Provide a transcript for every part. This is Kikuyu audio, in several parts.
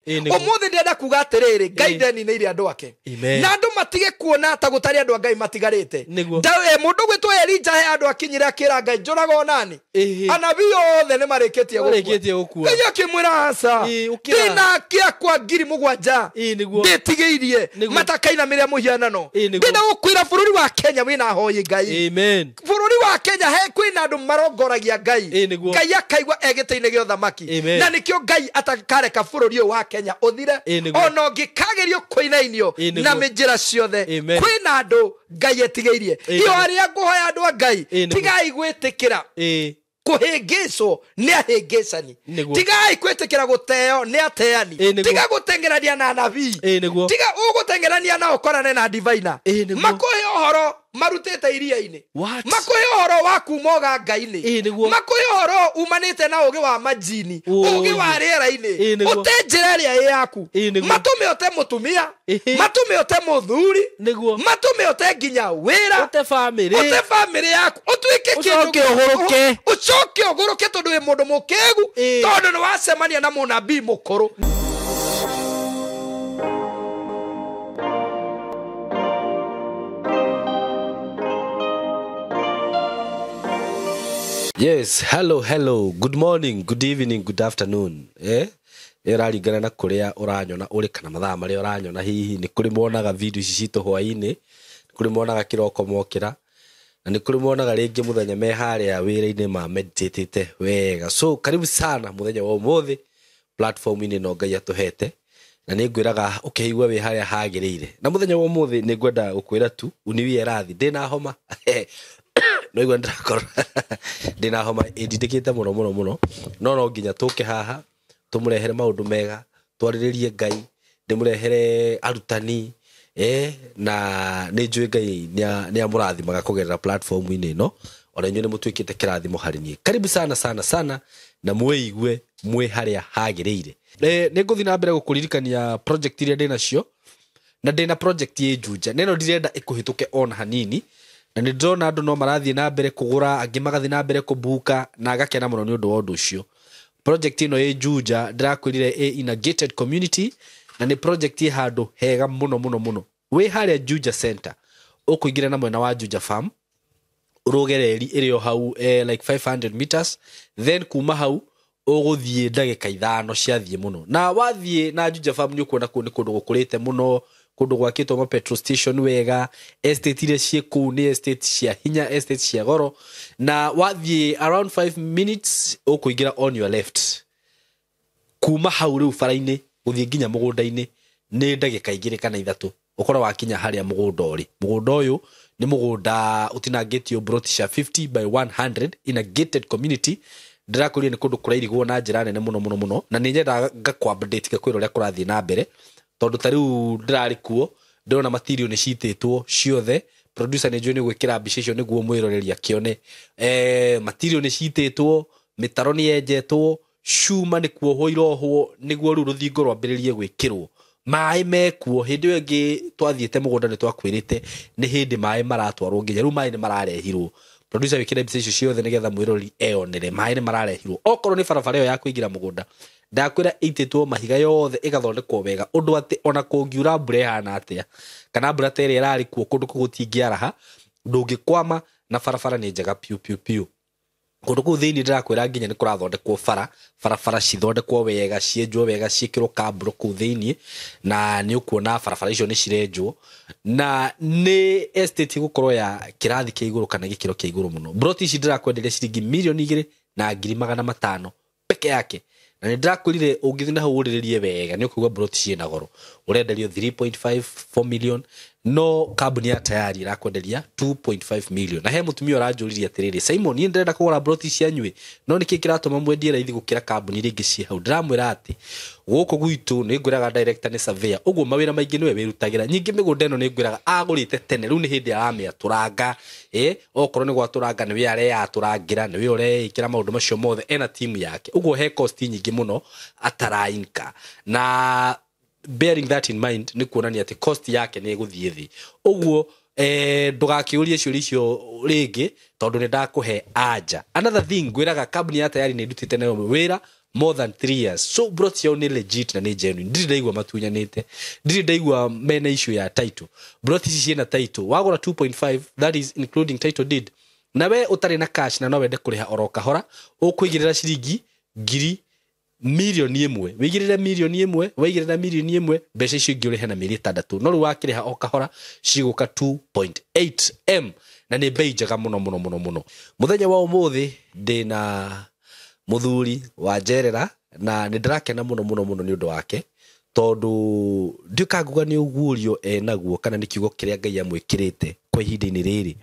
Umuthi ndĩrenda kuga atĩrĩrĩ, Ngai ndeninĩire andũ ake. Amen. Na andũ matige kuona ta gũtarĩ andũ a Ngai matigarĩte. Nĩguo. Mũndũ gwĩtwo Elija he andũ akinyire akĩra Ngai njũraga onani. Anabii othe nĩ marĩkĩtie gũkua. Marĩkĩtie gũkua. Ngai akĩmwĩra aca. Ũkĩra. Ndĩna kĩakwa 7,000. Nĩguo. Ndĩtigĩirie. Nĩguo. Matakainamĩrĩra mũhianano. Nĩguo. Ndĩna gũkwĩra bũrũri wa Kenya wĩna ahoi Ngai. Amen. Bũrũri wa Kenya he kwĩna andũ marongoragia Ngai. Nĩguo. Ngai akaigua e gĩtĩ-inĩ gĩa ũthamaki. Amen. Na nĩkĩo Ngai atakareka bũrũri ũyũ wa Kenya ũthire. Nĩguo. Ona ũngĩkagerio kũinainio Nĩguo. na mĩnjĩra ciothe. Amen. Kwĩna andũ Ngai etigĩirie. Nĩguo. Iyo arĩa ngũhoya andũ a Ngai, Nĩguo. tigai gwĩtĩkĩra kũhĩngĩcwo nĩ ahĩngĩcani. Nĩguo. Tigai kwĩtĩkĩra gũteo nĩ ateani. Nĩguo. Tiga gũteng'erania na anabii. Nĩguo. Tiga ũgũteng'erania nao ũkorane na divaina. Nĩguo. Makũhe ũhoro marutĩte iria-inĩ. What? Makũhe ũhoro wa kuma ũganga-inĩ. Nĩguo. Makũhe ũhoro umanĩte na ũgĩ wa majini, ũgĩ wa rĩera-inĩ. Nĩguo. Ũte njĩra ĩrĩa ĩ yaku. Nĩguo. Matũme ũte mũtumia. Matũme ũte mũthuri. Nĩguo. Matũme ũte nginya wĩra. Ũte bamĩrĩ. Ũte bamĩrĩ yaku. Ũtuĩke kĩndũ Ũcoke ũgũrũke. Ũcoke ũgũrũke tondũ wĩ mũndũ mũkĩgu. Tondũ nĩ wacemania na mũnabii mũkũrũ. Yes, hello, hello. Good morning, good evening, good afternoon. Ĩraringana na kũrĩa ũranyona ũrĩ kana mathaa marĩa ũranyona hihi. Nĩ kũrĩ monaga video ici citũ hwaĩ-inĩ, nĩ kũrĩ monaga kĩroko mokĩra, na nĩ kũrĩ monaga rĩngĩ mũthenya me harĩa wĩra-inĩ ma meditatĩte wega. So karibu sana mũthenya wa ũmũthĩ platform-inĩ ĩno Ngai atũhete, na nĩ ngwĩraga ũkĩigua wĩ harĩa hagĩrĩire. Na mũthenya wa ũmũthĩ nĩ ngwenda gũkwĩra tu uniwie rathi, ndĩna homa. No igua ndĩrakorwo ndĩna homa ĩndindĩkĩte mũno mũno mũno, no no nginya tũke haha tũmũrehere maũndũ mega, twarĩrĩrie Ngai, ndĩmũrehere arutani, na nĩ njũĩ Ngai nĩ amũrathimaga kũgerera platform-inĩ ĩno, ona inyuĩ nĩ mũtuĩkĩte kĩrathimo harĩ niĩ. Karibu sana sana sana, na mwĩigue mwĩ harĩa hagĩrĩire. Nĩ ngũthiĩ na mbere gũkũririkania project iria ndĩ nacio, na ndĩna project ĩ Juja, na ĩno ndirenda ĩkũhĩtũke ona hanini, na nĩ ndĩrona andũ no marathiĩ na mbere kũgũra, angĩ magathiĩ na mbere kũbuka, na ngakena mũno nĩ ũndũ wa ũndũ ũcio. Project ĩno ĩ Juja, ndĩrakwĩrire ĩ in a gated community, na nĩ project ĩ handũ hega mũno mũno mũno. Wĩ harĩa Juja Center, ũkũingĩra na mwena wa Juja Farm, ũrũge reri ĩrĩ o hau, like 500 meters, then kuma hau ũgũthiĩ ndagĩka ithano ciathiĩ mũno. Na wathiĩ na Juja Farm nĩ ũkuona kũu nĩ kũndũ gũkũrĩte mũno, kũndũ gwakĩtwo ma petrol station wega, estate iria ciĩ kũu nĩ estate cia hinya, estate cia goro. Na wathiĩ around 5 minutes ũkũingĩra on your left. Kuma hau rĩu bara-inĩ gũthiĩ nginya mũgũnda-inĩ nĩ ndagĩka igĩrĩ kana ithatũ ũkorwo wakinya harĩa mũgũnda ũrĩ. Mũgũnda ũyũ nĩ mũgũnda ũtinangĩtio plot cia 50 by 100 in a gated community. Ndĩrakwĩrire nĩ kũndũ kũrairigwo na njĩra nene mũno mũno mũno, na nĩ nyendaga ngakũ update ngakwĩra ũrĩa kũrathiĩ na mbere, tondũ ta rĩu ndĩrarĩ kuo ndĩrona material nĩ citĩtwo ciothe. Producer nĩ njũĩ nĩ gwĩkĩra mbica icio nĩguo mwĩroreri akĩone. Material nĩ citĩtwo, mĩtaro nĩ yenjetwo, cuma nĩ kuohwo irohwo nĩguo rĩu rũthingo rwambĩrĩrie gwĩkĩrwo. Maĩ mekuo. Hĩndĩ ĩyo ĩngĩ twathiĩte mũgũnda nĩ twakwĩrĩte nĩ hĩndĩ maĩ maratwarwo nginya rĩu maĩ nĩ mararehirwo. Producer wĩkĩre mbica icio ciothe nĩgetha mwĩroreri eyonere maĩ nĩ mararehirwo. Okorwo nĩ barabara ĩyo ya kũingĩra mũgũnda, ndakwĩra ĩitĩtwo mahiga yothe ĩgathondekwo wega ũndũ atĩ ona kũngiura mbura ĩhana atĩa kana mbura ta ĩrĩa ĩrarĩ kuo kũndũ kũu gũtingĩaraha, ndũngĩkwama, na barabara nĩ njega piũ piũ piũ. Kũndũ kũu thĩinĩ ndĩrakwĩra nginya nĩ kũrathondekwo bara, barabara cithondekwo wega, cienjwo wega, ciĩkĩrwo kamburo kũu thĩinĩ, na nĩ ũkuona barabara icio nĩ cirenjwo, na nĩ estate ĩgũkorwo ya kĩrathi kĩa igũrũ kana gĩkĩro kĩa igũrũ mũno. Plot ici ndĩrakwenderia ciringi mirioni igĩrĩ na ngiri magana matano peke yake. Na nĩ ndĩrakwĩrire ũngĩthiĩ na hau ũrĩrĩrie wega nĩ ũkũigua plot ciĩna goro. Ũrenderio 3.5 million, no kambuni ya Tayari ĩrakwenderia 2.5 million. Na he mũtumia ũranjũririe atĩrĩrĩ, Simon, niĩ ndĩrenda kũgũra plot cianyu ĩ, no nĩkĩ kĩratũma mwendie raithi gũkĩra kambuni iria ingĩ ciĩ hau? Ndĩramwĩra atĩ gũkũ gwitũ nĩ ngwĩraga director nĩ surveyor, ũguo mawĩra maingĩ nĩwe wĩrutagĩra. Nyingĩ mĩgũnda ĩno nĩ ngwĩraga agũrĩte tene, rĩu nĩ hĩndĩ aramĩatũranga, okorwo nĩ gwatũranga nĩwe areyatũrangĩra, nĩwe ũreĩkĩra maũndũ macio mothe, ena timu yake, ũguo he cost nyingĩ mũno atarainka. Na bearing that in mind nĩ kuonania atĩ cost yake nĩ ĩgũthiĩ thĩ. Ũguo ndũgakĩũrie ciũria icio rĩngĩ tondũ nĩ ndakũhe anja. Another thing ngwĩraga kambuni ya Tayari nĩ ndutĩte nayo wĩra More than 3 years. So brot yao nĩ legit na nĩ genuine. Ndirĩ ndaigua matunyanĩte, ndirĩ ndaigua mena issue ya title. Brot ici ciĩna title. Wagũra 2.5, that is including title deed, na we ũtarĩ na cash na no wende kũrĩha oro kahora, ũkũigĩrĩra ciringi ngiri 1 million, wĩigĩrĩre 1 million. Waigĩrĩra 1 million, mbeca icio ingĩ ũrĩhe na mĩeri 6. No rĩu wakĩrĩha o kahora cigũka 2.8 m, na nĩ bei njega mũno mũno mũno mũno. Mũthenya wa ũmũthĩ ndĩna mũthuri wa njerera na nĩ ndĩrakena mũno mũno mũno nĩ ũndũ wake, tondũ ndiũka nguga nĩ ũguũrio enaguo kana nĩ kiugo kĩrĩa Ngai amwĩkĩrĩte kwa ihinda-inĩ rĩrĩ,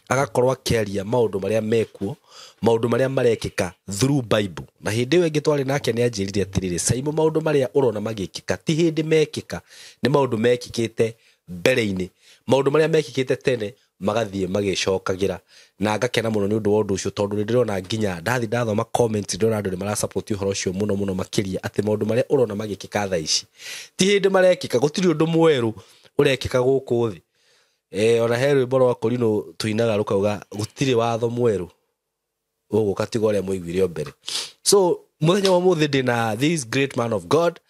agakorwo akĩaria maũndũ marĩa mekuo, maũndũ marĩa marekĩka through Bible. Na hĩndĩ ĩyo ĩngĩ twarĩ nake nĩ anjĩrire atĩrĩrĩ, "Saimo, maũndũ marĩa ũrona magĩkĩka ti hĩndĩ mekĩka, nĩ maũndũ mekĩkĩte mbere-inĩ, maũndũ marĩa mekĩkĩte tene magathiĩ magĩcokagĩra." Na ngakena mũno nĩ ũndũ wa ũndũ ũcio, tondũ nĩ ndĩrona nginya ndathi ndathoma comments, ndĩrona andũ nĩ marasupport ũhoro ũcio mũno mũno makĩria, atĩ maũndũ marĩa ũrona magĩkĩka thaa ici ti hĩndĩ marekĩka, gũtirĩ ũndũ mwerũ ũrekĩka gũkũ thĩ. Ona he rwĩmbo rwa Korino tũinaga rũkauga gũtirĩ watho mwerũ ũgũka tiga ũrĩa mũiguire o mbere. So mũthenya wa ũmũthĩ ndĩna this great man of God,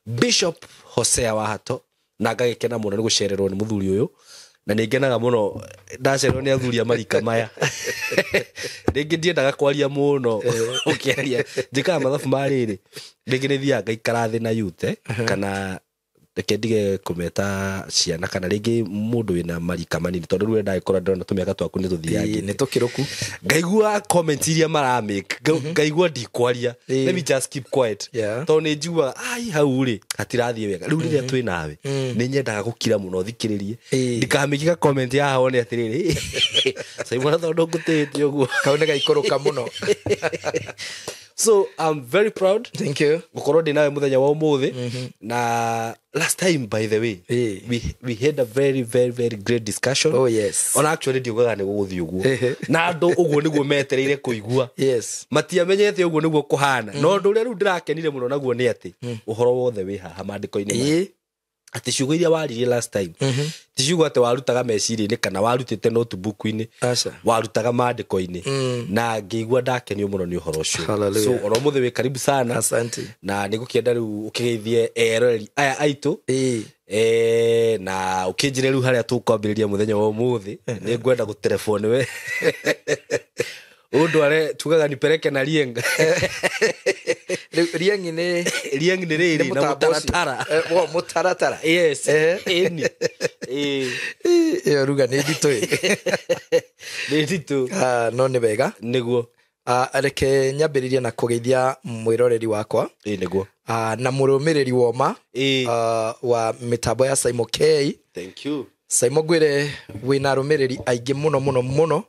Bishop Hosea Wahato, na ngagĩkena mũno nĩ gũcererwo nĩ mũthuri ũyũ, na nĩ ngenaga mũno ndacererwo nĩ athuri a marika maya. Rĩngĩ ndiendaga kwaria mũno, ũkĩaria njĩkaga mathabu ma rĩrĩ, rĩngĩ nĩ thiaga ngaikara thĩ na yute, kana reke ndige kũmeta ciana, kana rĩngĩ mũndũ wĩna marika manini, tondũ rĩu ndagĩkorwo ndĩrona tũmĩaka twaku nĩ tũthiangĩte. Nĩ tũkĩrũku. Ngaigua comment iria maramake, ngaigua ndikwaria. Let me just keep quiet, tondũ nĩ njiguaga ai hau rĩ hatirathiĩ wega. Rĩu rĩrĩa twĩ nawe nĩ nyendaga gũkira mũno thikĩrĩrie, ndikamĩkĩka comment ya haha one atĩrĩrĩ, Saimona, tondũ ngũtĩĩte ũguo. Kau nĩ gaikũrũka mũno. So I'm very proud Thank you. gũkorwo ndĩ nawe mũthenya wa ũmũthĩ. Na last time, by the way, we had a very very very great discussion. Oh yes. Ona actually ndiugaga nĩ gũgũthiĩ ũguo, na andũ ũguo nĩguo metereire kũigua. Matiamenyete ũguo nĩguo kũhana. No ũndũ ũrĩa rĩu ndĩrakenire mũno naguo nĩ atĩ ũhoro wothe wĩ haha maandĩko-inĩ maya, atĩ ciugo iria waririe last time ti ciugo atĩ warutaga meciria-inĩ kana warutĩte notebook-inĩ, Aca. warutaga maandĩko-inĩ, na ngĩigua ndakenio mũno nĩ ũhoro ũcio. Hallelujah. So ona ũmũthĩ wĩ karibu sana. Asante. Na nĩ ngũkĩenda rĩu ũkĩgeithie eroreri aya aitũ. Na ũkĩnjĩre rĩu harĩa tũkwambĩrĩria mũthenya wa ũmũthĩ. Nĩ ngwenda gũterebwo nĩwe ũndware, tugaga nipeleke na rieng. Rĩu rieng'i nĩ Rieng nĩ rĩrĩ nĩ na mũtambo ũcio. mũtaratara. Wo, mũtaratara. Yes. Ĩni. Ĩyo ruga nĩ nditũ ĩ. Nĩ nditũ. Ah, no nĩ wega. Nĩguo. Ah, reke nyambĩrĩrie na kũgeithia mwĩroreri wakwa, Ĩ, nĩguo. Ah, na mũrũmĩrĩri woma, ah, wa mĩtambo ya Saimo K. Thank you. Saimo, ngwĩre wĩna arũmĩrĩri aingĩ mũno mũno mũno,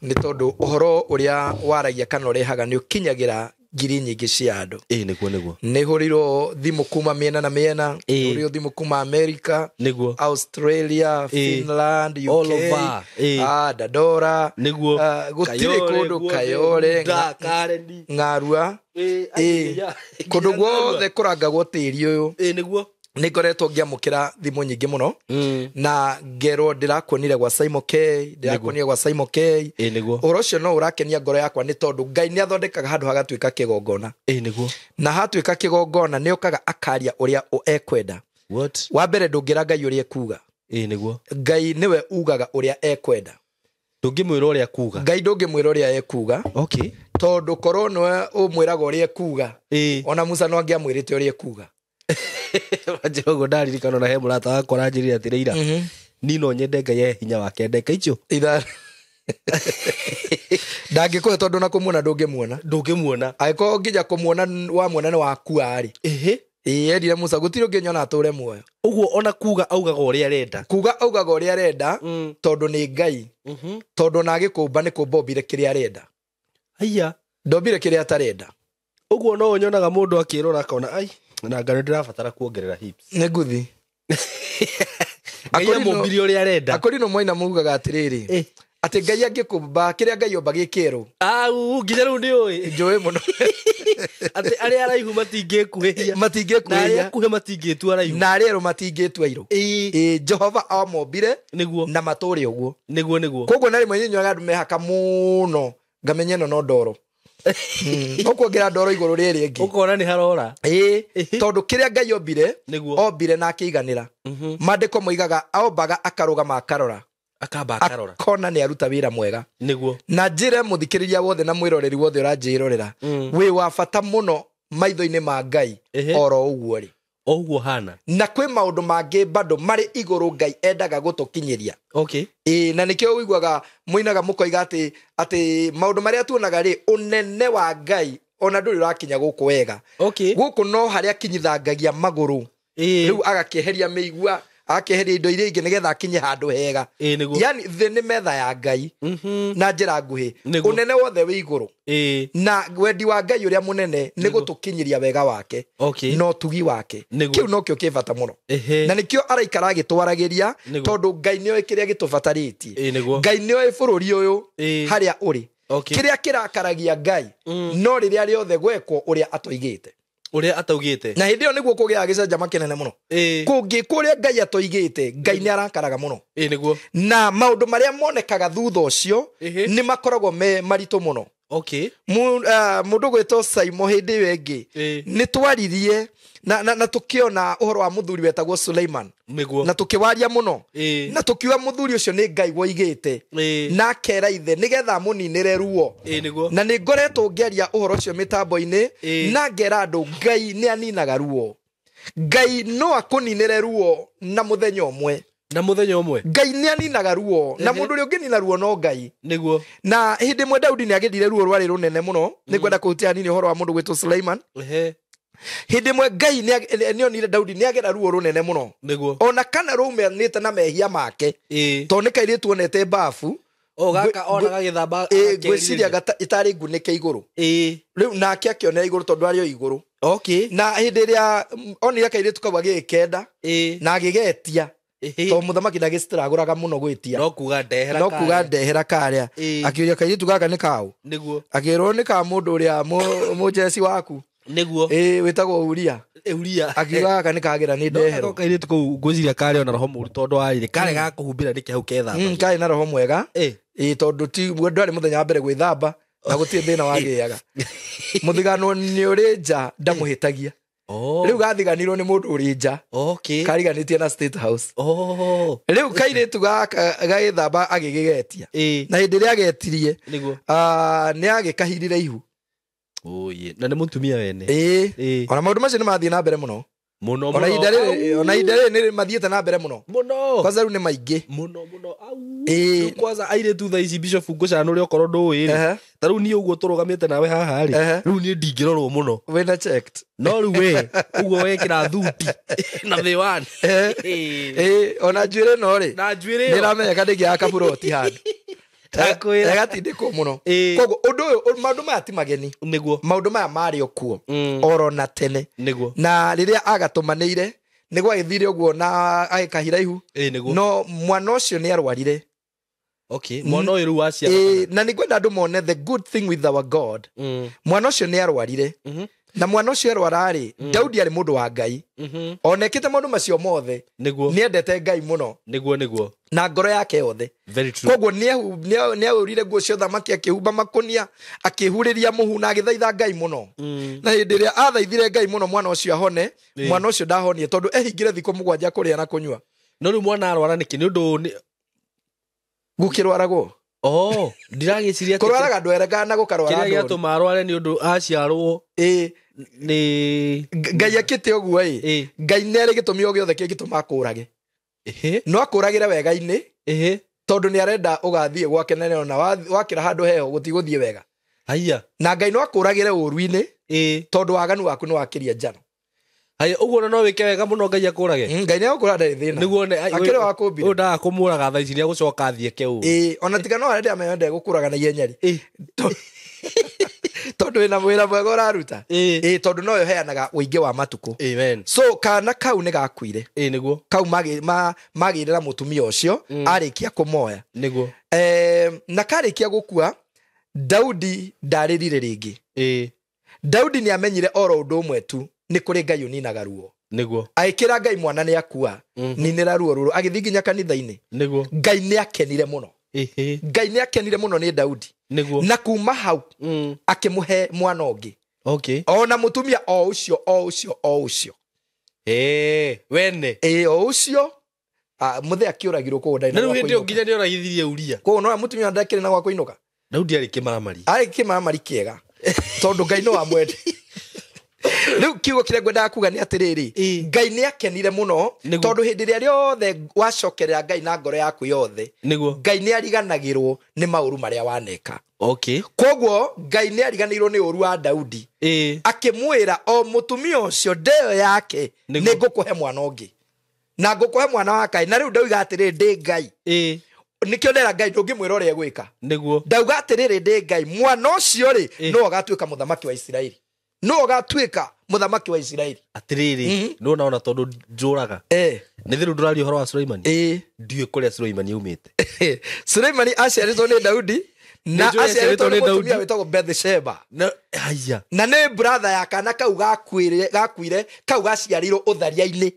nĩ tondũ ũhoro ũrĩa waragia kana ũrehaga nĩ ũkinyagĩra ngiri nyingĩ cia andũ. Ĩ, nĩguo. Nĩ hũrĩirwo thimũ kuma mĩena na mĩena. Hũrĩirwo thimũ kuma America, Australia, Finland, All UK, over. Ah, Dandora. Ah, gũtirĩ Kayole, kũndũ guothe, Kayole, Runda, Kareni. Ng'arua. Kũndũ nginya guothe kũrangagwo tĩri ũyũ. Ĩ, nĩguo. Nĩ ngoretwo ngĩamũkĩra thimũ nyingĩ mũno na ngerwo ndĩrakuonire gwa Saimo K, ndĩrakuonire gwa Saimo K. Ĩ, nĩguo. Ũhoro ũcio no ũrakenia ngoro yakwa, nĩ tondũ Ngai nĩ athondekaga handũ hagatuĩka kĩgongona. Ĩ, nĩguo. Na hatuĩka kĩgongona nĩ okaga akaria ũrĩa ekwenda. What? Wa mbere, ndũngĩra Ngai ũrĩa ekuga. Ĩ, nĩguo. Ngai nĩwe ugaga ũrĩa ekwenda. Ndũngĩmwĩra ũrĩa kuga. Ngai ndũngĩmwĩra ũrĩa ekuga, tondũ korwo nĩwe ũmwĩraga ũrĩa ekuga, ona Musa no angĩamwĩrĩte ũrĩa ekuga. Wanjĩra ũguo ndaririkana ona he mũrata wakwa aranjĩrire atĩrĩ ira, ni no nyende Ngai e hinya wake ndeka icio. Ndangĩkũhe, tondũ na kũmuona ndũngĩmuona. Ndũngĩmuona. Angĩkorwo nginya kũmuona wamuona nĩ wakua rĩ. Ĩĩ, erire Musa gũtirĩ ũngĩnyona atũre muoyo. Ũguo ona kuga augaga ũrĩa arenda. Kuga augaga ũrĩa arenda, tondũ nĩ Ngai, tondũ ona agĩkũmba nĩ kũmba ombire kĩrĩa arenda. Aya. Ndombire kĩrĩa atarenda. Ũguo no ũnyonaga mũndũ akĩrora akona ai na ngano ndĩrabatara kuongerera hips. Nĩ nguthi. Ngai amũmbire ũrĩa arenda. Akorino moina mugaga atĩrĩrĩ, atĩ Ngai angĩkũmba kĩrĩa Ngai omba gĩ kĩerũ. Au nginya rĩu nĩ ũĩ. Njũĩ mũno. Atĩ arĩa araihu matingĩkuhĩhia na arĩa Matingĩkuhĩhia. akuhĩ matingĩtua araihu. Na arĩa erũ matingĩtua airũ. Ĩ, Jehova amombire na matũre ũguo. Nĩguo. Koguo na rĩmwe nyonaga andũ mehaka mũno, ngamenya ĩno no ndoro. Ũkuongerera ndoro igũrũ rĩrĩ ĩngĩ. Ũkona nĩ harora. Ĩĩ, tondũ kĩrĩa Ngai ombire, Nĩguo. ombire na akĩiganĩra. Maandĩko moigaga ombaga akarũgama akarora. Akamba akarora. Akona nĩ aruta wĩra mwega. Nĩguo. Na njĩre mũthikĩrĩria wothe na mwĩroreri wothe ũranjĩrorera, wĩ wa bata mũno maitho-inĩ ma Ngai oro ũguo rĩ. Ũguo hana. Na kwĩ maũndũ mangĩ bado marĩ igũrũ Ngai endaga gũtũkinyĩria. Okay. Ĩĩ, na nĩkĩo ũiguaga mũinaga mũkoiga atĩ maũndũ marĩa tuonaga rĩ, ũnene wa Ngai ona ndũrĩ ũrakinya gũkũ wega. Okay. Gũkũ no harĩa akinyithangagia magũrũ. Rĩu agakĩeheria mĩigua, akĩeheria indo iria ingĩ nĩgetha akinye handũ hega. Ĩĩ, nĩguo. Yani thĩ nĩ metha ya Ngai na njĩra nguhĩ. Nĩguo. Ũnene wothe wĩ igũrũ. Ĩĩ. Na wendi wa Ngai ũrĩa mũnene nĩ gũtũkinyĩria wega wake. Okay. Na ũtugi wake. Nĩguo. Kĩu nokĩo kĩ bata mũno. Ehe. Na nĩkĩo araikara agĩtwaragĩria Nĩguo. tondũ Ngai nĩoĩ kĩrĩa gĩtũbatarĩtie. Ĩĩ, nĩguo. Ngai nĩoĩ bũrũri ũyũ Ĩĩ. harĩa ũrĩ. Okay. Kĩrĩa kĩrakaragia Ngai no rĩrĩa rĩothe gwekwo ũrĩa atoigĩte. Ũrĩa ataugĩte. Na hĩndĩ ĩyo nĩguo kũgĩaga gĩcanjama kĩnene mũno. Ĩĩ. Kũngĩkwo ũrĩa Ngai atoigĩte, Ngai nĩ arakaraga mũno. Ĩĩ, nĩguo. Na maũndũ marĩa monekaga thutha ũcio Ĩhĩ. nĩ makoragwo me maritũ mũno. Okay. Mũndũ gwĩtwo Saimo hĩndĩ ĩyo ĩngĩ Ĩĩ. nĩ twaririe na tũkĩona ũhoro wa mũthuri wetagwo Suleiman. Nĩguo. Na tũkĩwaria mũno. Ĩĩ. Na tũkiuga mũthuri ũcio nĩ Ngai woigĩte. Ĩĩ. Na akera ithe nĩgetha amũninĩre ruo. Ĩĩ, nĩguo. Na nĩ ngoretwo ngĩaria ũhoro ũcio mĩtambo-inĩ Ĩĩ. na ngera andũ Ngai nĩ aninaga ruo. Ngai no akũninĩre ruo na mũthenya ũmwe. Na mũthenya ũmwe. Ngai nĩ aninaga ruo na mũndũ ũrĩa ũngĩnina ruo no Ngai. Nĩguo. Na hĩndĩ ĩmwe Daudi nĩ agĩthire ruo rwarĩ rũnene mũno. Nĩ ngwenda kũhutia hanini ũhoro wa mũndũ gwĩtwo Suleiman. Ehe. Hĩndĩ ĩmwe Ngai nĩ onire Daudi nĩ agera ruo rũnene mũno. Nĩguo. Ona kana raumanĩte na mehia make. Ĩĩ. Tondũ nĩ kairĩtu onete bafu. O gaka ona gagĩthamba. Ngwĩciria ĩtarĩ ngunĩke igũrũ. Ĩĩ. Rĩu nake akĩonera igũrũ tondũ arĩ o igũrũ. Okay. Na hĩndĩ ĩrĩa onire kairĩtu kau agĩgĩkenda Ĩĩ. na agĩgetia. Ĩhĩ. Tondũ mũthamaki ndagĩcitiragũraga mũno gwĩtia. No kuga ndehera. No kuga ndehera karĩa. Ĩĩ. Akĩũria kairĩtu gaka nĩ kaũ. Nĩguo. Akĩrwo nĩ ka mũndũ ũrĩa mũjeci waku. Nĩguo. Ĩĩ, wĩtagwo Uria. Uria. Akiuga gaka nĩ kagĩra nĩ ndeherwo. No kairĩtu kau ngwĩciria karĩ ona roho mũru tondũ wa rĩrĩ karĩ ga kũhumbĩra nĩkĩ hau kethamba. Karĩ na roho mwega. Ĩĩ. Ĩĩ, tondũ ti ndwarĩ mũthenya wa mbere gwĩthamba na gũtirĩ thĩna wagĩaga. Mũthiganwo nĩ ũrĩ nja ndamũhĩtagia. Rĩu gathiganirwo nĩ mũndũ ũrĩ nja. Okay. Kariganĩtie na State House. Oh. Rĩu kairĩtu gaka gagĩthamba agĩgĩgetia. Ĩĩ. Na hĩndĩ ĩrĩa agetirie, Nĩguo. nĩ agĩkahirire ihu. Oye, na nĩ mũtumia wene. Ĩĩ. Ĩĩ. Ona maũndũ macio nĩ mathiĩ na mbere mũno. Mũno Ona mũno. ihinda rĩrĩ nĩ mathiĩte na mbere mũno. Mũno. Kwanza rĩu nĩ maingĩ. Mũno mũno. Au. Ĩĩ. Rĩu kwanza airĩtu thaa ici Bishop ngũcanũre okorwo ndũĩ rĩ. Ehe. Ta rĩu niĩ ũguo tũrũgamĩte nawe haha rĩ. Ehe. Rĩu niĩ ndingĩrorwo mũno. Wĩna checked. No rĩu we ũguo wekĩra thuti na mĩwani. Ehe. Ĩĩ. Ĩĩ, ona njuĩrĩ ĩno rĩ. Na njuĩrĩ ĩyo. Nĩ ĩramenyeka ndĩngĩaga kaburoti handũ. Ndakwĩra. Ĩgatindĩkwo mũno. Ĩĩ. Koguo ũndũ ũyũ, maũndũ maya ti mageni. Nĩguo. Maũndũ maya marĩ o kuo. Oro na tene. Nĩguo. Na rĩrĩa agatũmanĩire nĩ gwagĩthire ũguo na agĩkahira ihu. Ĩĩ, nĩguo. No mwana ũcio nĩ arwarire. Okay. Mwana ũyũ rĩu waciara. Ĩĩ, na nĩ ngwenda andũ mone the good thing with our God. Mwana ũcio nĩ arwarire. Na mwana ũcio arwara rĩ, Daudi arĩ mũndũ wa Ngai. Ona ekĩte maũndũ macio mothe, Nĩguo. nĩ endete Ngai mũno. Nĩguo, nĩguo. Na ngoro yake yothe. Very true. Koguo nĩ ahũrire nguo cia ũthamaki, akĩhumba makũnia, akĩhurĩria mũhu na agĩthaitha Ngai mũno. Na hĩndĩ ĩrĩa athaithire Ngai mũno mwana ũcio ahone, mwana ũcio ndahonire tondũ ehingire thikũ mũgwanja kũrĩa na kũnyua. No rĩu mwana arwara nĩkĩ? Nĩ ũndũ nĩ Gũkĩrwaragwo. Oh, ndiragĩciria atĩ Kũrwaraga ndweraga na gũkarwara kĩrĩa ndũru. gĩatũma arware nĩ ũndũ aciarwo Ĩĩ. nĩ Ngai akĩte ũguo ĩ. Ĩĩ. Ngai nĩ arĩ gĩtũmi o gĩothe kĩngĩtũma akũrage. Ĩhĩ. No akũragĩre wega-inĩ. Ĩhĩ. Tondũ nĩ arenda ũgathiĩ gwake na ona wakĩra handũ heho gũtigũthiĩ wega. Haiya. Na Ngai no akũragĩre ũru-inĩ. Ĩĩ. Tondũ waganu waku nĩ wakĩria njano. Haiya, ũguo no wĩke wega mũno Ngai akũrage. Ngai nĩ agũkũra ndarĩ thĩna. Nĩguo ne Akĩrĩ wa kũmbire. Ũyũ ndaga kũmũraga thaa ici nĩ agũcoka athiĩ eke ũũ. Ĩĩ, ona tiga no arĩa ndamenya ndegũkũraga na ihenya rĩ. Ĩĩ. Tondũ wĩna wĩra mwega ũraruta. Ĩĩ. Ĩĩ, tondũ noyo heanaga ũingĩ wa matukũ. Amen. So kana kau nĩ gakuire. Ĩĩ, nĩguo. Kau magĩire na mũtumia ũcio, arĩkia kũmoya. Nĩguo. Na karĩkia gũkua, Daudi ndarĩrire rĩngĩ. Ĩĩ. Daudi nĩ amenyire oro ũndũ ũmwe tu, nĩ kũrĩ Ngai ũninaga ruo. Nĩguo. Agĩkĩra Ngai mwana nĩ akua, ninĩra ruo rũrũ, agĩthiĩ nginya kanitha-inĩ. Nĩguo. Ngai nĩ akenire mũno. Ĩhĩ. Ngai nĩ akenire mũno nĩ Daudi. Nĩguo. Na kuma hau akĩmũhe mwana ũngĩ. Okay. Ona mũtumia o ũcio o ũcio o ũcio. Wene. Ĩ o ũcio mũthee akĩũragirwo koguo ndarĩ Na na rĩu gwa hĩndĩ ĩyo kũinũka. nginya nĩoragithirie Uria. Koguo no mũtumia ndakĩrĩ na gwa kũinũka. Daudi arĩ kĩmaramari. Arĩ kĩmaramari kĩega tondũ Ngai no amwende. Rĩu kiugo kĩrĩa ngwendaga kuga nĩ atĩrĩrĩ, Ngai nĩ akenire mũno tondũ hĩndĩ ĩrĩa rĩothe wacokerera Ngai na ngoro yaku yothe, Nĩguo. Ngai nĩ ariganagĩrwo nĩ maũru marĩa waneka. Okay. Koguo Ngai nĩ ariganĩirwo nĩ ũru wa Daudi. Akĩmwĩra o mũtumia ũcio ndeo yake nĩ ngũkũhe mwana ũngĩ na ngũkũhe mwana wa Ngai. Na rĩu ndauga atĩrĩrĩ, ndĩ Ngai. Nĩkĩo ndera Ngai ndũngĩmwĩra ũrĩa egwĩka. Nĩguo. Ndauga atĩrĩrĩ, ndĩ Ngai, mwana ũcio rĩ no agatuĩka mũthamaki wa Isiraeli. No agatuĩka mũthamaki wa Isiraeli. Atĩrĩrĩ, no naona tondũ njũraga. Nĩ thĩrũ ndũraria ũhoro wa Suleimani. Ndiũĩ kũrĩa Suleimani aumĩte. Suleimani aciarĩtwo nĩ Daudi na aciarĩtwo nĩ mũtumia wĩtagwo Bathsheba. Haya. Na nĩ brother ya kana kau gakuire kau gaciarĩirwo ũtharia-inĩ.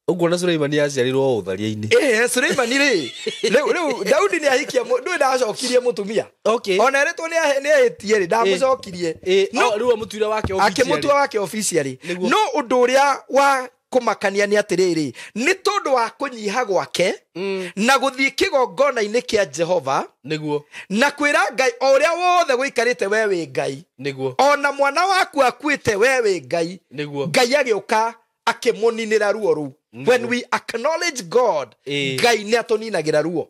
Ũguo na Suleimani aciarirwo ũtharia-inĩ. Suleimani rĩ, rĩu Daudi nĩ ahikia ndũĩ ndacokirie mũtumia. Okay. Ona erĩtwo nĩ ahĩtie rĩ, ndamũcokirie. No rĩu amũtuire wake officially. Akĩmũtua wake officially. No ũndũ ũrĩa wa kũmakania nĩ atĩrĩrĩ, nĩ tondũ wa kũnyiha gwake na gũthiĩ kĩgongona-inĩ kĩa Jehova. Nĩguo. Na kwĩra Ngai o ũrĩa wothe gũikarĩte we wĩ Ngai. Nĩguo. Ona mwana waku akuĩte we wĩ Ngai. Nĩguo. Ngai agĩũka akĩmũninĩra ruo rũu. When we acknowledge God, Ngai nĩ atũninagĩra ruo.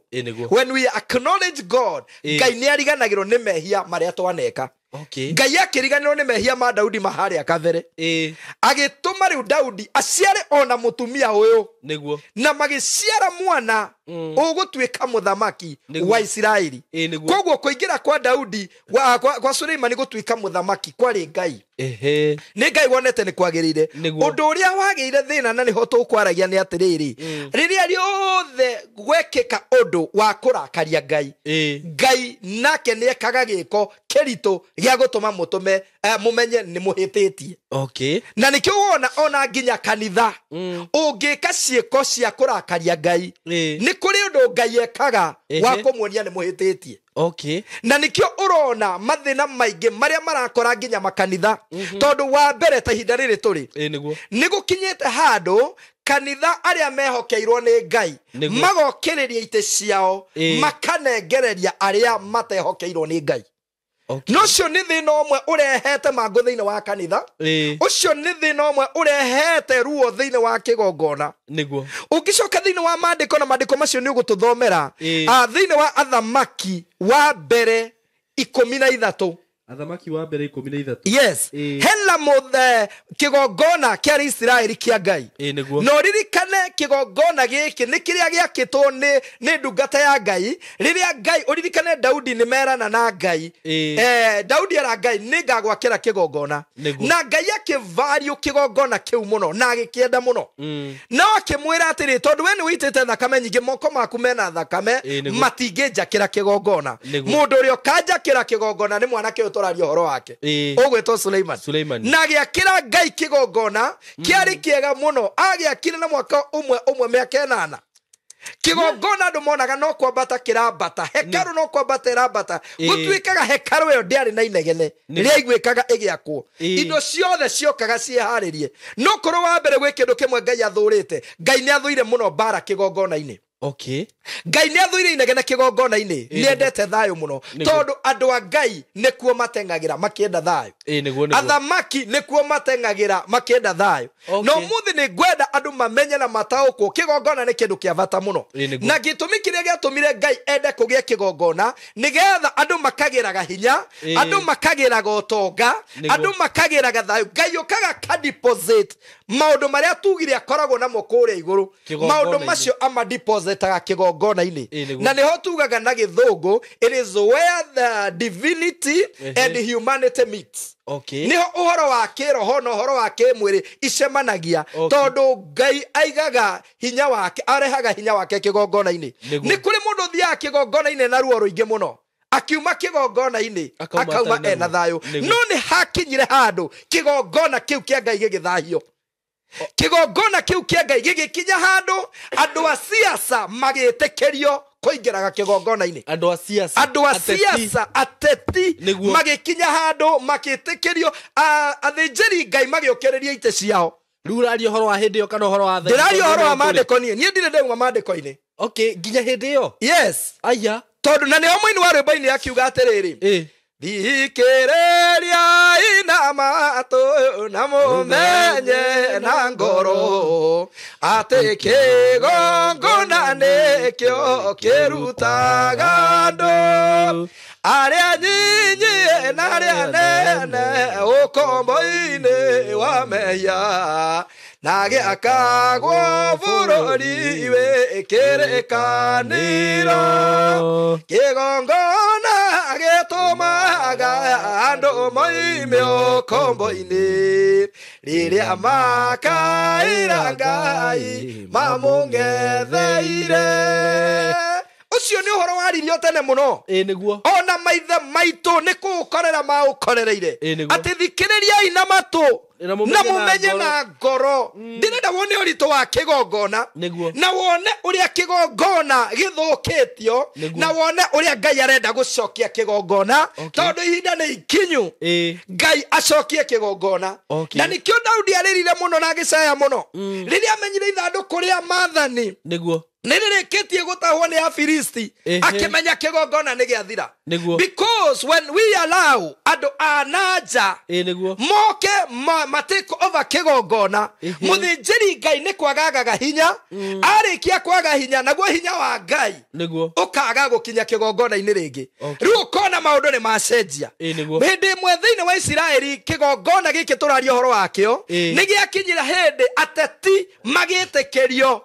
When we acknowledge God, Ngai nĩ ariganagĩrwo nĩ mehia marĩa twaneka. Okay. Ngai akĩriganĩrwo nĩ mehia ma Daudi maharĩa kabere. Agĩtũma rĩu Daudi aciare ona mũtumia ũyũ. Nĩguo. Na magĩciara mwana ũgũtuĩka mũthamaki wa Isiraeli. Koguo kũingĩra kwa Daudi kwa Suleimani gũtuĩka mũthamaki kwarĩ Ngai. Nĩ Ngai wonete nĩ kwagĩrĩire. Ũndũ ũrĩa wagĩire thĩna na nĩho tũkwaragia nĩ atĩrĩrĩ, rĩrĩa rĩothe gwekĩka ũndũ wa kũrakaria Ngai, Ngai nake nĩekaga gĩko kĩritũ gĩa gũtũma mũtũme mũmenye nĩ mũhĩtĩtie. Okay. Na nĩkĩo wona ona nginya kanitha ũngĩka ciĩko cia kũrakaria Ngai, nĩ kũrĩ ũndũ Ngai ekaga wa kũmuonia nĩ mũhĩtĩtie. Okay. Na nĩkĩo ũrona mathĩna maingĩ marĩa marakora nginya makanitha. Tondũ wa mbere ta ihinda rĩrĩ tũrĩ, nĩ gũkinyĩte handũ kanitha arĩa mehokeirwo nĩ Ngai magokĩrĩria itĩ ciao makanengereria arĩa matehokeirwo nĩ Ngai. Okay. No ũcio nĩ thĩna ũmwe ũrehete mangũ thĩinĩ wa kanitha. Ũcio nĩ thĩna ũmwe ũrehete ruo thĩinĩ wa kĩgongona. Nĩguo. Ũngĩcoka thĩinĩ wa maandĩko na maandĩko macio nĩ ũgũtũthomera thĩinĩ wa Athamaki wa mbere 13. Athamaki wa mbere 13. Yes. Hena kĩgongona kĩa Isiraeli kĩa Ngai. Nĩguo. No ririkane kĩgongona gĩkĩ nĩ kĩrĩa gĩakĩtwo nĩ ndungata ya Ngai. Rĩrĩa Ngai ũririkane Daudi nĩ merana na Ngai. Daudi era Ngai nĩ ngagwakĩra kĩgongona. Na Ngai akĩvario kĩgongona kĩu mũno na agĩkĩenda mũno. No akĩmwĩra atĩrĩ, tondũ we nĩ wĩitĩte thakame nyingĩ, moko maku mena thakame, matingĩnjakĩra kĩgongona. Mũndũ ũrĩa ũkanjakĩra kĩgongona nĩ mwanake ũyũ tũraria ũhoro wake. Ũgwĩtwo Suleimani. Na agĩakĩra Ngai kĩgongona kĩarĩ kĩega mũno. Agĩakire na mwaka ũmwe ũmwe mĩaka 8. Kĩgongona andũ monaga no kwambata kĩrambata, hekarũ no kwambata ĩrambata. Gũtuĩkaga hekarũ ĩyo ndĩarĩ na inegene rĩaiguĩkaga ĩgĩakwo. Indo ciothe ciokaga ciĩharĩrie. No korwo wa mbere gwĩ kĩndũ kĩmwe Ngai athũrĩte, Ngai nĩ athũire mũno mbara kĩgongona-inĩ. Okay. Ngai nĩ athũire inegene kĩgongona-inĩ, nĩendete thayũ mũno tondũ andũ a Ngai nĩkuo mateng'agĩra makĩenda thayũ. Athamaki nĩkuo mateng'agĩra makĩenda thayũ. No mũthĩ nĩ ngwenda andũ mamenye na mataũkwo kĩgongona nĩ kĩndũ kĩa bata mũno. Na gĩtũmi kĩrĩa gĩatũmire Ngai ende kũgĩa kĩgongona nĩgetha andũ makagĩraga hinya, andũ makagĩraga ũtonga, andũ makagĩraga thayũ. Ngai ũkaga ka deposit maũndũ marĩa tugire akoragwo namo kũrĩa igũrũ, maũndũ macio ama deposit kĩgongona-inĩ. Na nĩho tugaga na gĩthũngũ, it is where the divinity and humanity meets. Okay. Nĩho ũhoro wa kĩroho na ũhoro wa kĩmwĩrĩ icemanagia. Tondũ Ngai aigaga hinya wake, arehaga hinya wake kĩgongona-inĩ. Nĩ kũrĩ mũndũ ũthiaga kĩgongona-inĩ na ruo rũingĩ mũno, akiuma kĩgongona-inĩ akauma ena thayũ. No nĩ hakinyire handũ kĩgongona kĩu kĩa Ngai gĩgĩthahio. Kĩgongona kĩu kĩa Ngai gĩgĩkinya handũ andũ a siasa magĩtĩkĩrio kũingĩraga kĩgongona-inĩ. Andũ a siasa. Andũ a siasa, ateti Nĩguo. magĩkinya handũ makĩtĩkĩrio, athĩnjĩri Ngai magĩũkĩrĩria itĩ ciao. Rĩu ũraria ũhoro wa hĩndĩ ĩyo kana ũhoro wa thaa? Ndĩraria ũhoro wa maandĩko, niĩ ndirĩ ndauma maandĩko-inĩ. Okay, nginya hĩndĩ ĩyo. Yes. Aya. Tondũ na nĩho mũini wa rwĩmbo-inĩ akiuga atĩrĩrĩ, Ĩ. thikĩrĩriai na matũ na mũmenye na ngoro atĩ kĩgongona nĩkĩo kĩrutaga andũ arĩa nyinyi na arĩa nene ũkombo-inĩ wa mehia na gĩakagwo bũrũri wĩ kĩrĩkanĩro. Kĩgongona gĩtũmaga andũ moime ũkombo-inĩ rĩrĩa makaĩra Ngai mamũng'etheire. Ũcio nĩ ũhoro waririo tene mũno. Ĩ nĩguo. Ona maithe maitũ nĩ kũũkorera maũkorereire. Ĩ nĩguo. Atĩ thikĩrĩriai na matũ Na na mũmenye na mũmenye ngoro. na ngoro. Ndĩrenda wone ũritũ wa kĩgongona Nĩguo. na wone ũrĩa kĩgongona gĩthũkĩtio Nĩguo. na wone ũrĩa Ngai arenda gũcokia kĩgongona, Okay. tondũ ihinda nĩ ikinyu Ĩ. Ngai acokie kĩgongona. Okay. Na nĩkĩo Daudi arĩrire mũno na agĩcaya mũno rĩrĩa amenyire ithandũkũ rĩa maathani Nĩguo. nĩ rĩrĩkĩtie gũtahwo nĩ Afilisti, Ehe. akĩmenya kĩgongona nĩ gĩathira. Nĩguo. Because when we allow andũ a nanja Ĩ nĩguo. moke ma take over kĩgongona, Ehe. mũthĩnjĩri Ngai nĩ kwagagaga hinya. Arĩkia kwaga hinya, naguo hinya wa Ngai Nĩguo. ũkaga gũkinya kĩgongona-inĩ rĩngĩ. Okay. Rĩu ũkona maũndũ nĩ macenjia. Ĩ nĩguo. Hĩndĩ ĩmwe thĩinĩ wa Isiraeli, kĩgongona gĩkĩ tũraria ũhoro wakĩo Ĩ. nĩ gĩakinyire hĩndĩ ateti magĩtĩkĩrio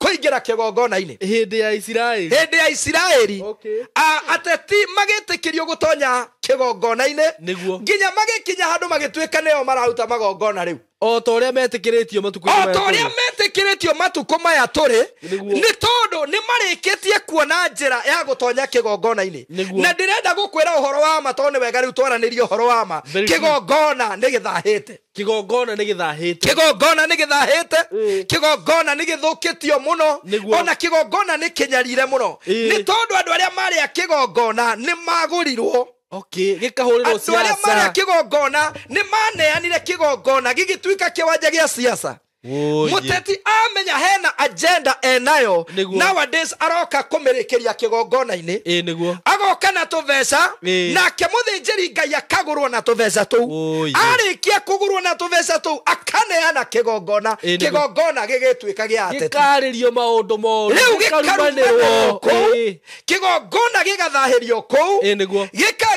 kũingĩra kĩgongona-inĩ. Hĩndĩ ya Isiraeli. Hĩndĩ ya Isiraeli. Okay. Ateti magĩtĩkĩrio gũtonya kĩgongona-inĩ Nĩguo. nginya magĩkinya handũ magĩtuĩka nĩo mararuta magongona rĩu. O ta ũrĩa metĩkĩrĩtio matukũ O ta ũrĩa metĩkĩrĩtio matukũ maya tũrĩ. Nĩguo. Nĩ tondũ nĩ marĩkĩtie kuona njĩra ya gũtonya kĩgongona-inĩ. Nĩguo. Na ndĩrenda gũkwĩra ũhoro wa ma, tondũ nĩ wega rĩu twaranĩrie ũhoro wa ma. Very true. Kĩgongona nĩ gĩthahĩte. Kĩgongona nĩ gĩthahĩte. Kĩgongona nĩ gĩthahĩte. Ĩ. Kĩgongona nĩ gĩthũkĩtio mũno. Nĩguo. Ona kĩgongona nĩ kĩnyarire mũno. Ĩ. Nĩ tondũ andũ arĩa marĩ a kĩgongona nĩ magũrirwo. Okay, gĩkahũrĩrwo Andũ arĩa marĩ a siasa. kĩgongona nĩ maneanire kĩgongona gĩgĩtuĩka kĩwanja gĩa siasa. Wũi. Mũteti amenya hena agenda enayo, Nĩguo. nowadays aroka kũmĩrĩkĩria kĩgongona-inĩ. Ĩ nĩguo. Agoka na tũbeca, Ĩ. nake mũthĩnjĩri Ngai akagũrwo na tũbeca tũu. Ũi. Arĩkia kũgũrwo na tũbeca tũu, akaneana kĩgongona. Ĩ, nĩguo. Kĩgongona gĩgĩtuĩka gĩa ateti. Gĩkarĩrio maũndũ moru. Rĩu gĩkarumanĩrwo kũu. Ĩ. Kĩgongona gĩgathahĩrio kũu. Ĩ nĩguo.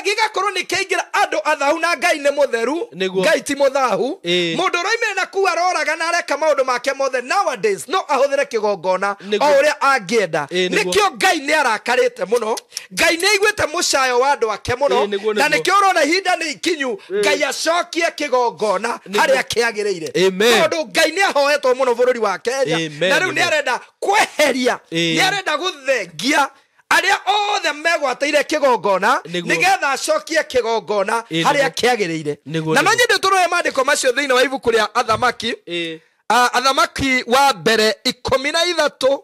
Gĩgakorwo nĩ kĩaingĩra andũ athahu, na Ngai nĩ mũtheru. Nĩguo. Ngai ti mũthahu. Ĩ. Mũndũ ũroimire na kuu aroraga na areka maũndũ make mothe nowadays no ahũthĩre kĩgongona Nĩguo. o ũrĩa angĩenda. Ĩ, nĩguo. Nĩkĩo Ngai nĩ arakarĩte mũno. Ngai nĩ aiguĩte mũcayo wa andũ ake mũno. Ĩ, nĩguo, Na nĩguo. nĩkĩo ũrona ihinda nĩ ikinyu Ngai acokie kĩgongona Nĩguo. harĩa kĩagĩrĩire. Amen. Tondũ Ngai nĩ ahoetwo mũno bũrũri wa Kenya. Amen, Na rĩu nĩ amen. arenda kweheria, Ĩ. nĩ arenda gũthengia arĩa othe megwatĩire kĩgongona Nĩguo. nĩgetha acokie kĩgongona Ĩ, harĩa nĩguo. kĩagĩrĩire. Nĩguo, Na no nĩguo. nyende tũrore maandĩko macio thĩinĩ wa ibuku rĩa Athamaki. Ĩ. Athamaki wa mbere 13.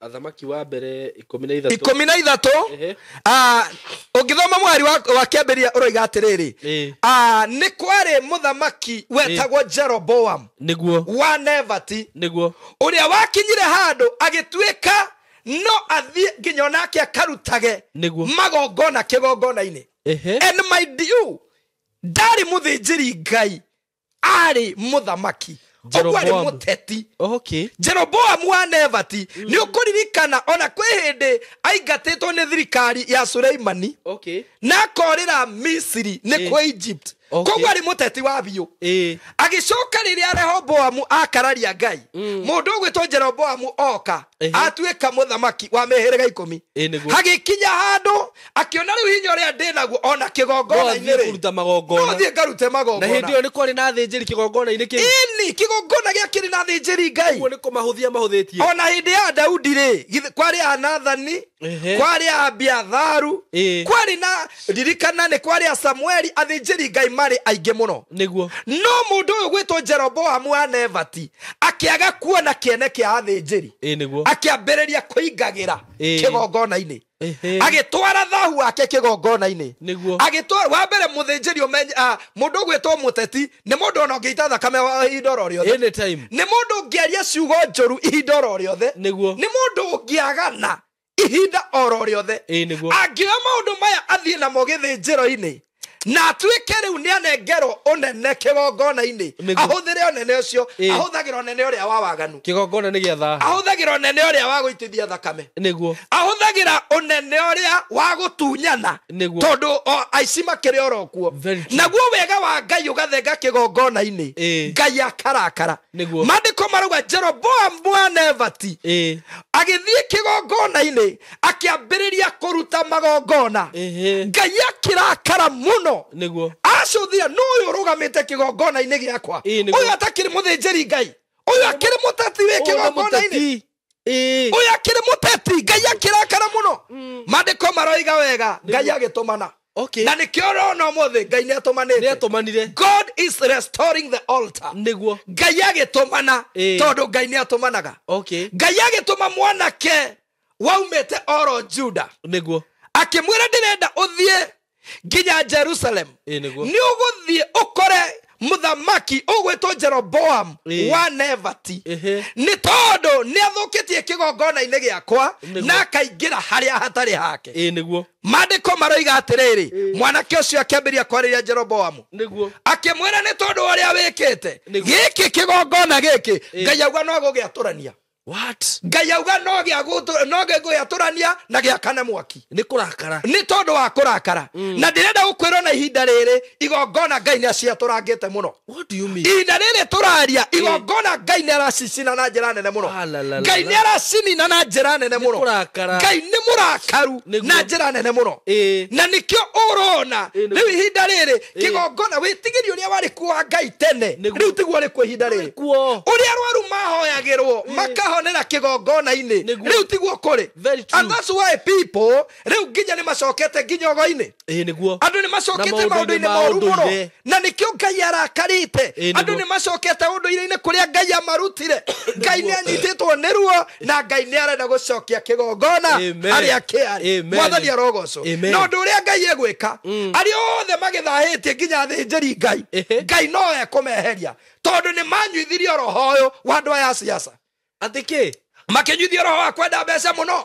Athamaki wa mbere 13. 13. Ehe. Ũngĩthoma mũhari wa kĩambĩrĩria ũroiga atĩrĩrĩ, Ĩ. nĩ kwarĩ mũthamaki wetagwo Jeroboam Nĩguo. wa Nebati, Nĩguo. ũrĩa wakinyire handũ agĩtuĩka no athiĩ nginya onake akarutage Nĩguo. magongona kĩgongona-inĩ. Ehe. And mind you, ndarĩ mũthĩnjĩri Ngai, arĩ mũthamaki. Ũguo arĩ Jeroboamu. mũteti. Okay. Jeroboamu wa Nebati, nĩ ũkũririkana ona kwĩ hĩndĩ aingatĩtwo nĩ thirikari ya Suleimani Okay. na akorĩra Misiri nĩ Ĩ. kwa Egypt. Okay. Koguo arĩ mũteti wa biũ. Ĩ. Agĩcoka rĩrĩa Rehoboamu akararia Ngai, mũndũ ũgwĩtwo Jeroboamu oka Ehe. atuĩka mũthamaki wa mĩhĩrĩga 10. Ĩ nĩguo. Hagĩkinya handũ akĩona rĩu hinya ũrĩa ndĩ naguo ona No kĩgongona-inĩ athiĩ rĩ, kũruta no magongona. thiĩ ngarute Na hĩndĩ magongona. ĩyo nĩ kwarĩ na athĩnjĩri kĩgongona-inĩ kĩu. Ĩni kĩgongona gĩakĩrĩ na athĩnjĩri Ngai. Ũguo nĩ kũmahũthia mahũthĩtie. Ona hĩndĩ ya Daudi rĩ, kwarĩ a Nathani, Kwarĩ a Abiatharu, kwarĩ na ririkana nĩ kwarĩ a Samueli, athĩnjĩri Ngai marĩ aingĩ mũno. Nĩguo. No mũndũ ũyũ gwĩtwo Jeroboamu wa Nebati akĩaga kuona kĩene kĩa athĩnjĩri. Nĩguo. Akĩambĩrĩria kũingagĩra kĩgongona-inĩ. Agĩtwara thahu wake kĩgongona-inĩ. Nĩguo. Agĩtwara wa mbere mũthĩnjĩri mũndũ ũgwĩtwo mũteti nĩ mũndũ ona ũngĩita thakame ihinda oro rĩothe. Anytime. Nĩ mũndũ ũngĩaria ciugo njũru ihinda oro rĩothe. Nĩguo. Nĩ mũndũ ũngĩagana ihinda oro rĩothe. Nĩguo. Angĩoya maũndũ maya athiĩ namo gĩthĩnjĩro-inĩ na atuĩke rĩu nĩ anengerwo ũnene kĩgongona-inĩ, ahũthĩre ũnene ũcio, ahũthagĩra ũnene ũrĩa wa waganu. Kĩgongona nĩ gĩa thahu. Ahũthagĩra ũnene ũrĩa wa gũitithia thakame. Nĩguo. Ahũthagĩra ũnene ũrĩa wa gũtunyana. Nĩguo. Tondũ aici makĩrĩ oro kuo. Naguo wega wa Ngai ũgathenga kĩgongona-inĩ, Ngai akarakara. Nĩguo. Maandĩko marauga Jeroboamu wa Nebati agĩthiĩ kĩgongona-inĩ akĩambĩrĩria kũruta magongona. Ngai akĩrakara mũno. Nĩguo. Acũthia nũ ũyũ ũrũgamĩte kĩgongona-inĩ gĩakwa, ũyũ atakĩrĩ mũthĩnjĩri Ngai, ũyũ akĩrĩ mũteti wĩ kĩgongona-inĩ, ũyũ akĩrĩ mũteti. Ngai akĩrakara mũno. Maandĩko maroiga wega Ngai agĩtũmana. Na nĩkĩo ũrona ũmũthĩ Ngai nĩatũmanĩte. Nĩatũmanire. God is restoring the altar. Nĩguo. Ngai agĩtũmana tondũ Ngai nĩatũmanaga. Ngai agĩtũma mwanake waumĩte oro Juda. Nĩguo. Akĩmwĩra ndĩrenda ũthiĩ nginya Jerusalem. Nĩguo. Nĩ ũgũthiĩ ũkore mũthamaki ũgwĩtwo Jeroboam wa Nebati, nĩ tondũ nĩ athũkĩtie kĩgongona-inĩ gĩakwa na akaingĩra harĩa hatarĩ hake. Nĩguo. Maandĩko maroiga atĩrĩrĩ, mwanake ũcio akĩambĩrĩria kwarĩria Jeroboamu. Nĩguo. Akĩmwĩra nĩ tondũ ũrĩa wĩkĩte gĩkĩ kĩgongona gĩkĩ, Ngai auga no gũgĩatũrania. What? Ngai auga no gĩagũtũrania na gĩakane mwaki. Nĩ kũrakara. Nĩ tondũ wa kũrakara. Na ndĩrenda gũkwĩrwo na ihinda rĩrĩ igongona Ngai nĩ aciatũrangĩte mũno. What do you mean? Ihinda rĩrĩ tũraria igongona Ngai nĩ aracicina na njĩra nene mũno. Ngai nĩ aracinina na njĩra nene mũno. Ngai nĩ mũrakaru na njĩra nene mũno. Na nĩkĩo ũrona rĩu ihinda rĩrĩ kĩgongona wĩtigĩri ũrĩa warĩ kuo wa Ngai tene rĩu tiguo ũrĩ kuo ihinda rĩrĩ. Ũrĩa arwaru mahoyagĩrwo makahonera kĩgongona-inĩ rĩu tiguo kũrĩ. And that's why people rĩu nginya nĩ macokete nginya ũgo-inĩ. Nĩguo. Andũ nĩ macokete maũndũ-inĩ moru mũno na nĩkĩo Ngai arakarĩte. Andũ nĩ macokete ũndũire-inĩ kũrĩa Ngai amarutire. Ngai nĩ anyitĩtwo nĩ ruo na Ngai nĩ arenda gũcokia kĩgongona harĩa kĩarĩ. Mwathani arogocwo. Na ũndũ ũrĩa Ngai egwĩka, arĩa othe magĩthahĩtie nginya athĩnjĩri Ngai, Ngai no ekũmeheria tondũ nĩ manyuithirie roho ũyũ wa andũ aya a siasa. Atĩ kĩ? Makĩnyuithio roho wa kwenda mbeca mũno,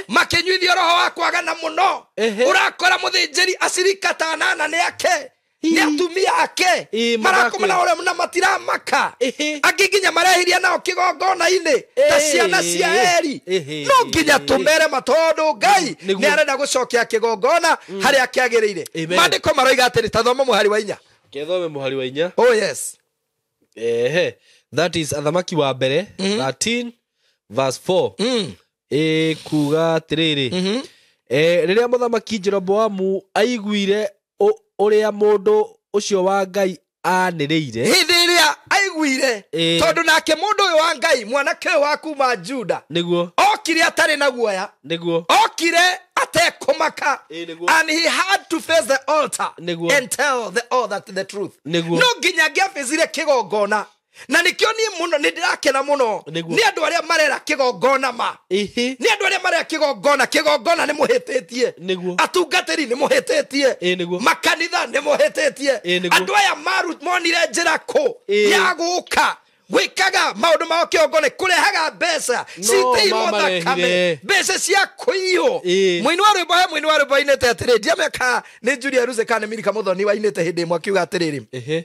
makĩnyuithio roho wa kwagana mũno. Ũrakora mũthĩnjĩri acirika ta anana nĩ ake, nĩ atumia ake, marakoma na ũrĩa na matiramaka. Angĩ nginya marehirie nao kĩgongona-inĩ ta ciana cia Eri. No nginya tũmere ma tondũ Ngai nĩ arenda gũcokia kĩgongona harĩa kĩagĩrĩire. Maandĩko maroiga atĩrĩ, ta thoma mũhari wa 4. Kethome mũhari wa 4. Oh yes. That is Athamaki wa mbere 13 verse 4. Kuga atĩrĩrĩ, rĩrĩa mũthamaki Jeroboamu aiguire ũrĩa mũndũ ũcio wa Ngai anĩrĩire, hĩndĩ ĩrĩa aiguire, tondũ nake mũndũ ũyũ wa Ngai mwanake ũyũ wa kuma Juda nĩguo okire atarĩ na guoya, nĩguo okire atekũmaka, and he had to face the altar and tell the altar the truth. Nĩguo. No nginya angĩabĩcire kĩgongona. Na nĩkĩo niĩ mũno nĩ ndĩrakena mũno nĩ andũ arĩa marera kĩgongona ma. Nĩ andũ arĩa marera kĩgongona, kĩgongona nĩ mũhĩtĩtie, atungatĩri nĩ mũhĩtĩtie, makanitha nĩ mũhĩtĩtie. Andũ aya monire njĩra kũ ya gũka gwĩkaga maũndũ mao kĩgongona, kũrehaga mbeca citĩirwo thakame, mbeca cia kũiywo. Mũini wa rwĩmbo he mũini wa rwĩmbo ainĩte atĩrĩ, ndiamenya nĩ Julia Ruse kana nĩ Milika Mũthoni wainĩte hĩndĩ ĩmwe akiuga atĩrĩrĩ,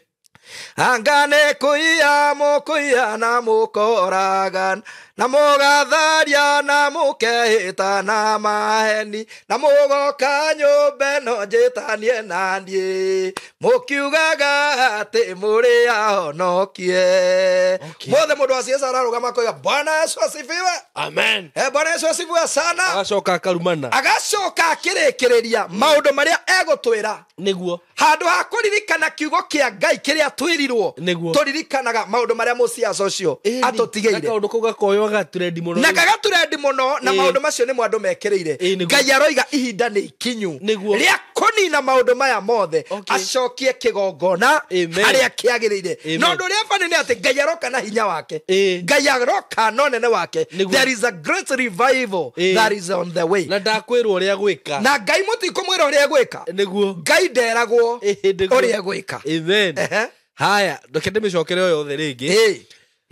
angane kuiya mukuiya na mukoragan na mugatharia na mukehĩta na maheni na mugoka nyũmba ĩno njĩtanie na niĩ mũkiugaga atĩ mũrĩ ahonokie. Mothe mũndũ wa siasa ararũgama akoiga Bwana Yesu asifiwe. Amen. Bwana Yesu asifiwe sana. Agacoka akarumana, agacoka akĩrĩkĩrĩria maũndũ marĩa egũtwĩra. Nĩguo. Handũ ha kũririkana kiugo kĩa Ngai kĩrĩa twĩrirwo, tũririkanaga maũndũ marĩa mũciaca ũcio atũtigĩire. Kaũndũ kau gakoywo Karĩo gaturendi mũno. Na gagaturendi mũno na Ĩĩ. maũndũ macio nĩmo andũ mekĩrĩire. Ĩĩ, nĩguo. Ngai aroiga ihinda nĩ ikinyu Nĩguo. rĩa kũnina maũndũ maya mothe, Okay. acokie kĩgongona Amen. harĩa kĩagĩrĩire. Amen. Na ũndũ ũrĩa bani nĩ atĩ Ngai aroka na hinya wake. Ĩĩ. Ngai aroka na ũnene wake. Nĩguo. There is a great revival Ĩĩ. that is on the way. Na ndakwĩrwo ũrĩa gwĩka. Na Ngai mũtikũmwĩra ũrĩa egwĩka. Nĩguo. Ngai nderagwo Ĩĩ, nĩguo. ũrĩa egwĩka. Amen. Ehe. Haya, reke ndĩmĩcokere o yothe rĩngĩ. Ĩĩ.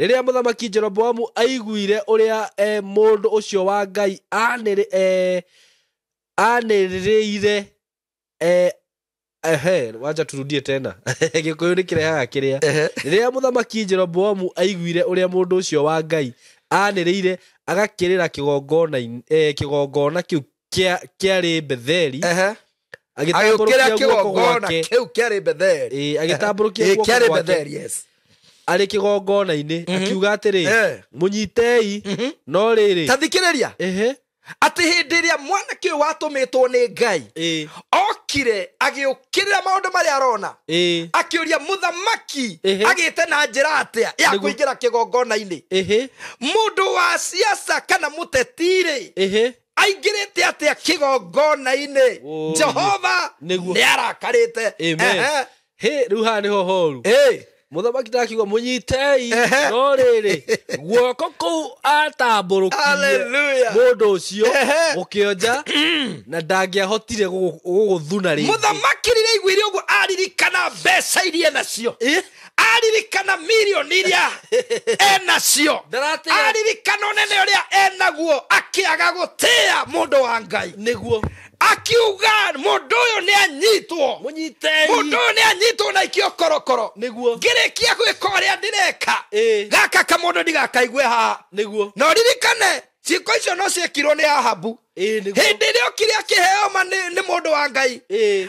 Rĩrĩa mũthamaki Jeroboamu aiguire ũrĩa mũndũ ũcio wa Ngai anĩrĩire, ehe, wacha turudie tena. Gĩkũyũ nĩ kĩrehaga kĩrĩa. Ehe. Rĩrĩa mũthamaki Jeroboamu aiguire ũrĩa mũndũ ũcio wa Ngai anĩrĩire agakĩrĩra kĩgongona, kĩgongona kĩu kĩarĩ Betheli, Ehe. agĩtambũrũkia Agĩũkĩra guoko kĩgongona gwake. kĩu kĩarĩ Betheli. Ĩĩ, agĩtambũrũkia Ĩĩ, guoko kĩarĩ gwake Betheli, yes. arĩ kĩgongona-inĩ, akiuga atĩrĩ, Eh. mũnyitei. No rĩrĩ, Ta thikĩrĩria ehe, atĩ hĩndĩ ĩrĩa mwanake ũyũ watũmĩtwo nĩ Ngai ĩĩ, okire agĩũkĩrĩra maũndũ marĩa arona, ĩĩ, akĩũria mũthamaki Ehe. agĩte na njĩra atĩa ya Nĩguo. kũingĩra kĩgongona-inĩ. Ehe, Mũndũ wa siasa kana mũteti-rĩ, ehe, aingĩrĩte atĩa kĩgongona-inĩ? Oi. Jehova Nĩguo. nĩ arakarĩte. Amen. Ehe. Hĩ, rĩu haha nĩho horu. Ĩĩ. Mũthamaki ndakiuga mũnyitei, Ehe. no rĩrĩ, guoko kũu atambũrũkirie Hallelujah. mũndũ ũcio Ehe. gũkĩonja na ndangĩahotire gũgũthuna rĩngĩ. Mũthamaki rĩrĩa aiguire ũguo aririkana mbeca iria enacio, aririkana mirioni iria enacio, Ndaratiga- aririkana ũnene ũrĩa enaguo, akĩaga gũtĩĩa mũndũ wa Ngai. Nĩguo. Akiuga mũndũ ũyũ nĩ anyitwo. Mũnyitei. Mũndũ ũyũ nĩ anyitwo na ikio korokoro. Nĩguo. Ngĩrĩkia gwĩka ũrĩa ndĩreka, Ĩĩ. gaka kamũndũ ndigakaigue haha. Nĩguo. Na ũririkane ciĩko icio no ciĩkirwo nĩ Ahabu. Ĩĩ, nĩguo. Hĩndĩ ĩrĩa okire akĩheo ma nĩ mũndũ wa Ngai, Ĩĩ.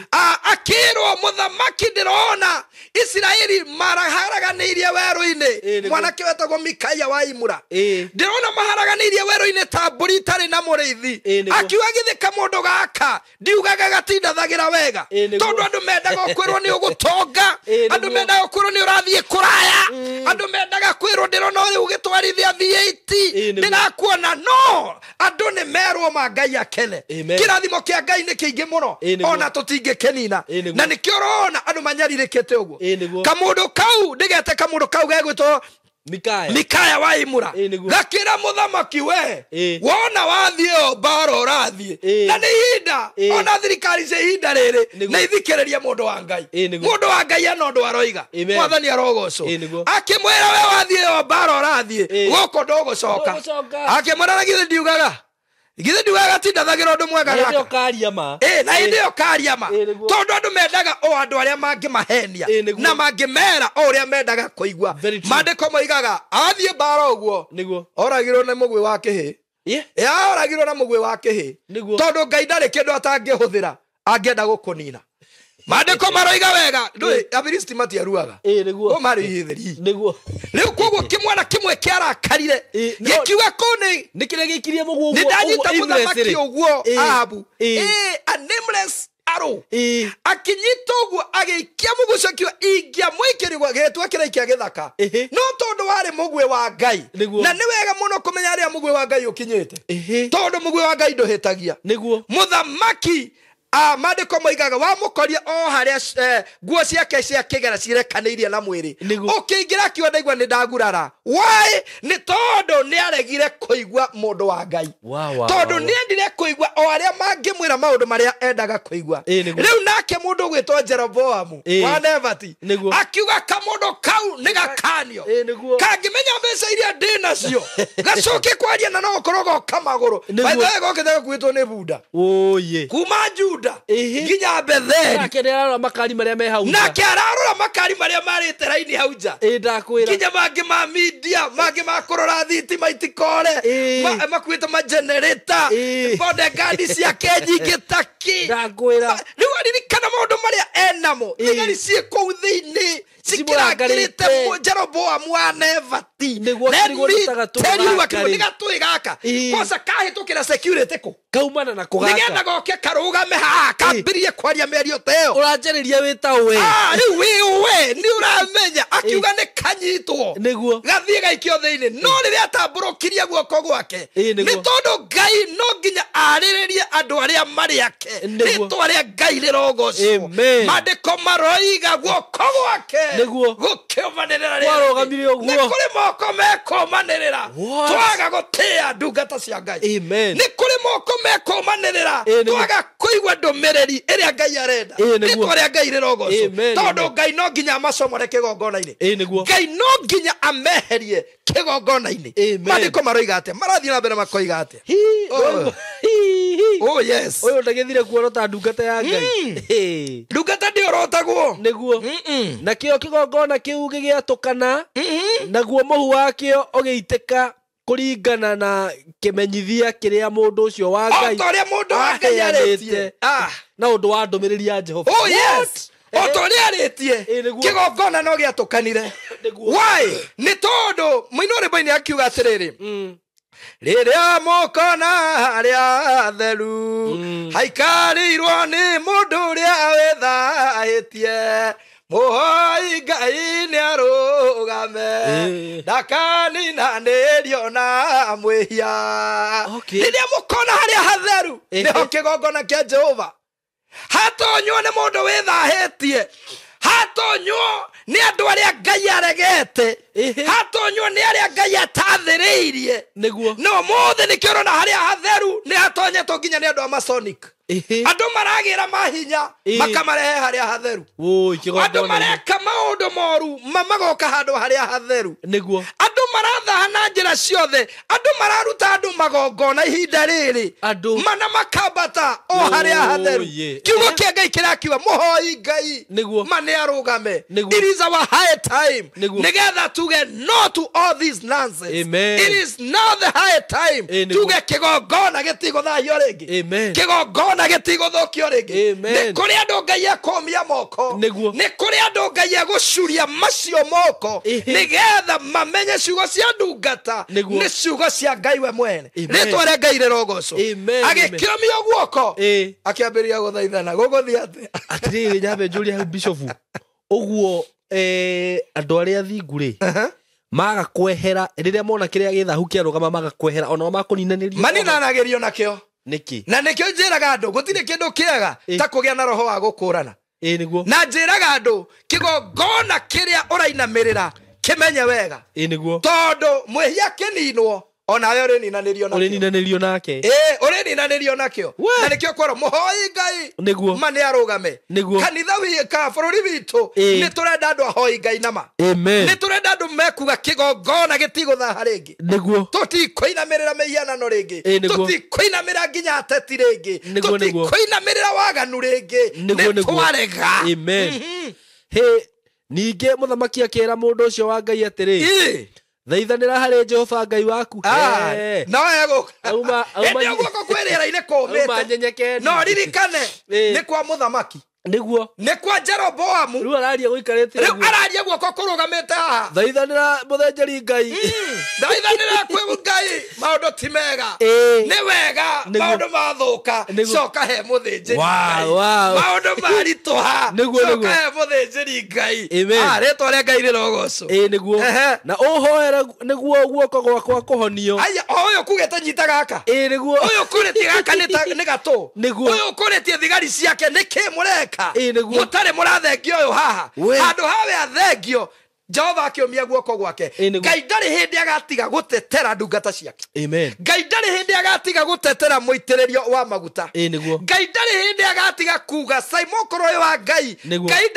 Akĩrwo mũthamaki ndĩrona Isiraeli maraharaganĩirie werũ-inĩ. Ĩĩ, nĩguo. Mwanake wetagwo Mikaia wa Imura. Ĩĩ. Ndĩrona maharaganĩirie werũ-inĩ ta mbũri itarĩ na mũrĩithi. Ĩĩ, nĩguo. Akiuga githĩ kamũndũ gaka ndiugaga gatindathagĩra wega, Ĩĩ, nĩguo. tondũ andũ mendaga kwĩrwo nĩ ũgũtonga, Ĩĩ, andũ nĩguo. mendaga kwĩrwo nĩ ũrathiĩ kũraya, andũ mendaga kwĩrwo ndĩrona ũrĩ ũgĩtwarithia V8, Ĩĩ, nĩguo. ndĩrakuona. No andũ nĩ merwo ma Ngai akene. Amen. Kĩrathimo kĩa Ngai nĩ kĩingĩ mũno, Ĩĩ, nĩguo. ona tũtingĩkĩnina. Ĩĩ, nĩguo. Na nĩkĩo ũrona andũ manyarirĩkĩte ũguo. Ĩĩ, nĩguo. Kamũndũ kau ndĩgete kamũndũ kau gegwĩtwo Mikaya. Mikaya wa Imura, Ĩĩ, nĩguo. gakĩra mũthamaki we, Ĩĩ. wona wathiĩ ĩyo mbara ũrathiĩ, Ĩĩ. na nĩ ihinda Ĩĩ. ona thirikari cia ihinda rĩrĩ Nĩguo. nĩ ithikĩrĩrie mũndũ wa Ngai. Ĩĩ, nĩguo. Mũndũ wa Ngai ena ũndũ aroiga. Amen. Mwathani arogocwo. Ĩĩ, nĩguo. Akĩmwĩra we wathiĩ ĩyo mbara ũrathiĩ, Ĩĩ. gũkũ ndũgũcoka. Ndũgũcoka. Akĩmwĩra na githĩ ndiugaga, githĩ ndiugaga gatindathagĩra ũndũ mwega Na hĩndĩ ĩyo gaka. karia ma. Ĩĩ, na hĩndĩ ĩyo karia ma, Ĩĩ, nĩguo. tondũ andũ mendaga o andũ arĩa mangĩmahenia Ĩĩ, nĩguo. na mangĩmera o ũrĩa mendaga kũigua. Very true. Maandĩko moigaga athiĩ mbara ũguo Nĩguo. oragirwo nĩ mũgwĩ wa kĩhĩ. Ĩĩ. Ĩ, oragirwo na mũgwĩ wa kĩhĩ. Nĩguo. Tondũ Ngai ndarĩ kĩndũ atangĩhũthĩra angĩenda gũkũnina. Maandĩko maroiga wega ndũĩ Afilisti matiaruaga. Ĩĩ, nĩguo. O marĩ ihithĩri. Nĩguo. Rĩu koguo kĩmwana kĩmwe kĩarakarire, Ĩĩ, no- gĩkiuga kũu nĩ Nĩ kĩrĩa gĩikirie mũguo nĩ ũguo ndanyita ũguo mũthamaki aimless rĩ. ũguo Ĩĩ. Ahabu. Ĩĩ. Ĩĩ, a nameless arrow. Ĩĩ. Akinyita ũguo agĩikia mũguo ũcio, akiuga ingĩamũikĩria ũguo agĩtua kĩraikia gĩthaka. Ĩhĩ. No tondũ warĩ mũguĩ wa Ngai, Nĩguo. na nĩ wega mũno kũmenya harĩa mũguĩ wa Ngai ũkinyĩte, Ĩhĩ. tondũ mũguĩ wa Ngai ndũhĩtagia. Nĩguo. Mũthamaki maandĩko moigaga wamũkoria o harĩa nguo ciake cia kĩgera cirekanĩirie na mwĩrĩ. Nĩguo. Ũkĩingĩra akiuga ndaigua nĩ ndagurara. Why? Nĩ tondũ nĩ aregire kũigua mũndũ wa Ngai, Wa, wa, tondũ wa, wa. nĩ endire kũigua o arĩa mangĩmwĩra maũndũ marĩa endaga kũigua. Ĩĩ, nĩguo. Rĩu nake mũndũ ũgwĩtwo Jeroboamu Ĩĩ. wa Nebati Nĩguo. akiuga kamũndũ kau nĩ gakanio, Ĩĩ, nĩguo. kangĩmenya mbeca iria ndĩ nacio gacoke kwaria na no gũkorwo goka magũrũ. Nĩguo. By the way, gokĩte gakuĩtwo nĩ bunda Ũyĩ. kuma Juda Ĩhĩ. nginya Betheli. Nake nĩ ararora makari marĩa me hau nja. Nake ararora makari marĩa marĩte raini hau nja, Ĩĩ, ndakwĩra. nginya mangĩ ma media, mangĩ ma kũrora thitima itikore, Ĩĩ. makuĩte magenereta, Ĩĩ. bodegandi ciake nyingĩ taki. Ndakwĩra. Rĩu aririkana maũndũ marĩa enamo, Ĩĩ. thigari ciĩ kũu thĩinĩ cikĩrangĩrĩte Cimũrangarĩte. Jeroboamu wa Nebati. Nĩguo Let kĩrigwo me nĩ ta gatũĩ tell you, gaka akĩrwo rĩ. nĩ gatũĩ gaka Ĩĩ. kwanza kahĩtũkĩra security kũ. Kaumana na kũgaka. Nĩgetha goke karũgame haha kambĩrĩrie kwaria mĩario ta ĩyo. Ũranjarĩria wĩ ta we. Rĩu wĩ we nĩ ũramenya akiuga nĩ kanyitwo. Nĩguo. Gathiĩ gaikio thĩinĩ. No rĩrĩa atambũrũkirie guoko gwake Ĩ, nĩ nĩguo. tondũ Ngai no nginya arĩrĩrie andũ arĩa marĩ ake. Nĩguo. Rĩtwa rĩa Ngai rĩrogocwo. Amen. Maandĩko maroiga guoko gwake Nĩguo. gũkĩũmanĩrĩra Kwarũgamire ũguo. Nĩ kũrĩ moko mekũmanĩrĩra. What? Twaga gũtĩĩa ndungata cia Ngai. Amen. Nĩ kũrĩ moko mekũmanĩrĩra. Ĩ, nĩguo. Twaga kũigua ndũmĩrĩri ĩrĩa Ngai arenda. Ĩ, nĩguo. Rĩtwa rĩa Ngai rĩrogocwo. Amen, Tondũ amen. Ngai no nginya amacomore kĩgongona-inĩ. Ĩ, nĩguo. Ngai no nginya ameherie kĩgongona-inĩ. Amen. Maandĩko maroiga atĩa? Marathiĩ na mbere makoiga atĩa? Hi, Oh. hi, hi. Oh yes. Ũyũ ndagĩthire kuorota ndungata ya Ngai. Ĩ. Ndungata ndĩorotagwo. Nĩguo. Nakĩo kĩgongona kĩu gĩgĩatũkana, naguo mũhu wakĩo ũgĩitĩka kũringana na kĩmenyithia kĩrĩa mũndũ ũcio wa O Ngai ta ũrĩa mũndũ wa Ngai arĩtie. aheanĩte Ah. na ũndũ wa ndũmĩrĩri ya Jehova. Oh yes. O ta ũrĩa arĩtie. Ĩ, nĩguo. Kĩgongona no gĩatũkanire. Nĩguo. Why? Nĩ tondũ mũini wa rwĩmbo-inĩ akiuga atĩrĩrĩ, rĩrĩa mũkona harĩa hatheru haikarĩirwo nĩ mũndũ ũrĩa wĩthahĩtie, mũhoi Ngai nĩ arũgame, ndakaninanĩrio na mwĩhia. Okay. Rĩrĩa mũkona harĩa hatheru Ĩ. nĩho kĩgongona kĩa Jehova hatonywo nĩ mũndũ wĩthahĩtie, hatonywo nĩ andũ arĩa Ngai aregete, Ĩhĩ. hatonywo nĩ arĩa Ngai atathĩrĩirie. Nĩguo. No mũthĩ nĩkĩo ũrona harĩa hatheru nĩ hatonyetwo nginya nĩ andũ a Masonic. Ĩhĩ. Andũ maragĩra mahinya Ĩ. makamarehe harĩa hatheru. Wũi, Andũ kĩgongona-inĩ. mareka maũndũ moru magoka handũ harĩa hatheru. Nĩguo. Andũ marathaha na njĩra ciothe. Andũ mararuta andũ magongona ihinda rĩrĩ. Andũ. Mana makambata o harĩa hatheru. Oye. Kiugo kĩa Ngai kĩrakiuga mũhoi Ngai Nĩguo. ma nĩ arũgame. Nĩguo. It is our high time. Nĩguo. Nĩgetha tuge no to all these nonsense. Amen. It is now the high time. Ĩ, nĩguo. Tuge kĩgongona gĩtigũthahio rĩngĩ. Amen. Kĩgongona gĩtigũthũkio rĩngĩ. Amen. Nĩ kũrĩ andũ Ngai ekũmia moko. Nĩguo. Nĩ kũrĩ andũ Ngai egũcuria macio moko Ĩhĩ. nĩgetha mamenye ciugo cia ndungata Nĩguo. nĩ ciugo cia Ngai we mwene. Amen. Rĩtwa rĩa Ngai rĩrogocwo. Amen. Agĩkĩũmio guoko Ĩ. akĩambĩrĩria gũthaithana. Gũgũthiĩ atĩa? Atĩrĩrĩ, nyambe njũrie hau bishofu ũguo, andũ arĩa athingu rĩ maga kwehera rĩrĩa mona kĩrĩa gĩthahu kĩarũgama, maga kwehera onao makũninanĩrio Maninanagĩrio nakĩo. Nĩkĩ? Na nĩkĩo njĩraga andũ gũtirĩ kĩndũ kĩega Ĩ. ta kũgĩa na roho wa gũkũrana. Ĩ, nĩguo. Na njĩraga andũ kĩgongona kĩrĩa ũrainamĩrĩra kĩmenye wega. Ĩ, nĩguo. Tondũ mwĩhia kĩninwo onawe ũrĩninanĩrio nakĩo. Ũrĩninanĩrio nake. Ĩ, ũrĩninanĩrio nakĩo. We. Na nĩkĩo kwerwo mũhoi Ngai Nĩguo. ma nĩ arũgame. Nĩguo. Kanitha ka bũrũri witũ Ĩ. nĩ tũrenda andũ ahoi Ngai nama. Amen. Nĩ tũrenda andũ mekuga kĩgongona gĩtigũthaha rĩngĩ. Nĩguo. Tũtikũinamĩrĩra mĩhianano rĩngĩ. Ĩ, nĩguo. Tũtikũinamĩrĩra nginya ateti rĩngĩ. Nĩguo, nĩguo. Tũtikũinamĩrĩra waganu rĩngĩ. Nĩguo, Nĩ nĩguo. twarega. Amen. Hĩ, ningĩ mũthamaki akĩra mũndũ ũcio wa Ngai atĩrĩ, Ĩ. thaithanĩra harĩ Jehova Ngai waku. Ah, He. no egũka. Auma Hĩndĩ ĩyo guoko kwĩ rĩera-inĩ auma kũũmĩte. nyenyekeni. No ririkane Ĩ. nĩ kwa mũthamaki. Nĩguo. Nĩ kwa Jeroboamu. Rĩu araria gũikarĩte Rĩu ũguo. araria guoko kũrũgamĩte haha. Thaithanĩra mũthĩnjĩri Ngai. Thaithanĩra kwĩ Ngai maũndũ ti mega. Ĩ. Nĩ wega Nĩguo. maũndũ mathũka Nĩguo. coka he mũthĩnjĩri Wow, Ngai. wow. Maũndũ maritũha Nĩguo, coka nĩguo. he mũthĩnjĩri Ngai. Amen. Ah, rĩtwa rĩa Ngai rĩrogocwo. Ĩ, nĩguo. Ehe. Na ũhoere nĩguo guoko gwakwa kũhonio. Aya, o ũyũ kugĩte nyita gaka. Ĩ, nĩguo. Ũyũ kũrĩtie gaka nĩ gatũ. Nĩguo. Ũyũ kũrĩtie thigari ciake nĩ kĩ mũreka? Ĩ, nĩguo. Mũtarĩ mũrathengio ũyũ haha. We. Handũ hawe athengio Jehova akĩũmia guoko gwake. Ĩ, nĩguo. Ngai ndarĩ hĩndĩ agatiga gũtetera ndungata ciake. Amen. Ngai ndarĩ hĩndĩ agatiga gũtetera mũitĩrĩrio wa maguta. Ĩ, nĩguo. Ngai ndarĩ hĩndĩ agatiga kuga Simon korwo ũyũ wa Ngai. Nĩguo. Ngai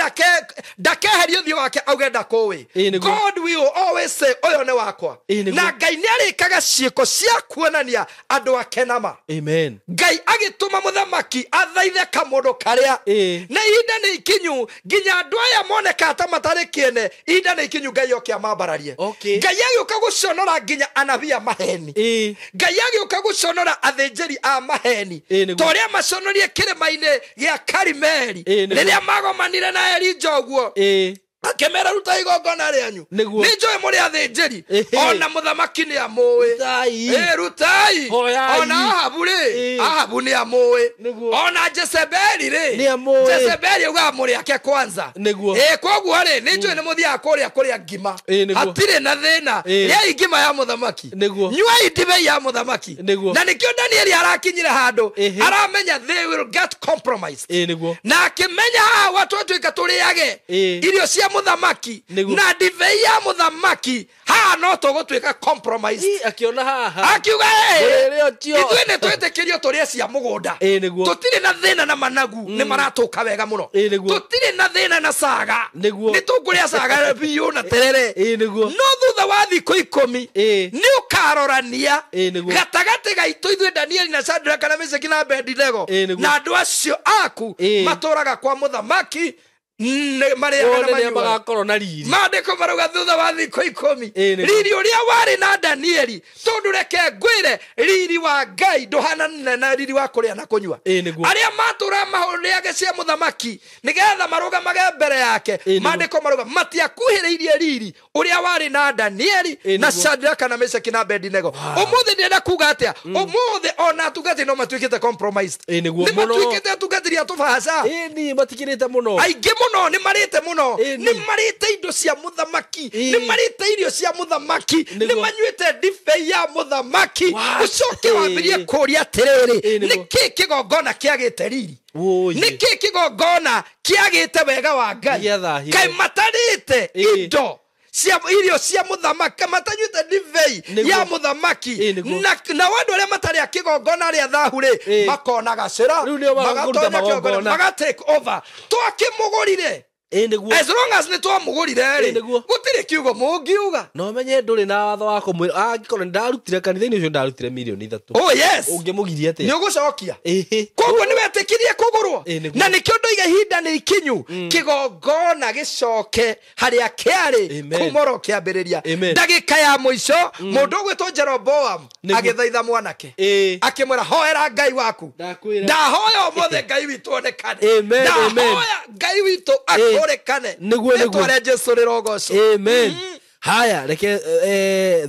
ndakeheria ũthiũ wake auge ndakũĩ. Ĩ, nĩguo. God will always say ũyũ nĩ wakwa. Ĩ, nĩguo. Na Ngai nĩ arĩkaga ciĩko cia kuonania andũ ake nama. Amen. Ngai agĩtũma mũthamaki athaithe kamũndũ karĩa. Ĩ. Na ihinda nĩ ikinyu nginya andũ aya monekaga ta matarĩ kĩene, ihinda nĩ ikinyu Ngai oke amambararie. Okay. Ngai agĩũka gũconora nginya anabii a maheni. Ĩ. Ngai agĩũka gũconora athĩnjĩri a maheni. Ĩ, nĩguo. Ta ũrĩa maconorire kĩrĩma-inĩ gĩa Karimeli Ĩ, nĩguo. rĩrĩa magomanire na Elija ũguo. Ĩ. Akĩmera ruta igongona rĩanyu. Nĩguo. Nĩ njũĩ mũrĩ athĩnjĩri. Ĩhĩ. Ona mũthamaki nĩ amũĩ. Rutai. Ĩ, rutai. Hoyai. Ona Ahabu rĩ, Ĩ. Ahabu nĩ amũĩ. Nĩguo. Ona Jezebeli rĩ, Nĩ amũĩ. Jezebeli augaga mũrĩ ake kwanza. Nĩguo. Ĩ, koguo rĩ, nĩ njũĩ nĩ mũthiaga kũrĩa kũrĩa ngima. Ĩ, nĩguo. Hatirĩ na thĩna. Ĩ. Rĩai ngima ya mũthamaki. Nĩguo. Nyuai ndibei ya mũthamaki. Nĩguo. Na nĩkĩo Danieli arakinyire handũ Ĩhĩ. aramenya they will get compromised. Ĩ, nĩguo. Na akĩmenya haha watwatuĩka tũrĩage Ĩ. irio cia mũthamaki Nĩguo. na ndibei ya mũthamaki, haha no tũgũtuĩka compromised. Ĩ, akĩona haha Akiuga, "Ĩ, Mũrĩre ũcio." ithuĩ nĩ twĩtĩkĩrio tũrĩe cia mũgũnda. Ĩ, nĩguo. Tũtirĩ na thĩna na managu, nĩ maratũka wega mũno. Ĩ, nĩguo. Tũtirĩ na thĩna na caga. Nĩguo. Nĩ tũkũrĩa caga biũ na terere. Ĩ, nĩguo. No thutha wa thikũ 10 Ĩ. nĩ ũkarorania Ĩ, nĩguo. gatagatĩ gaitũ ithuĩ Danieli na Shadraka na Meshaki na Abednego Ĩ, nĩguo. na andũ acio aku Ĩ. matũraga kwa mũthamaki nĩ marĩaga Wone na nĩa manyuaga. magakorwo na riri. Maandĩko marauga thutha wa thikũ 10 Ĩ, nĩguo. riri ũrĩa warĩ na Danieli, tondũ reke ngwĩre, riri wa Ngai ndũhananine na riri wa kũrĩa na kũnyua. Ĩ, nĩguo. Arĩa matũra marĩage cia mũthamaki nĩgetha marũgamage mbere yake, Ĩ, nĩguo. maandĩko marauga matiakuhĩrĩirie riri ũrĩa warĩ na Danieli Ĩ, na nĩguo. Shadraka na Meshaki na Abednego. Ũmũthĩ ndĩrenda kuga atĩa? Ũmũthĩ ona atungatĩri no matuĩkĩte compromised. Ĩ, nĩguo Nĩ mũno. matuĩkĩte atungatĩri a tũbaca. Ĩ, ni matikĩrĩte mũno. Aingĩ mũno nĩ marĩte mũno. Ĩ, nĩ. Nĩ marĩte indo cia mũthamaki, Ĩ. nĩ marĩte irio cia mũthamaki, nĩ Nĩguo. manyuĩte ndibei ya mũthamaki. What? Ũcoke wambĩrie Ĩ. kũũria atĩrĩrĩ, Ĩ, nĩguo. nĩ kĩĩ kĩgongona kĩagĩte riri? Wũi. Nĩ kĩĩ kĩgongona kĩagĩte wega wa Ngai? Gĩathahire. Kaĩ matarĩte Ĩ. indo cia irio cia mũthamaki, matanyuĩte ndibei Nĩguo. ya mũthamaki? Ĩ, nĩguo. Na andũ arĩa matarĩ a kĩgongona arĩa thahu rĩ, Ĩ. makona gacĩra, Rĩu nĩo magakũruta magatonya kĩgongona, magongona. maga take over. Twakĩmũgũrire. Ĩ, nĩguo. As long as nĩ twamũgũrire rĩ, Ĩ, nĩguo. gũtirĩ kiugo mũngiuga. Na ũmenye ndũrĩ na watho wa kũmwĩra angĩkorwo nĩ ndarutire kanitha-inĩ ũcio, ndarutire mirioni 3. Oh yes. Ũngĩmũgiria Nĩ atĩa? ũgũcokia. Ĩhĩ. Koguo nĩ wetĩkirie kũgũrwo. Ĩ, nĩguo. Na nĩkĩo ndoiga ihinda nĩ ikinyu kĩgongona gĩcoke harĩa kĩarĩ Amen. kuma oro kĩambĩrĩria. Amen. Ndagĩka ya mũico mũndũ ũgwĩtwo Jeroboam Nĩguo. agĩthaitha mwanake, Ĩ. akĩmwĩra, hoera Ngai waku. Ndakwĩra. Ndahoya ũmũthĩ Ngai witũ onekane. Amen, amen. Ndahoya Ngai witũ akũrĩkane. Nĩguo, nĩguo. Rĩtwa rĩa Jesu rĩrogocwo. Amen. Haya, reke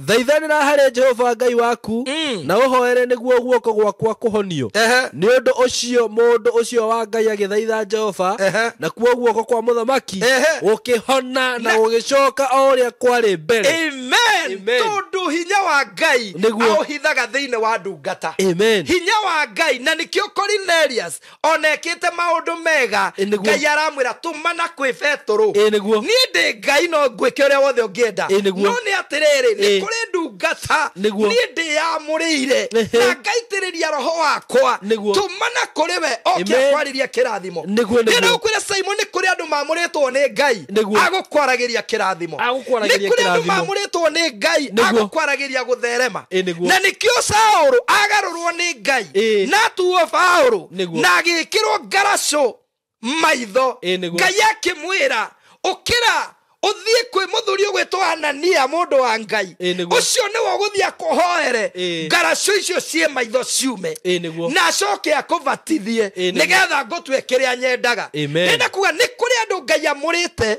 thaithanĩra harĩ Jehova Ngai waku na ũhoere nĩguo guoko gwakwa kũhonio. Ehe. Nĩ ũndũ ũcio mũndũ ũcio wa Ngai agĩthaitha Jehova, Ehe. nakuo guoko kwa mũthamaki Ehe. gũkĩhona na Na- gũgĩcoka o ũrĩa kwarĩ mbere. Amen. Amen. Tondũ hinya wa Ngai Nĩguo. aũhithaga thĩinĩ wa ndungata. Amen. Hinya wa Ngai, na nĩkĩo Cornelius ona ekĩte maũndũ mega, Ĩ, nĩguo. Ngai aramwĩra tũmana kwĩ Betũrũ. Ĩ, nĩguo. Niĩ ndĩ Ngai, no ngwĩke ũrĩa wothe ũngĩenda. Ĩ, nĩguo. No nĩ atĩrĩrĩ, nĩ Ĩ. kũrĩ ndungata Nĩguo. niĩ ndĩyamũrĩire Ehe. na ngaitĩrĩria roho wakwa. Nĩguo. Tũmana kũrĩ we oke Amen. akwarĩria kĩrathimo. Nĩguo, nĩguo. Ndĩrenda gũkwĩra Simon, nĩ kũrĩ andũ mamũrĩtwo nĩ Ngai Nĩguo. agũkwaragĩria kĩrathimo. Agũkwaragĩria Nĩ kũrĩ andũ kĩrathimo. mamũrĩtwo nĩ Ngai Nĩguo. agũkwaragĩria gũtherema. Ĩ, nĩguo. Na nĩkĩo Saũlũ agarũrwo nĩ Ngai Ĩ. na atuo Paũlũ Nĩguo. na agĩkĩrwo ngaracũ maitho. Ĩ, nĩguo. Ngai akĩmwĩra, ũkĩra ũthiĩ kwĩ mũthuri ũgwĩtwo Anania, mũndũ wa Ngai. Ĩ, nĩguo. Ũcio nĩwe ũgũthiĩ akũhoere Ĩ. ngaracũ icio ciĩ maitho ciume, Ĩ, nĩguo. na acoke akũbatithie Ĩ, nĩguo. nĩgetha ngũtue kĩrĩa nyendaga. Amen. Ndĩrenda kuga nĩ kũrĩ andũ Ngai amũrĩte,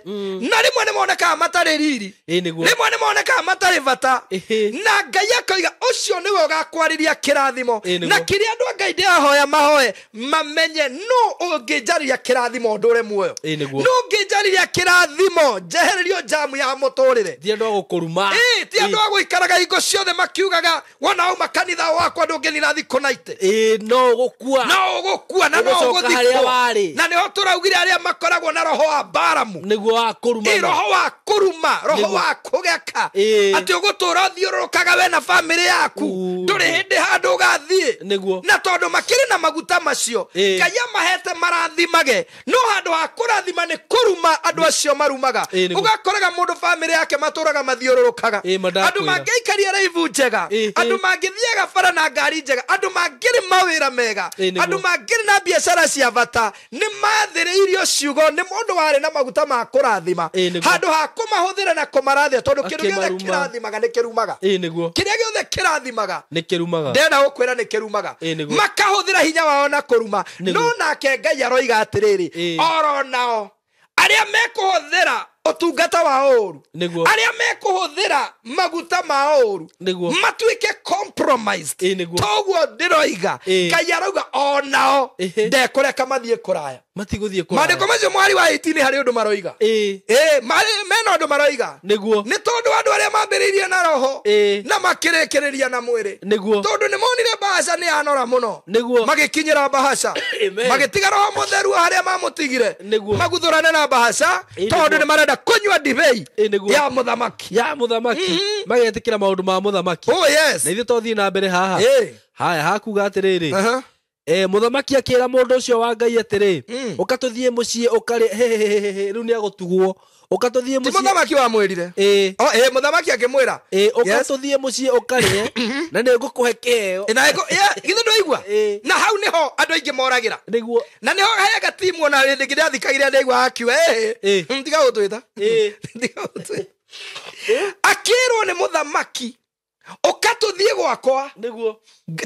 na rĩmwe nĩ monekaga matarĩ riri, Ĩ, nĩguo. rĩmwe nĩ monekaga matarĩ bata, Ĩhĩ. na Ngai akoiga ũcio nĩwe ũgakwarĩria kĩrathimo. Ĩ, nĩguo. Na kĩrĩa andũ a Ngai ndĩrahoya mahoe mamenye, nũ ũngĩnjarĩria kĩrathimo ndũre muoyo? Ĩ, nĩguo. Nũ ũngĩnjarĩria kĩrathimo njehererio njamu ya mũtũrĩre? Ti andũ a gũkũruma. Ĩ, ti andũ a gũikaraga hingo ciothe makiugaga wona auma kanitha wakwa ndũngĩnina thikũ naite. Ĩ, no ũgũkua. No ũgũkua na no Ũgũcoka harĩa ũgũthikwo. warĩ. Na nĩho tũraugire arĩa makoragwo na roho wa Baramu. Nĩguo wa Ĩ, kũrumana. roho wa kũruma, roho Nĩguo. wa kũgeka Ĩ. atĩ ũgũtũra ũthiũrũrũkaga we na bamĩrĩ yaku, Uu. ndũrĩ hĩndĩ handũ ũgathiĩ. Nĩguo. Na tondũ makĩrĩ na maguta macio Ĩ. Ngai amahete marathimage, no handũ ha kũrathima nĩ kũruma andũ acio marumaga. Ĩ, nĩguo. Ũgakoraga mũndũ bamĩrĩ yake matũraga mathiũrũrũkaga. Ĩ, mandakwĩra. Andũ mangĩikaria raibu njega, Ĩ, ĩ. andũ mangĩthiaga bara na ngari njega, andũ mangĩrĩ mawĩra mega, Ĩ, nĩguo. andũ mangĩrĩ na biacara cia bata, nĩ mathĩrĩirio ciugo nĩ mũndũ warĩ na maguta ma kũrathima. Ĩ, nĩguo. Handũ ha kũmahũthĩra na kũmarathia, tondũ kĩndũ gĩothe Akĩmaruma. kĩrathimaga nĩ kĩrumaga. Ĩ, nĩguo. Kĩrĩa gĩothe kĩrathimaga Nĩ kĩrumaga. ndĩrenda gũkwĩra nĩ kĩrumaga. Ĩ, nĩguo. Makahũthĩra hinya wao na kũruma. Nĩguo. No nake Ngai aroiga atĩrĩrĩ, Ĩ. oro nao arĩa mekũhũthĩra Ũtungata wa ũru, Nĩguo. arĩa mekũhũthĩra maguta ma ũru Nĩguo. matuĩke compromised. Ĩ, nĩguo. Toguo ndĩroiga, Ĩ. Ngai arauga onao Ĩhĩ. ndekũreka mathiĩ kũraya. Matigũthiĩ kũraya. Maandĩko macio mwari wa 18 harĩ ũndũ maroiga. Ĩ. Ĩ, mena ũndũ maroiga. Nĩguo. Nĩ tondũ andũ arĩa mambĩrĩirie na roho Ĩ. na makĩrĩkĩrĩria na mwĩrĩ, Nĩguo. tondũ nĩ monire mbahaca nĩ yanora mũno, Nĩguo. magĩkinyĩra mbahaca, Amen. magĩtiga roho mũtheru harĩa mamũtigire, Nĩguo. maguthũrane na mbahaca, Ĩ, tondũ nĩguo. nĩ marenda kũnyua ndibei Ĩ, nĩguo. ya mũthamaki. Ya mũthamaki, magetĩkĩra maũndũ ma mũthamaki. Oh yes. Na ithuĩ tothiĩ na mbere haha. Ĩ. Haya, hakuga atĩrĩrĩ, Aha. Mũthamaki akĩra mũndũ ũcio wa Ngai atĩrĩ, Mm. ũka tũthiĩ mũciĩ ũkarĩ rĩu nĩ agũtugwo, ũka tũthiĩ Ti mũciĩ. mũthamaki wamwĩrire? Ĩ. Oh, ĩ, mũthamaki akĩmwĩra. Ĩ, ũka Yes. tũthiĩ mũciĩ ũkarĩe na nĩ ngũkũhe kĩheo. Ĩ, na yeah, githĩ ndwaigua? Ĩ. Na hau nĩho andũ aingĩ moragĩra, Nĩguo. na nĩho hega timu ona hĩndĩ ĩngĩ ndathikagĩrĩria ndaigua akiuga, Ĩ. tiga gũtwĩta. Ĩ. Tiga gũtwĩta. Akĩrwo nĩ mũthamaki, ũka tũthiĩ gwakwa, Nĩguo.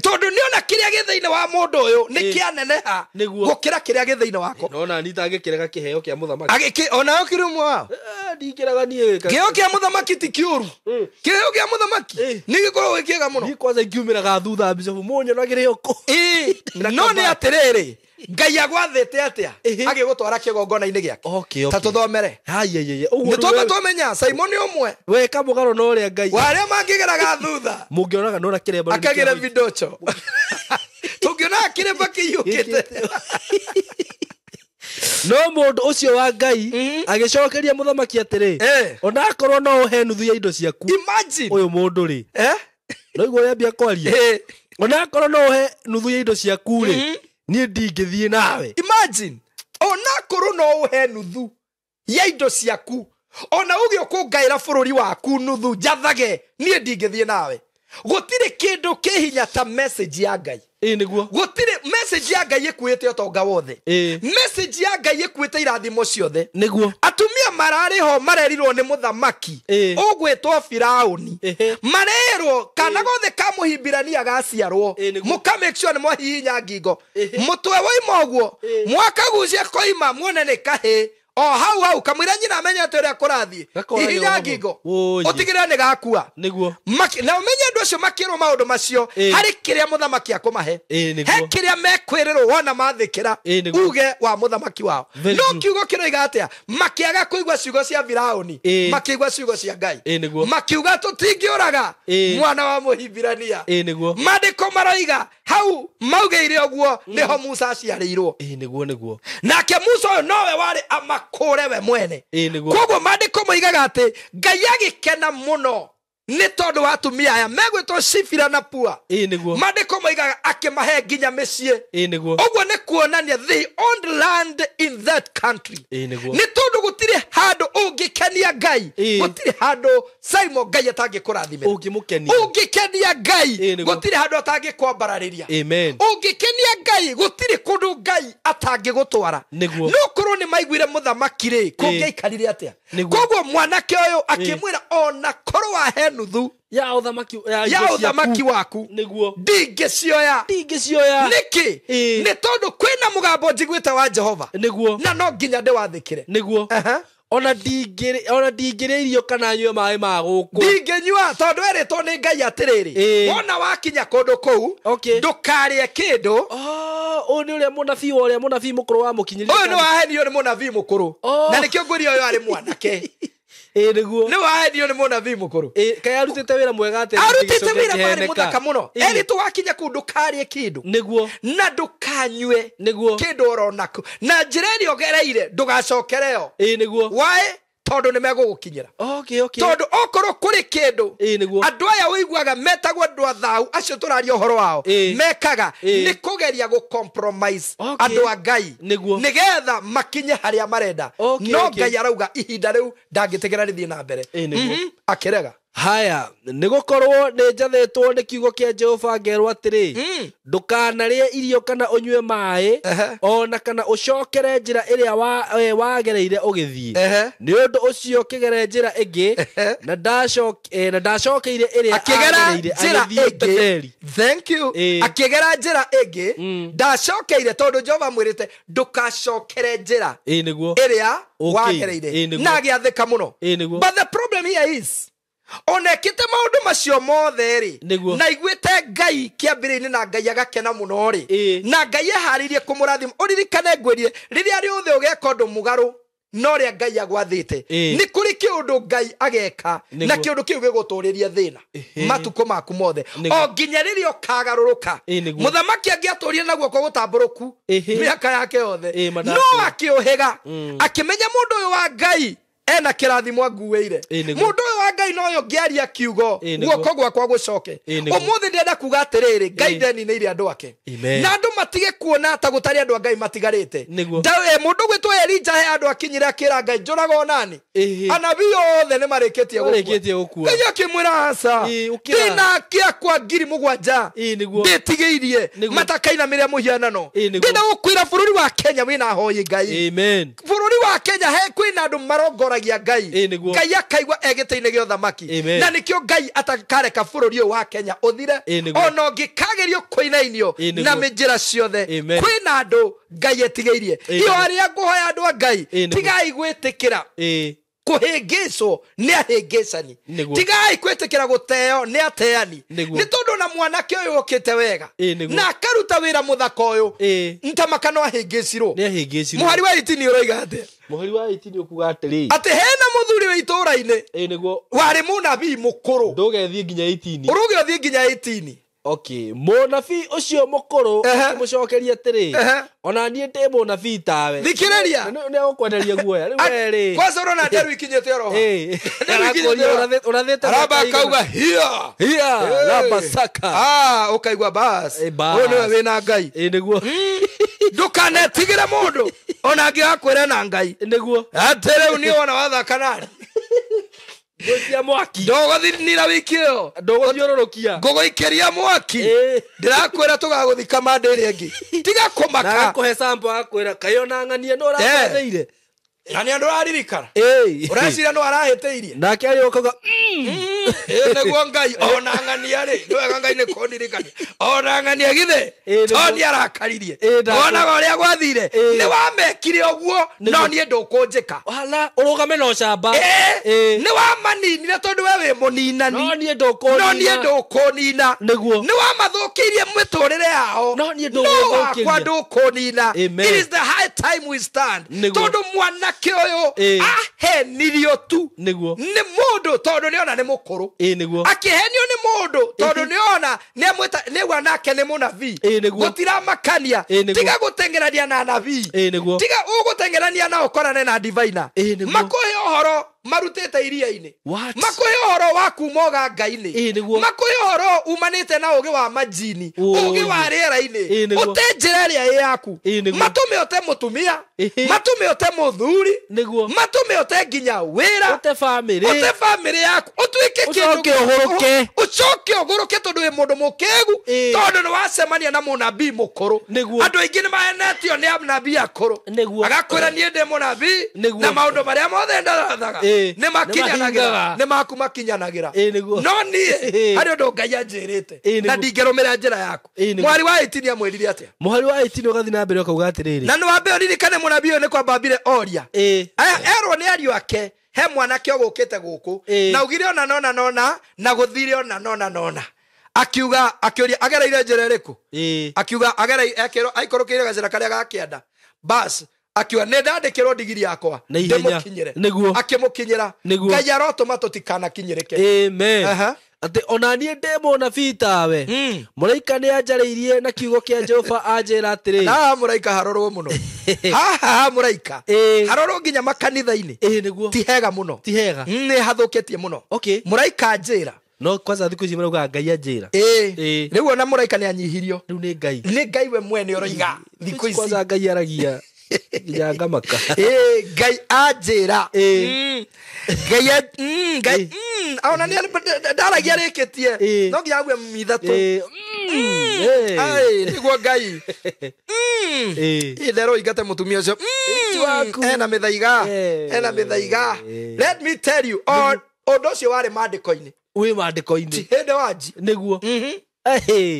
tondũ nĩona kĩrĩa gĩ thĩinĩ wa mũndũ ũyũ nĩ Ĩ. kĩaneneha Nĩguo. gũkĩra kĩrĩa gĩ thĩinĩ wakwa. Nona ni tangĩkĩrega kĩheo kĩa mũthamaki. Agĩkĩ onao kĩrĩ ũmwe wao. Ndingĩrega niĩ. Kĩheo kĩa mũthamaki ti kĩũru. Mm. Kĩheo kĩa mũthamaki Ĩ. nĩ gĩkoragwo gĩ kĩega mũno. Niĩ kwanza ingiumĩraga thutha bicobu mũnyonagĩre ũkũ. Ĩ, no nĩ atĩrĩrĩ, Ngai agwathĩte atĩa Ĩhĩ. agĩgũtwara kĩgongona-inĩ gĩake? Okay, okay. Ta tũthomere. Haya, ũguo Nĩ twamba rĩu twamenya Simoni ũmwe weka mũgaro na ũrĩa Ngai wa arĩa mangĩgeraga thutha, mũngĩonaga nona kĩremba rĩu nĩ akagĩra kĩa- vidocho, tũngĩonaga kĩrĩmba kĩiyũkĩte. No mũndũ ũcio wa Ngai agĩcokeria mũthamaki atĩrĩ, Eh. onakorwo no ũhe nuthu ya indo ciaku. Imagine. Ũyũ mũndũ rĩ, Eh? no igua ũrĩa ambia kwaria. Eh. Onakorwo no ũhe nuthu ya indo ciaku rĩ, niĩ ndingĩthiĩ nawe. Imagine, onakorwo no ũhe nuthu ya indo ciaku, ona uge ũkũngaĩra bũrũri waku nuthu njathage, niĩ ndingĩthiĩ nawe. Gũtirĩ kĩndũ kĩ hinya ta message ya Ngai. Ĩ, nĩguo. Gũtirĩ message ya Ngai ĩkuĩte ũtonga wothe. Ĩ. Message ya Ngai ĩkuĩte irathimo ciothe. Nĩguo. Atumia mararĩ ho marerirwo nĩ mũthamaki Ĩ. ũgwĩtwo Firaũni. Ĩhĩ. Marerwo kana gothe ka mũhibirania gaciarwo, Ĩ, nĩguo. mũka make sure nĩ mwahihinya ngingo, Ĩhĩ. mũtwe waima ũguo, Ĩ. mwakagucia koima muone nĩ kahĩ o hau hau, kamũira nyina amenyete ũrĩa kũrathiĩ, Gakoragwo hihinya hamwe. ngingo, Wũi. ũtigĩrĩre nĩ gakua. Nĩguo. Na ũmenye andũ acio makĩrwo maũndũ macio, Ĩ. harĩ kĩrĩa mũthamaki akũmahe, Ĩ, nĩguo. he kĩrĩa mekwĩrĩrwo wona mathĩkĩra Ĩ, nĩguo. uge wa mũthamaki wao. Very No true. kiugo kĩroiga atĩa? Makĩaga kũigua ciugo cia Firaũni, Ĩ. makĩigua ciugo cia Ngai. Ĩ, nĩguo. Makiuga tũtingĩũraga Ĩ. mwana wa mũhibirania. Ĩ, nĩguo. Maandĩko maroiga hau maugĩire ũguo nĩho Musa aciarĩirwo. Ĩ, nĩguo, nĩguo. Nake Musa ũyũ nowe warĩ amakũre we mwene. Ĩ, nĩguo. Koguo maandĩko moigaga atĩ Ngai agĩkena mũno nĩ tondũ wa atumia aya megwĩtwo Shifira na Pua. Ĩ, nĩguo. Maandĩko moigaga akĩmahe nginya mĩciĩ. Ĩ, nĩguo. Ũguo nĩ kuonania they owned land in that country. Ĩ, nĩguo. Nĩ tondũ gũtirĩ handũ ũngĩkenia Ngai, Ĩ. gũtirĩ handũ Simon Ngai atangĩkũrathimĩra. Ũngĩmũkenia. Ũngĩkenia Ngai, Ĩ, nĩguo. gũtirĩ handũ atangĩkwambararĩria. Amen. Ũngĩkenia Ngai, gũtirĩ kũndũ Ngai atangĩgũtwara. Nĩguo. No korwo nĩ maiguire mũthamaki rĩ, kũngĩaikarire atĩa? Nĩguo. Koguo mwanake ũyũ akĩmwĩra ona korwo wahe nuthu Ya ũthamaki ya ya indo ciaku. ũthamaki waku, Nĩguo. ndingĩcioya. Ndingĩcioya. Nĩkĩ? Ĩ. Nĩ tondũ kwĩna mũgambo njiguĩte wa Jehova, Nĩguo. na no nginya ndĩwathĩkĩre. Nĩguo. Aha. Ona ndingĩrĩa irio kana nyue maĩ ma gũkũ. Ndingĩnyua tondũ erĩtwo nĩ Ngai atĩrĩrĩ, Ĩ. wona wakinya kũndũ kũu, Okay. ndũkarĩe kĩndũ. Oh, ũyũ nĩ ũrĩa mũnabii wa ũrĩa mũnabii mũkũrũ wamũkinyĩria. Ũyũ nĩ wahenio nĩ mũnabii mũkũrũ. Oh. Na nĩkĩo ngwĩria ũyũ arĩ mwanake. Ĩ, nĩguo. Nĩ wahenio nĩ mũnabii mũkũrũ. Ĩ, kaĩ arutĩte wĩra mwega atĩa? Arutĩte wĩra Gĩcoke warĩ kĩheneka. mũthaka mũno. Ĩ. Erĩtwo wakinya kũu ndũkarĩe kĩndũ Nĩguo. na ndũkanyue Nĩguo. kĩndũ oro nakũ, na njĩra ĩrĩa ũgereire ndũgacokereo. Ĩ, nĩguo. Waĩ tondũ nĩ megũgũkinyĩra. Okay, okay. Tondũ okorwo kũrĩ kĩndũ Ĩ, nĩguo. andũ aya ũiguaga metagwo andũ a thau acio tũraria ũhoro wao Ĩ. mekaga Ĩ. nĩ kũgeria gũ compromise Okay. andũ a Ngai Nĩguo. nĩgetha makinye harĩa marenda. Okay, No okay. Ngai arauga ihinda rĩu ndangĩtĩkĩra rĩthiĩ na mbere. Ĩ, nĩguo. Akĩrega. Haya, nĩ gũkorwo nĩ njathĩtwo nĩ kiugo kĩa Jehova ngerwo atĩrĩ, ndũkanarĩe irio kana ũnyue maĩ, ona kana ũcokere njĩra ĩrĩa wagereire ũgĩthiĩ. Nĩ ũndũ ũcio kĩgere njĩra ĩngĩ, na ndacokeire ĩrĩa akĩgera agereire njĩra agĩthiĩ ĩngĩ. Betheli. Thank you. Akĩgera njĩra ĩngĩ, ndacokeire tondũ Jehova amwĩrĩte ndũkacokere njĩra Ĩ nĩguo. ĩrĩa Ũkĩire. wagereire. Ĩ nĩguo. Na agĩathĩka mũno. Ĩ nĩguo. But the problem here is, ona ekĩte maũndũ macio mothe rĩ, Nĩguo. na iguĩte Ngai kĩambĩrĩria-inĩ na Ngai agakena mũno rĩ, na Ngai eharĩirie kũmũrathima. Ũririkane ngwĩrire, rĩrĩa rĩothe ũgeka ũndũ mũgarũ na ũrĩa Ngai agwathĩte, nĩ kũrĩ kĩũndũ Ngai ageka, na kĩũndũ kĩu gĩgũtũrĩria thĩna matukũ maku mothe, o nginya rĩrĩa ũkagarũrũka. Mũthamaki angĩatũrire na guoko gũtambũrũku mĩaka yake yothe, no akĩũhĩga, akĩmenya mũndũ ũyũ wa Ngai ena kĩrathimo anguĩire. Mũndũ ũyũ wa Ngai noyo ngĩaria kiugo, guoko gwakwa gũcoke. Ũmũthĩ ndĩrenda kuga atĩrĩrĩ, Ngai ndeninĩire andũ ake, na andũ matige kuona ta gũtarĩ andũ a Ngai matigarĩte. Mũndũ gwĩtwo Elija he andũ akinyire akĩra Ngai, njũraga onani, anabii othe nĩ marĩkĩtie gũkua. Ngai akĩmwĩra aca, ndĩna kĩakwa 7,000 ndĩtigĩirie matakainamĩrĩra mũhianano. Ndĩrenda gũkwĩra bũrũri wa Kenya wĩna ahoi Ngai. Bũrũri wa Kenya he kwĩna andũ marongoragia Ngai. Ngai akaigua egĩtĩ-inĩ gĩa ũthamaki. Na nĩkĩo Ngai atakareka bũrũri ũyũ wa Kenya ũthire, ona ũngĩkagerio kũinainio na mĩnjĩra ciothe, kwĩna andũ Ngai etigĩirie. Iyo arĩa ngũhoya andũ a Ngai, tigai gwĩtĩkĩra kũhĩngĩcwo nĩ ahĩngĩcani, tigai gwĩtĩkĩra gũteo nĩ ateani, nĩ tondũ na mwanake ũyũ ũkĩte wega na akaruta wĩra mũthaka ũyũ, ntamaka no ahĩngĩcirwo. Mũhari wa 18 ũroiga atĩa? Mũhari wa 18 ũkuga atĩrĩ, atĩ hena mũthuri wĩ itũũra-inĩ warĩ mũnabii mũkũrũ. Ndũgethiĩ nginya 18. Ũrũge ũthiĩ nginya 18. Okay, mũnabii ũcio mũkũrũ akĩmũcokeria atĩrĩ, ona niĩ ndĩ mũnabii tawe. Thikĩrĩria. Nĩ agũkwenderia guoya. Rĩu we rĩ. Kwanza ũrona nderu ikinyĩte oro. Ũrathĩte. Aramba akauga hia. Hia, ramba saka. Ũkaigua bas. Ũyũ nĩwe wĩna Ngai. Ĩ nĩguo. Ndũkanetigĩre mũndũ ona angĩgakwĩra na Ngai. Nĩguo. Atĩ rĩu niĩ wona wathaka nani. Ngũikia mwaki. Ndũgũthinira wiki ĩyo. Ndũgũthiũrũrũkia. Ngũgũikĩria mwaki. Ndĩrakwĩra tũgagũthika mande ĩrĩa ĩngĩ. Tiga kũmaka. Na agakũhe sample agakwĩra kaĩ ona ng'ania nĩ ũrathĩire. Na nĩ andũ ũraririkana. Ũreciria nĩ arahĩtĩirie. Nake arĩ ũkauga nĩguo Ngai ona ng'ania rĩ, nĩ wega Ngai nĩ kũndirikania. Ona ng'ania githĩ to nĩ arakaririe. Onaga ũrĩa gwathire. Nĩ wamekire ũguo, no niĩ ndũkũnjĩka. Wala ũrũgame na ũcamba. Nĩ wamaninire tondũ we wĩ mũninani. No niĩ ndũkũnina. No niĩ ndũkũnina. Nĩguo. Nĩ wamathũkĩirie mĩtũrĩre yao. No niĩ ndũgũthũkĩria. No wakwa ndũkũnina. It is the high time we stand. Tondũ mwanake ũyũ ahenirio tu nĩguo nĩ mũndũ tondũ nĩona nĩ mũkũrũ. Nĩguo. Akĩhenio nĩ mũndũ tondũ nĩona nĩamwĩta nĩgua nake nĩ mũnabii. Nĩguo. Gũtiramakania. Nĩguo. Tiga gũteng'erania na anabii. Nĩguo. Tiga ũgũteng'erania na ũkorane na divaina. Nĩguo. Makũhe ũhoro marutĩte iria-inĩ. Makũhe ũhoro wa kuma ũganga-inĩ. Nĩguo. Makũhe ũhoro umanĩte na ũgĩ wa majini, ũgĩ wa rĩera-inĩ. Nĩguo. Ũte njĩra ĩrĩa ĩ yaku. Nĩguo. Matũme ũte mũtumia, matũme ũte mũthuri, Nĩguo. matũme ũte nginya wĩra, ũte bamĩrĩ, ũte bamĩrĩ yaku, ũtuĩke kĩndũ, ũcoke ũgũrũke, ũcoke ũgũrũke tondũ wĩ mũndũ mũkĩgu, tondũ nĩ wacemania na mũnabii mũkũrũ. Nĩguo. Andũ aingĩ nĩ mahenetio nĩ anabii akũrũ. Nĩguo. Agakwĩra niĩ ndĩ mũnabii Nĩguo. na maũndũ marĩa mothe ndarathaga nĩ makinyanagĩra, nĩ maku makinyanagĩra. Nĩguo. No niĩ harĩ ũndũ Ngai anjĩrĩte na ndingĩrũmĩrĩra njĩra yaku. Nĩguo. Mũhari wa 18 amwĩrire atĩa? Mũhari wa 18 ũgathiĩ na mbere ũkauga atĩrĩrĩ, na nĩ wambe ũririkane mũnabii ũyũ nĩ kwamba ambire oria. Erwo nĩ ariũ ake he mwanake ũgũkĩte gũkũ na ugire ona nona nona na gũthire ona nona nona. Akiuga akĩũria agereire njĩra ĩrĩkũ? Akiuga agereire aikũrũkĩire gacĩra karĩa ga kĩanda. Bas akiuga nĩ ndandĩkĩrwo ndigiri yakwa ndĩmũkinyĩre. Nĩguo. Akĩmũkinyĩra. Nĩguo. Ngai arotũma tũtikanakinyĩrĩke. Amen. Atĩ ona niĩ ndĩ mũnabii tawe. Mũraika nĩ anjarĩirie na kiugo kĩa Jehova anjĩra atĩrĩ. Na mũraika harorwo mũno. Haha mũraika harorwo nginya makanitha-inĩ. Nĩguo. Ti hega mũno. Ti hega. Nĩ hathũkĩtie mũno. Okay. Mũraika anjĩra. No kwanza thikũ ici marauga Ngai anjĩra. Rĩu ona mũraika nĩ anyihirio. Rĩu nĩ Ngai. Nĩ Ngai we mwene ũroiga thikũ ici. Kwanza Ngai aragia. Nginya ngamaka. Ĩ, Ngai anjĩra. Ngai Ngai ona nĩ ndaragia rĩkĩtie. No nginya ague 3. Ai, nĩguo Ngai. Itherũ ingate mũtumia ũcio. Ena mĩthaiga. Ena mĩthaiga. Let me tell you, ũndũ ũcio warĩ maandĩko-inĩ. Wĩ maandĩko-inĩ. Ti hĩndĩ wanji. Nĩguo.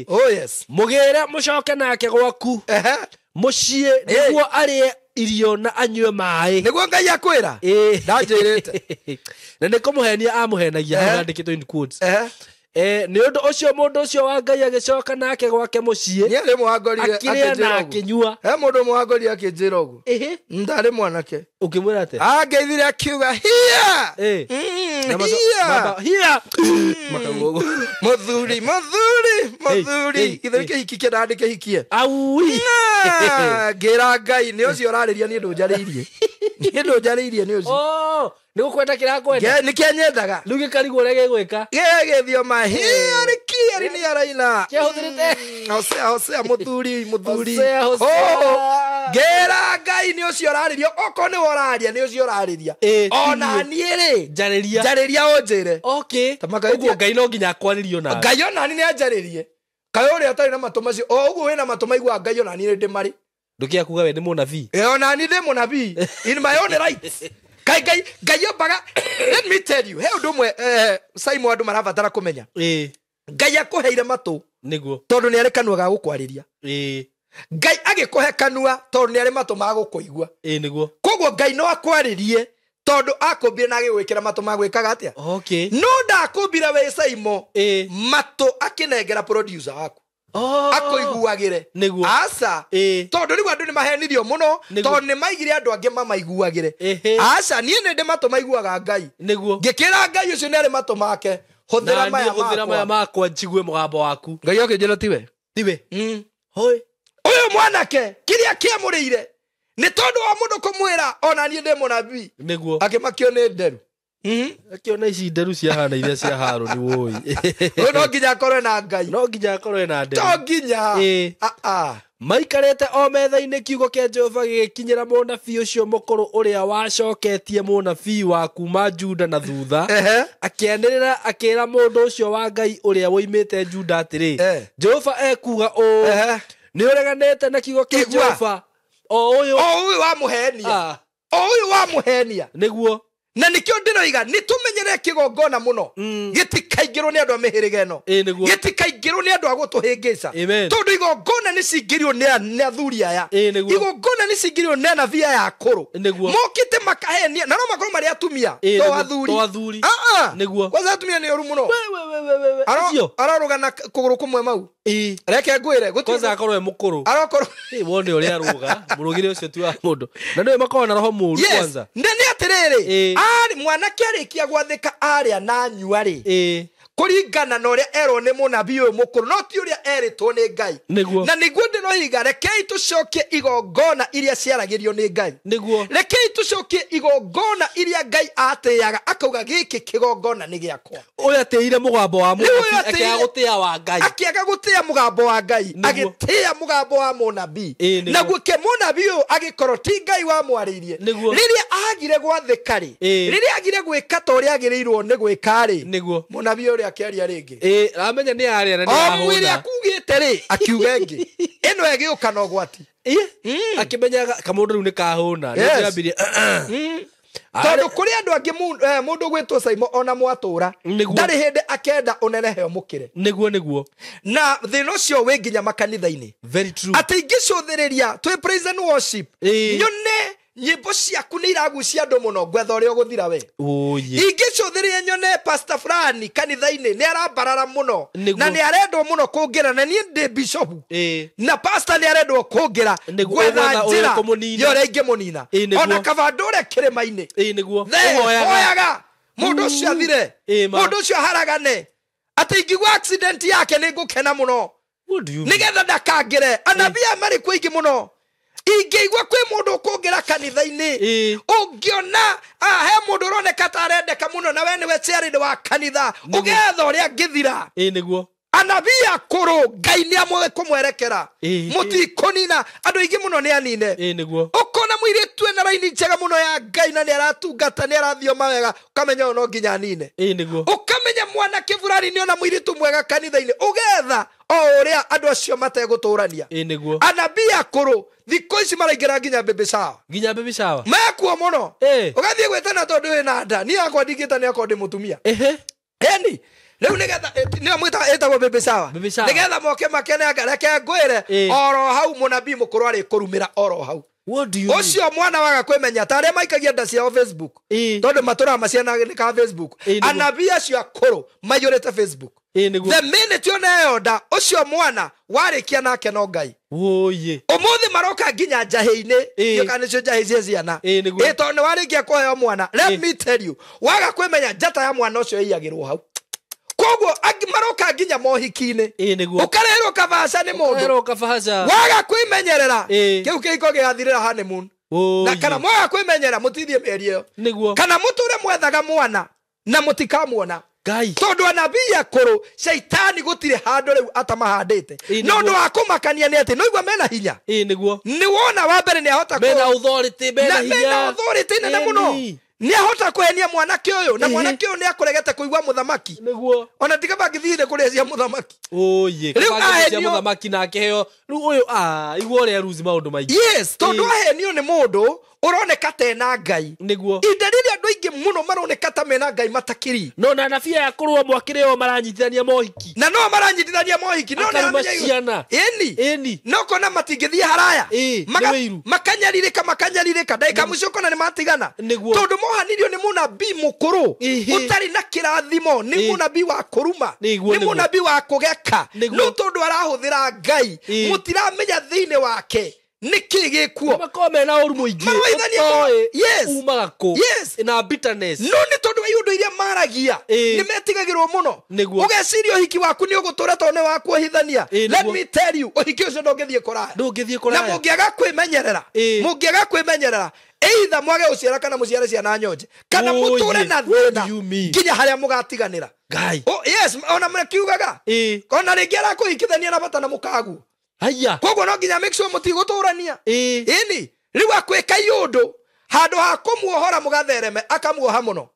Oh yes. Mũgĩre mũcoke nake gwaku. Mũciĩ nĩguo arĩe irio na anyue maĩ. Nĩguo Ngai akwĩra. Ndanjĩrĩte. Na nĩ kũmũhenia amũhenagia hau handĩkĩtwo in quotes. Nĩ ũndũ ũcio mũndũ ũcio wa Ngai agĩcoka nake gwake mũciĩ. Nĩ arĩ mwangorire akĩrĩa na akĩnyua. He mũndũ mwangorire akĩnjĩra ũguo. Ndarĩ mwanake. Ũkĩmwĩra atĩa? Angeithire akiuga hia. Hia. Hia. Makauga ũguo. Mũthuri, mũthuri, mũthuri. Githĩ kĩhiki kĩenda ndĩkĩhikie. Aui. Ngĩra Ngai nĩ ũcio ũrarĩria niĩ ndũnjarĩirie. Niĩ ndũnjarĩirie nĩ ũcio. Oh, nĩ gũkwenda kĩrakwenda. Nĩ kĩanyendaga. Rĩu gĩkarigwo ũrĩa gĩgwĩka. Gĩgĩthioma hia rĩkia nĩ araina. Kĩahũthĩrĩte. Hosea, Hosea, mũthuri, mũthuri. Hosea, Hosea. Ngĩra Ngai nĩ ũcio ũrarĩria. Okorwo nĩwe ũraria nĩ ũcio ũrarĩria. Ona niĩ rĩ. Njarĩria. Njarĩria ũnjĩre. Okay. Ũguo Ngai no nginya akwarĩrio nawe. Ngai ona niĩ nĩ anjarĩrie. Kaĩ ũrĩa ũtarĩ na matũ macio, o ũguo wĩna matũ maiguaga Ngai ona niĩ ndĩ marĩ. Ndũkĩaga kuga we nĩ mũnabii. Ona niĩ ndĩ mũnabii. In my own right. Ngai, Ngai, Ngai ombaga. Let me tell you, he ũndũ ũmwe, Simon andũ marabatara kũmenya. Ngai akũheire matũ. Nĩguo. Tondũ nĩ arĩ kanua ga gũkwarĩria. Ngai agĩkũhe kanua tondũ nĩ arĩ matũ ma gũkũigua. Nĩguo. Koguo Ngai no akwarĩrie tondũ akũmbire na agĩgwĩkĩra matũ ma gwĩkaga atĩa? Okay. No ndakũmbire wĩ Simon. Matũ akĩnengera producer waku. Akũiguagĩre. Nĩguo. Aca. Tondũ rĩu andũ nĩ mahenirio mũno, tondũ nĩ maigire andũ angĩ mamaiguagĩre. Aca, niĩ nĩ ndĩ matũ maiguaga Ngai. Nĩguo. Ngĩkĩra Ngai ũcio nĩ arĩ matũ make. Hũthĩra maya makwa. Maya makwa njigue mũgambo waku. Ngai akĩnjĩra tiwe. Tiwe. Hoi. Ũyũ mwanake kĩrĩa kĩamũrĩire nĩ tondũ wa mũndũ kũmwĩra ona niĩ ndĩ mũnabii. Nĩguo. Akĩmakio nĩ nderu. Akiona ici nderu ciahana iria cia Harũni woi. Ũyũ no nginya akorwe na Ngai. No nginya akorwe na nderu. To nginya. Maikarĩte o metha-inĩ kiugo kĩa Jehova gĩgĩkinyĩra mũnabii ũcio mũkũrũ ũrĩa wacoketie mũnabii wa kuma Juda na thutha. Akĩanĩrĩra akĩra mũndũ ũcio wa Ngai ũrĩa woimĩte Juda atĩrĩ, Jehova ekuuga ũũ, nĩ ũreganĩte na kiugo kĩa Jehova o ũyũ wa mũhenia. O ũyũ wa mũhenia. Nĩguo. Na nĩkĩo ndĩroiga nĩ tũmenyere kĩgongona mũno. Gĩtikaingĩrwo nĩ andũ a mĩhĩrĩga ĩno. Gĩtikaingĩrwo nĩ andũ a gũtũhĩngĩca. Tondũ igongona nĩ cingĩrio nĩ athuri aya. Igongona nĩ cingĩrio nĩ anabii aya akũrũ. Mokĩte makahenia na no makorwo marĩ atumia to athuri. Nĩguo. Kwanza atumia nĩ oru mũno. Ararũga na kũgũrũ kũmwe mau. Reke ngwĩre kwanza akorwo e mũkũrũ. Arokorwo wone ũrĩa arũga mũrũgĩre ũcio ti wa mũndũ. Na nĩwe makorwo na roho mũũru kwanza. Nĩ atĩrĩrĩ. Ari mwanake arĩkia gwathĩka arĩa na anyua rĩ. Kũringana na ũrĩa erwo nĩ mũnabii ũyũ mũkũrũ no ti ũrĩa erĩtwo nĩ Ngai. Na nĩguo ndĩroiga rekei tũcokie igongona iria ciaragĩrio nĩ Ngai. Nĩguo. Rekei tũcokie igongona iria Ngai atĩaga akauga gĩkĩ kĩgongona nĩ gĩakwa. Ũyũ atĩire mũgambo wa mũnabii akĩaga gũtĩa wa Ngai. Akĩaga gũtĩa mũgambo wa Ngai agĩtĩa mũgambo wa mũnabii. Naguo ke mũnabii ũyũ agĩkorwo ti Ngai wamwarĩirie. Rĩrĩa agire gwathĩka rĩ, rĩrĩa agire gwĩka ta ũrĩa agĩrĩirwo nĩ gwĩka rĩ, mũnabii ũrĩa akĩaria rĩngĩ. Amenya nĩ arĩa na nĩ ahũna. O mwĩrĩ akugĩte rĩ, akiuga ĩngĩ. Ĩno ĩgĩũka na ũgwati. Akĩmenyaga kamũndũ rĩu nĩ kahũna. Nĩ ambirie. Tondũ kũrĩ andũ angĩ mũndũ gwĩtwo Simon ona mwatũra ndarĩ hĩndĩ akenda ũnenehe ũmũkĩre. Nĩguo nĩguo. Na thĩna ũcio wĩ nginya makanitha-inĩ. Very true. Atĩ ingĩcũthĩrĩria twĩ praise and worship nyone nyĩmbo ciaku nĩ iragucia andũ mũno ngwetha ũrĩa ũgũthira we. Ingĩcũthĩrĩria nyone pastor fulani kanitha-inĩ nĩ arambarara mũno na nĩ arendwo mũno kũngĩra na niĩ ndĩ bishop na pastor nĩ arendwo kũngĩra ngwetha njĩra ya ũrĩa ingĩmũnina ona kaba ndũre kĩrĩma-inĩ. Hoyaga mũndũ ũcio athire, mũndũ ũcio aharagane atĩ ingĩgua accident yake nĩ ngũkena mũno nĩgetha ndakangĩre. Anabii aya marĩ kuo aingĩ mũno. Ingĩigua kwĩ mũndũ ũkũngĩra kanitha-inĩ, ũngĩona he mũndũ ũroneka ta arendeka mũno na we nĩwe chairman wa kanitha, ũgetha ũrĩa angĩthira. Nĩguo. Anabii akũrũ Ngai nĩ amwe kũmwerekera. Mũtikũnina andũ aingĩ mũno nĩ anine. Nĩguo. Ũkona Mũirĩtu ena raini njega mũno ya Ngai na nĩ aratungata, nĩ arathioma wega, ũkamenya ũyũ no nginya anine. Ĩĩ nĩguo. Ũkamenya mwanake fulani nĩ ona mũirĩtu mwega kanitha-inĩ, ũgetha o ũrĩa andũ acio mategũtũrania. Ĩĩ nĩguo. Anabii akũrũ thikũ ici maraingĩra nginya baby shower. Nginya baby shower. Mekuo mũno. Ĩĩ. Ũgathiĩ gwĩtana tondũ wĩna nda, niĩ akwa ndingĩta nĩ akorwo ndĩ mũtumia. Ehe. Eni rĩu nĩgetha nĩyo mwĩtaga ĩtagwo baby shower. Baby shower. Nĩgetha moke makene anga, reke ngwĩre Ĩĩ. oro hau mũnabii mũkũrũ arĩkũrumĩra oro hau. What do you mean? Ũcio mwana waga kwĩmenya ta arĩa maikagia nda ciao Facebook. Ĩĩ. Tondũ matũraga maciananĩkaga Facebook. Ĩĩ, nĩguo. Anabii acio akũrũ maiyũrĩte Facebook. Ĩĩ nĩguo. The minute ona ĩyo nda, ũcio mwana warĩkia nake no Ngai. Wũiĩ. Ũmũthĩ maroka nginya njahĩ-inĩ. Ĩĩ. Ndiũĩ kana nĩcio njahĩ cia ciana. Ĩĩ, nĩguo. Ĩĩ, tondũ nĩ warĩkia kũheo mwana. Let Ĩĩ. me tell you, waga kwĩmenya njata ya mwana ũcio ĩiyagĩrwo hau. Koguo angĩ maroka nginya mohiki-inĩ. Ĩĩ nĩguo. Ũkarehерwo kabaca nĩ mũndũ. Ũkaherwo kabaca. Waga kwĩmenyerera, Ĩĩ. kĩu kĩhiko gĩgathirĩra honeymoon. Na kana Wũiĩ. mwaga kwĩmenyerera mũtithie mĩeri ĩyo. Nĩguo. Kana mũtũre mwethaga mwana na mũtikamuona. Ngai. Tondũ anabii akũrũ caitani gũtirĩ handũ rĩu atamahandĩte. Ĩĩ, No nĩguo. ũndũ wa kũmakania nĩ atĩ nĩũigua mena hinya. Ĩĩ nĩguo. Nĩ wona wa mbere nĩ ahota Mena authority, mena na hinya. mena authority nene mũno. Ĩni. Nĩ ahota kũhenia mwanake ũyũ, na Ĩhĩ. mwanake ũyũ nĩ akũregete kũigua mũthamaki. Nĩguo. Ona tiga bangĩthiire kũrĩa cia mũthamaki. Ũyĩ. Rĩu Kabangĩ cia ahenio- mũthamaki na akĩheo. Rĩu ũyũ, igua ũrĩa aruzi maũndũ maingĩ. Yes, tondũ Ĩĩ. ahenio nĩ mũndũ ũroneka ta ena Ngai. Nĩguo. Ihinda rĩrĩa andũ aingĩ mũno maroneka ta mena Ngai matakiri. No na anabii aya akũrũ o mwakĩrĩ o maranyitithania mohiki. Na no maranyitithania mohiki. No nĩ Akaruma aramenya ciana. Ĩni. Ĩni. No kona matingĩthiĩ haraya. Ĩĩ, nĩ wĩiru. Makanyarirĩka, makanyarirĩka. Ndagĩka mũico kona nĩ matigana. Nĩguo. Tondũ mohanirio nĩ mũnabii mũkũrũ. Ĩhĩ. Ũtarĩ na kĩrathimo, nĩ Ĩĩ. mũnabii wa kũruma. Nĩguo, Nĩ nĩguo. mũnabii wa kũgeka. Nĩguo. No tondũ arahũthĩra Ngai, Ĩĩ. mũtiramenya thĩinĩ wake nĩkĩ gĩkuo. Makoragwo mena ũru mũingĩ. Maroithania Ũtoĩ Yes. umaga kũ. Yes. Na bitterness. No nĩ tondũ wa iũndũ iria maragia, Ĩĩ. nĩ metigagĩrwo mũno. Nĩguo. Ũgeciria ũhiki waku nĩ ũgũtũra tondũ nĩ wakuohithania. Ĩĩ, Let nĩguo. me tell you, ũhiki ũcio ndũngĩthiĩ kũraya. Ndũngĩthiĩ Na kũraya. mũngĩaga kwĩmenyerera, Ĩĩ. mũngĩaga kwĩmenyerera, either mwage gũciara kana mũciare ciana nyonje, kana Ũyĩ, mũtũre na what thĩna do you mean? nginya harĩa mũgatiganĩra. Ngai. Oh, yes, ona mũkiugaga. Ĩĩ. Ona rĩngĩ arakũhikithania na bata na mũkaguo. Haiya. Koguo no nginya make sure mũtigũtũrania. Ĩĩ. Ĩni, rĩu akwĩka iũndũ handũ ha kũmuohora mũgathereme, akamuoha mũno.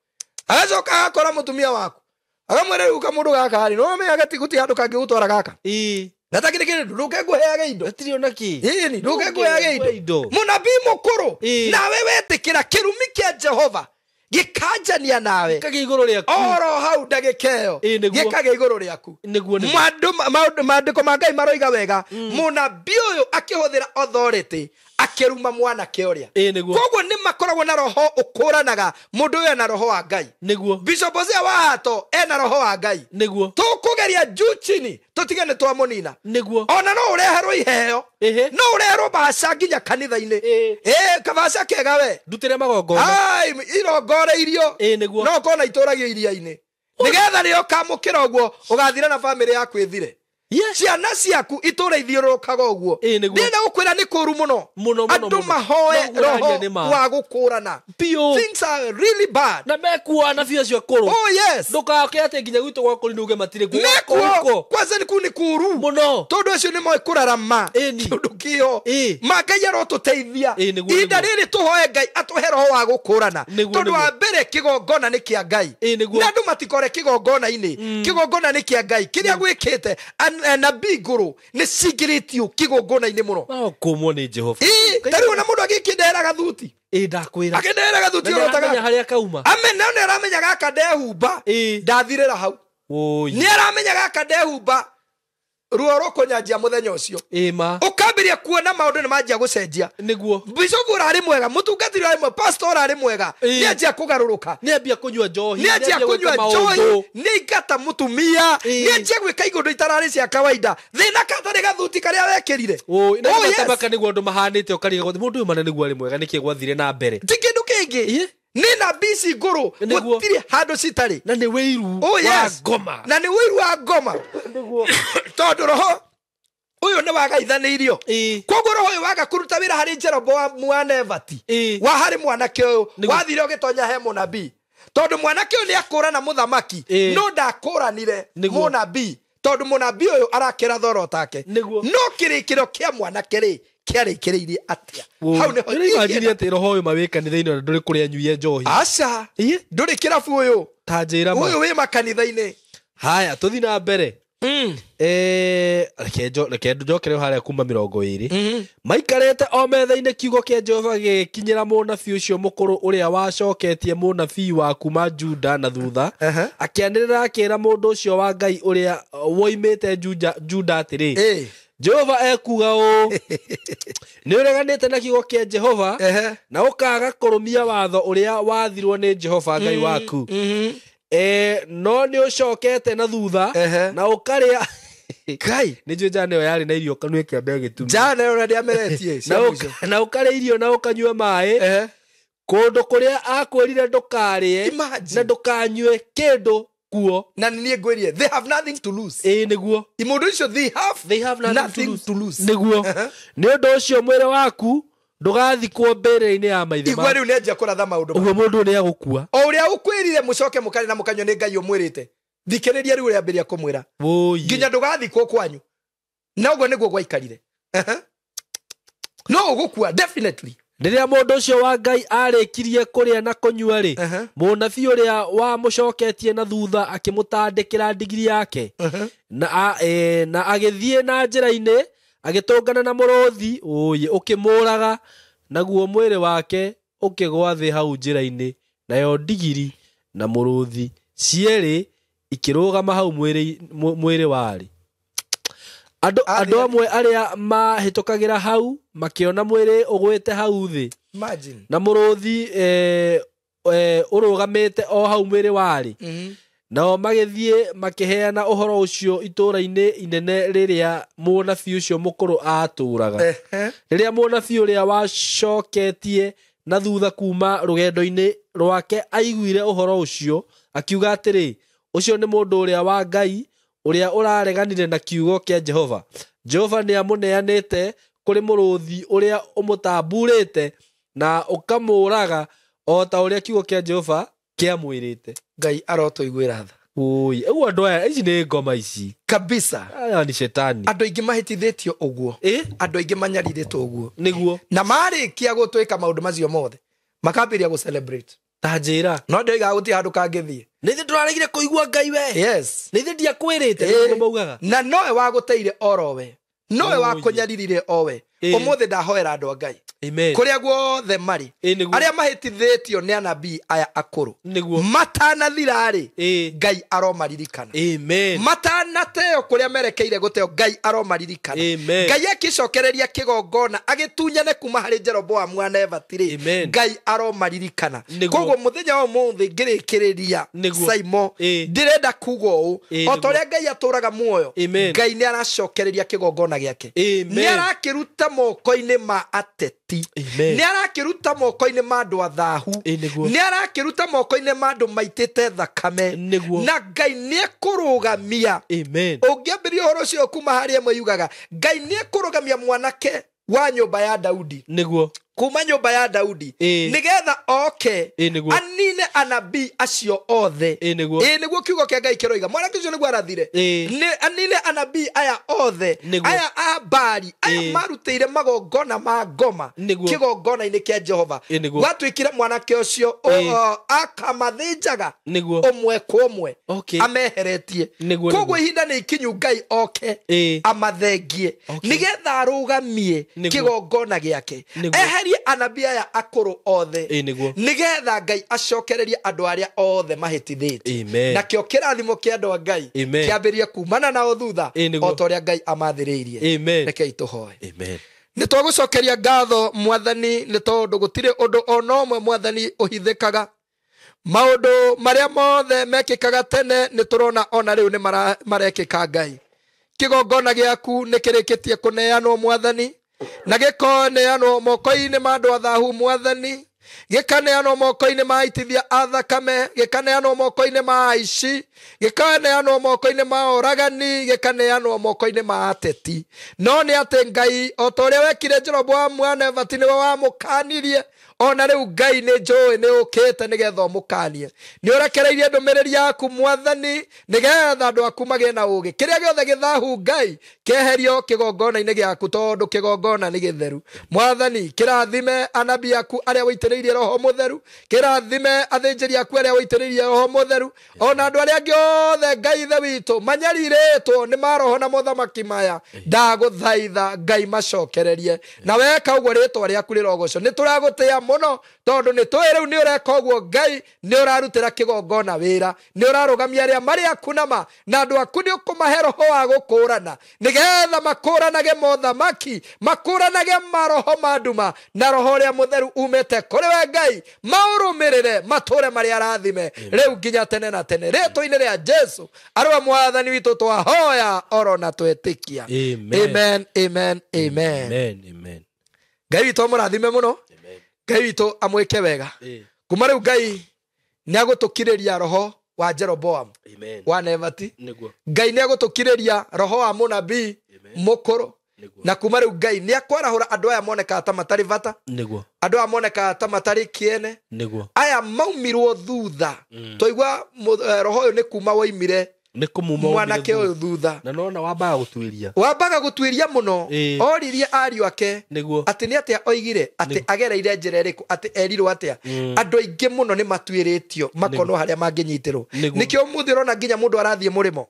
Agacoka agakora mũtumia waku. Akamwĩra rĩu kamũndũ gaka rĩ, nĩwamenya gũtirĩ handũ kangĩgũtwara gaka. Ĩĩ. Gatakĩrĩ kĩndũ, ndũke ngũheage indo. Gatirĩ ona kĩ. Ĩni, ndũke ngũheage Ngũheage indo. indo. Mũnabii mũkũrũ, Ĩĩ. nawe wetĩkĩra kĩrumi kĩa Jehova gĩkanjania nawe. Gĩkagĩa igũrũ rĩaku. Oro hau ndagĩka ĩyo, Ĩĩ, nĩguo. gĩkagĩa igũrũ rĩaku. Nĩguo, nĩguo. Maandĩko ma Ngai maroiga wega, mũnabii ũyũ akĩhũthĩra authority akĩruma mwanake ũrĩa. Ĩĩ, nĩguo. Koguo nĩ makoragwo na roho ũkũranaga mũndũ ũyũ ena roho wa Ngai. Nĩguo. Bishop Hosea wa Hato ena roho wa Ngai. Nĩguo. Tũkũgeria juu chini tũtige nĩ twamũnina. Nĩguo. Ona no ũreherwo iheo. Ĩhĩ. No ũreherwo mbaca nginya kanitha-inĩ. Ĩĩ. Ĩĩ, kabaca kega we. Ndutĩre magongona. Ai, irongoreirio. Ĩĩ, nĩguo. No ũkorwo na itũragio iria-inĩ. Nĩgetha rĩrĩa ũkamũkĩra ũguo ũgathira na bamĩrĩ yaku ĩthire. Yes. Ciana ciaku itũra ithiũrũrũkaga ũguo. Ĩĩ, nĩguo. Ndĩrenda gũkwĩra nĩ kũũru mũno. Mũno, mũno, Andũ mũno. mahoe No ũraria roho nĩ ma. wa gũkũrana. Biũ. Things are really bad. Na mekuo anabii acio akũrũ. Oh yes. Ndũgake atĩ nginya gwitũ gwa kũri uge matirĩ kuo. Mekuo. Gũkũ. Kwanza nĩ kũu nĩ kũũru. Mũno. Tondũ acio nĩ moĩ kũrarama. Ĩni. Kĩũndũ kĩo. Ĩĩ. Ma Ngai arotũteithia. Ĩĩ, nĩguo, Ihinda nĩguo. rĩrĩ tũhoe Ngai atũhe roho wa gũkũrana. Nĩguo, Tondũ nĩguo. wa mbere kĩgongona nĩ kĩa Ngai. Ĩĩ, nĩguo. Na andũ matikore kĩgongona-inĩ. Kĩgongona nĩ kĩa Ngai. Kĩrĩa gwĩkĩte anabii ngũrũ nĩ cingĩrĩtio kĩgongona-inĩ mũno. Marokũmwo nĩ Jehova. Ĩĩ, ta rĩu ona mũndũ agĩkĩndehera gathuti. Ĩĩ, ndakwĩra. Akĩndehera gathuti Na oro ta nĩaramenya gaka. harĩa kauma. Amen, no nĩaramenya gaka ndehumba. Ĩĩ. Ndathirĩra hau. Wũi. Nĩaramenya gaka ndehumba ruo rũkũnyanjia mũthenya ũcio. Ĩĩ ma. Ũkambĩrĩria kuona maũndũ nĩ manjia gũcenjia. Nĩguo. Bishop ũrarĩ mwega, mũtungatĩri ũrarĩ mwega, pastor ũrarĩ mwega, Ĩĩ. nĩanjia kũgarũrũka. Nĩambia kũnyua njohi. Nĩanjia nĩambia kũnyua gwĩka njohi, maũndũ. nĩaingata mũtumia, Ĩĩ. nĩanjia gwĩka iũndũ itararĩ cia kawaida. Thĩna katarĩ gathuti karĩa wekĩrire. Wũi, na Oh, yes. matamaka nĩguo andũ mahanĩte ũkarigwo mũndũ ũyũ mana nĩguo arĩ mwega nĩkĩ gwathire na mbere. Ti kĩndũ kĩngĩ. Ĩĩ. Nĩ nabii ici ngũrũ, Nĩguo. gũtirĩ handũ citarĩ. Na nĩ wĩiru Oh, wa yes. ngoma. Na nĩ wĩiru wa ngoma. Nĩguo. Tondũ roho ũyũ nĩ wagaithanĩirio. Ĩĩ. Koguo roho ũyũ waga kũruta wĩra harĩ Jeroboamu wa Nebati. Ĩĩ. Wa harĩ mwanake ũyũ, Nĩguo. wathire ũgĩtonya he mũnabii. Tondũ mwanake ũyũ nĩakũrana mũthamaki, Ĩĩ. no ndakũranire Nĩguo. mũnabii. Tondũ mũnabii ũyũ arakĩra thoro take. Nĩguo. No kĩrĩkĩro kĩa mwanake rĩ, Kĩarĩkĩrĩirie atĩa? Hau nĩho Nĩimagine atĩ roho ũyũ ma wĩ kanitha-inĩ ona ndũrĩ kũrĩa nyuie njohi. Aca. Ĩ? Ndũrĩ kĩrabu ũyũ. Ta njĩra ma. Ũyũ wĩ makanitha-inĩ. Haya, tũthiĩ na mbere. Reke njokere harĩa kuma 20. Maikarĩte o metha-inĩ, kiugo kĩa Jehova gĩgĩkinyĩra mũnabii ũcio mũkũrũ ũrĩa wacoketie mũnabii wa kuma Juda na thutha. Akĩanĩrĩra akĩra mũndũ ũcio wa Ngai ũrĩa woimĩte Juda atĩrĩ, Jehova ekuuga ũũ, nĩ ũreganĩte na kiugo kĩa Jehova na ũkaaga kũrũmia watho ũrĩa wathirwo nĩ Jehova Ngai waku. No nĩ ũcokete na thutha na ũkarĩa. Ngai. Nĩ njũĩ njana ĩyo yarĩ na irio kanua ĩkĩamba ĩgĩtumia. Njana ĩyo na ndĩameretie cia mũico. Na ũkarĩa irio na ũkanyua maĩ kũndũ kũrĩa akwĩrire ndũkarĩe Imagine. na ndũkanyue kĩndũ kuo. Na nĩ niĩ ngwĩrie, they have nothing to lose. Ĩĩ nĩguo. Mũndũ ũcio, they have, They have nothing nothing to to lose. Nĩguo. Nĩ ũndũ ũcio mwĩrĩ waku ndũgathikwo mbĩrĩra-inĩ ya maithe Igua maku. rĩu nĩanjia kũratha maũndũ. Ũguo mũndũ nĩ agũkua. O ũrĩa ũkwĩrire mũcoke mũkarĩ na mũkanyua nĩ Ngai ũmwĩrĩte. Thikĩrĩria rĩu ũrĩa ambĩrĩria kũmwĩra. Wũi. Nginya ndũgathikwo kwanyu. Na ũguo nĩguo gwaikarire. No ũgũkua definitely. Rĩrĩa mũndũ ũcio wa Ngai arĩkirie kũrĩa na kũnyua rĩ, mũnabii ũrĩa wamũcoketie na thutha akĩmũtandĩkĩra ndigiri yake na na agĩthiĩ na njĩra-inĩ agĩtũngana na mũrũthi ũyĩ ũkĩmũraga, naguo mwĩrĩ wake ũkĩgwa thĩ hau njĩra-inĩ, nayo ndigiri na mũrũthi cierĩ ikĩrũgama hau mwĩrĩ warĩ. Andũ amwe arĩa mahĩtũkagĩra hau makĩona mwĩrĩ ũgwĩte hau thĩ. Imagine. Na mũrũthi ũrũgamĩte o hau mwĩrĩ warĩ. Nao magĩthiĩ makĩheana ũhoro ũcio itũũra-inĩ inene rĩrĩa mũnabii ũcio mũkũrũ aatũũraga. Rĩrĩa mũnabii ũrĩa wacoketie na thutha kuma rũgendo-inĩ rwake aiguire ũhoro ũcio, akiuga atĩrĩ, ũcio nĩ mũndũ ũrĩa wa Ngai ũrĩa ũrareganire na kiugo kĩa Jehova. Jehova nĩ amũneanĩte kũrĩ mũrũthi ũrĩa ũmũtambuurĩte na ũkamũũraga o ta ũrĩa kiugo kĩa Jehova kĩamwĩrĩte. Ngai arotũiguĩra tha. Oi, ũguo andũ aya, ici nĩ ngoma ici. Kabisa. Aya ni shetani. Andũ aingĩ mahĩtithĩtio ũguo. Andũ aingĩ manyarirĩtwo ũguo. Nĩguo. Na marĩkia gũtwĩka maũndũ macio mothe, makambĩrĩria gũ celebrate. Ta njĩra. No ndoigaga gũtirĩ handũ kangĩthiĩ. Nĩ ithuĩ tũraregire kũigua Ngai we. Yes. Nĩ ithuĩ ndiakwĩrĩte, nĩguo maugaga. Na nowe wagũteire orowe. Nowe wakũnyaririre owe. Ũmũthĩ ndahoera andũ a Ngai. Amen. Kũrĩa guothe marĩ. Arĩa mahĩtithĩtio nĩ anabii aya akũrũ. Nĩguo. Matanathira rĩ, Ngai aromaririkana. Amen. Matanateo kũrĩa merekeire gũteo, Ngai aromaririkana. Amen. Ngai akĩcokereria kĩgongona agĩtunyane kuma harĩ Jeroboamu wa Nebati rĩ, Ngai aromaririkana. Koguo mũthenya wa ũmũthĩ ngĩrĩkĩrĩria Saimo, ndĩrenda kuga ũũ, o ta ũrĩa Ngai atũũraga muoyo, Ngai nĩ aracokereria kĩgongona gĩake. Nĩ arakĩruta moko-inĩ ma ateti. Nĩ arakĩruta moko-inĩ ma andũ athahu. Nĩ arakĩruta moko-inĩ ma andũ maitĩte thakame. Na Ngai nĩ ekũrũgamia. Ũngĩambĩrĩria ũhoro ũcio kuma harĩ ĩmwe yugaga, Ngai nĩ ekũrũgamia mwanake wa nyũmba ya Daudi. Nĩguo. Kuma nyũmba ya Daudi. Nĩgetha oke anine anabii acio othe. Nĩguo kiugo kĩa Ngai kĩroiga. Mwanake ũcio nĩguo arathire. Anine anabii aya othe. Aya a Baali, aya marutĩire magongona ma ngoma kĩgongona-inĩ kĩa Jehova. Gwatuĩkire mwanake ũcio akamathĩnjaga ũmwe kwa ũmwe ameheretie. Koguo ihinda nĩ ikinyu Ngai oke amathengie nĩgetha arũgamie kĩgongona gĩake. Eherie anabii aya akũrũ othe nĩgetha Ngai acokererie andũ arĩa othe mahĩtithĩtie. Nakĩo kĩrathimo kĩa andũ a Ngai kĩambĩrĩrie kumana nao thutha o ta ũrĩa Ngai amathĩrĩirie. Rekei tũhoe. Nĩ twagũcokeria ngatho Mwathani nĩ tondũ gũtirĩ ũndũ ona ũmwe Mwathani ũhithĩkaga. Maũndũ marĩa mothe mekĩkaga tene nĩ tũrona ona rĩu nĩ marekĩka Ngai. Kĩgongona gĩaku nĩ kĩrĩkĩtie kũneanwo Mwathani, na gĩkoneanwo moko-inĩ ma andũ athahu Mwathani, gĩkaneanwo moko-inĩ ma aitithia a thakame, gĩkaneanwo moko-inĩ ma aici, gĩkaneanwo moko-inĩ ma oragani, gĩkaneanwo moko-inĩ ma ateti. No nĩ atĩ Ngai o ta ũrĩa wekire Jeroboamu wa Nebati nĩwe wamũkanirie Ona rĩu Ngai nĩ njũĩ nĩ ũkĩte nĩgetha ũmũkanie. Nĩ ũrekereirie ndũmĩrĩri yaku Mwathani nĩgetha andũ aku magĩe na ũũgĩ. Kĩrĩa gĩothe gĩthahu Ngai kĩeherio kĩgongona-inĩ gĩaku, tondũ kĩgongona nĩ gĩtheru. Mwathani, kĩrathime anabii aku arĩa wĩitĩrĩirie Roho Mũtheru, kĩrathime athĩnjĩri aku arĩa wĩitĩrĩirie Roho Mũtheru, ona andũ arĩa angĩ othe Ngai Ithe witũ manyarirĩtwo nĩ maroho na mothamaki maya, ndagũthaitha Ngai macokererie. Na weka ũguo rĩtwa rĩaku rĩrogocwo. Nĩ tũragũtĩa mũno tondũ nĩ tũĩ rĩu nĩ ũreka ũguo Ngai, nĩ ũrarutĩra kĩgongona wĩra, nĩ ũrarũgamia arĩa marĩ aku nama, na andũ aku nĩ ũkũmahe roho wa gũkũrana nĩgetha makũranage mothamaki, makũranage maroho ma nduma na roho ũrĩa mũtheru umĩte kũrĩ we Ngai, maũrũmĩrĩre matũre marĩ arathime rĩu nginya tene na tene. Rĩtwa-inĩ rĩa Jesu arĩ we Mwathani witũ twahoya oro na twetĩkia. Amen. Amen, amen, amen. Amen, amen. Ngai witũ amũrathime mũno. Ngai witũ amwĩke wega. Kuma rĩu Ngai nĩ agũtũkirĩria roho wa Jeroboam Amen. wa Nebati. Nĩguo. Ngai nĩ agũtũkirĩria roho wa mũnabii mũkũrũ. Nĩguo. Na kuma rĩu Ngai nĩ akwarahũra andũ aya monekaga ta matarĩ bata, Nĩguo. andũ aya monekaga ta matarĩ kĩene, Nĩguo. aya maumirwo thutha. Twaigua roho ũyũ nĩ kuma woimire Nĩ kũmuma mwanake woimire ũyũ thutha. Na nona wambaga gũtuĩria. Wambaga gũtuĩria mũno. Oririe ariũ ake Nĩguo. atĩ nĩ atĩa oigire, atĩ agereire njĩra ĩrĩkũ, atĩ erirwo atĩa. Andũ aingĩ mũno nĩ matuĩrĩtio makonwo harĩa mangĩnyitĩrwo. Nĩguo. Nĩkĩo ũmũthĩ ũrona nginya mũndũ arathiĩ mũrĩmo.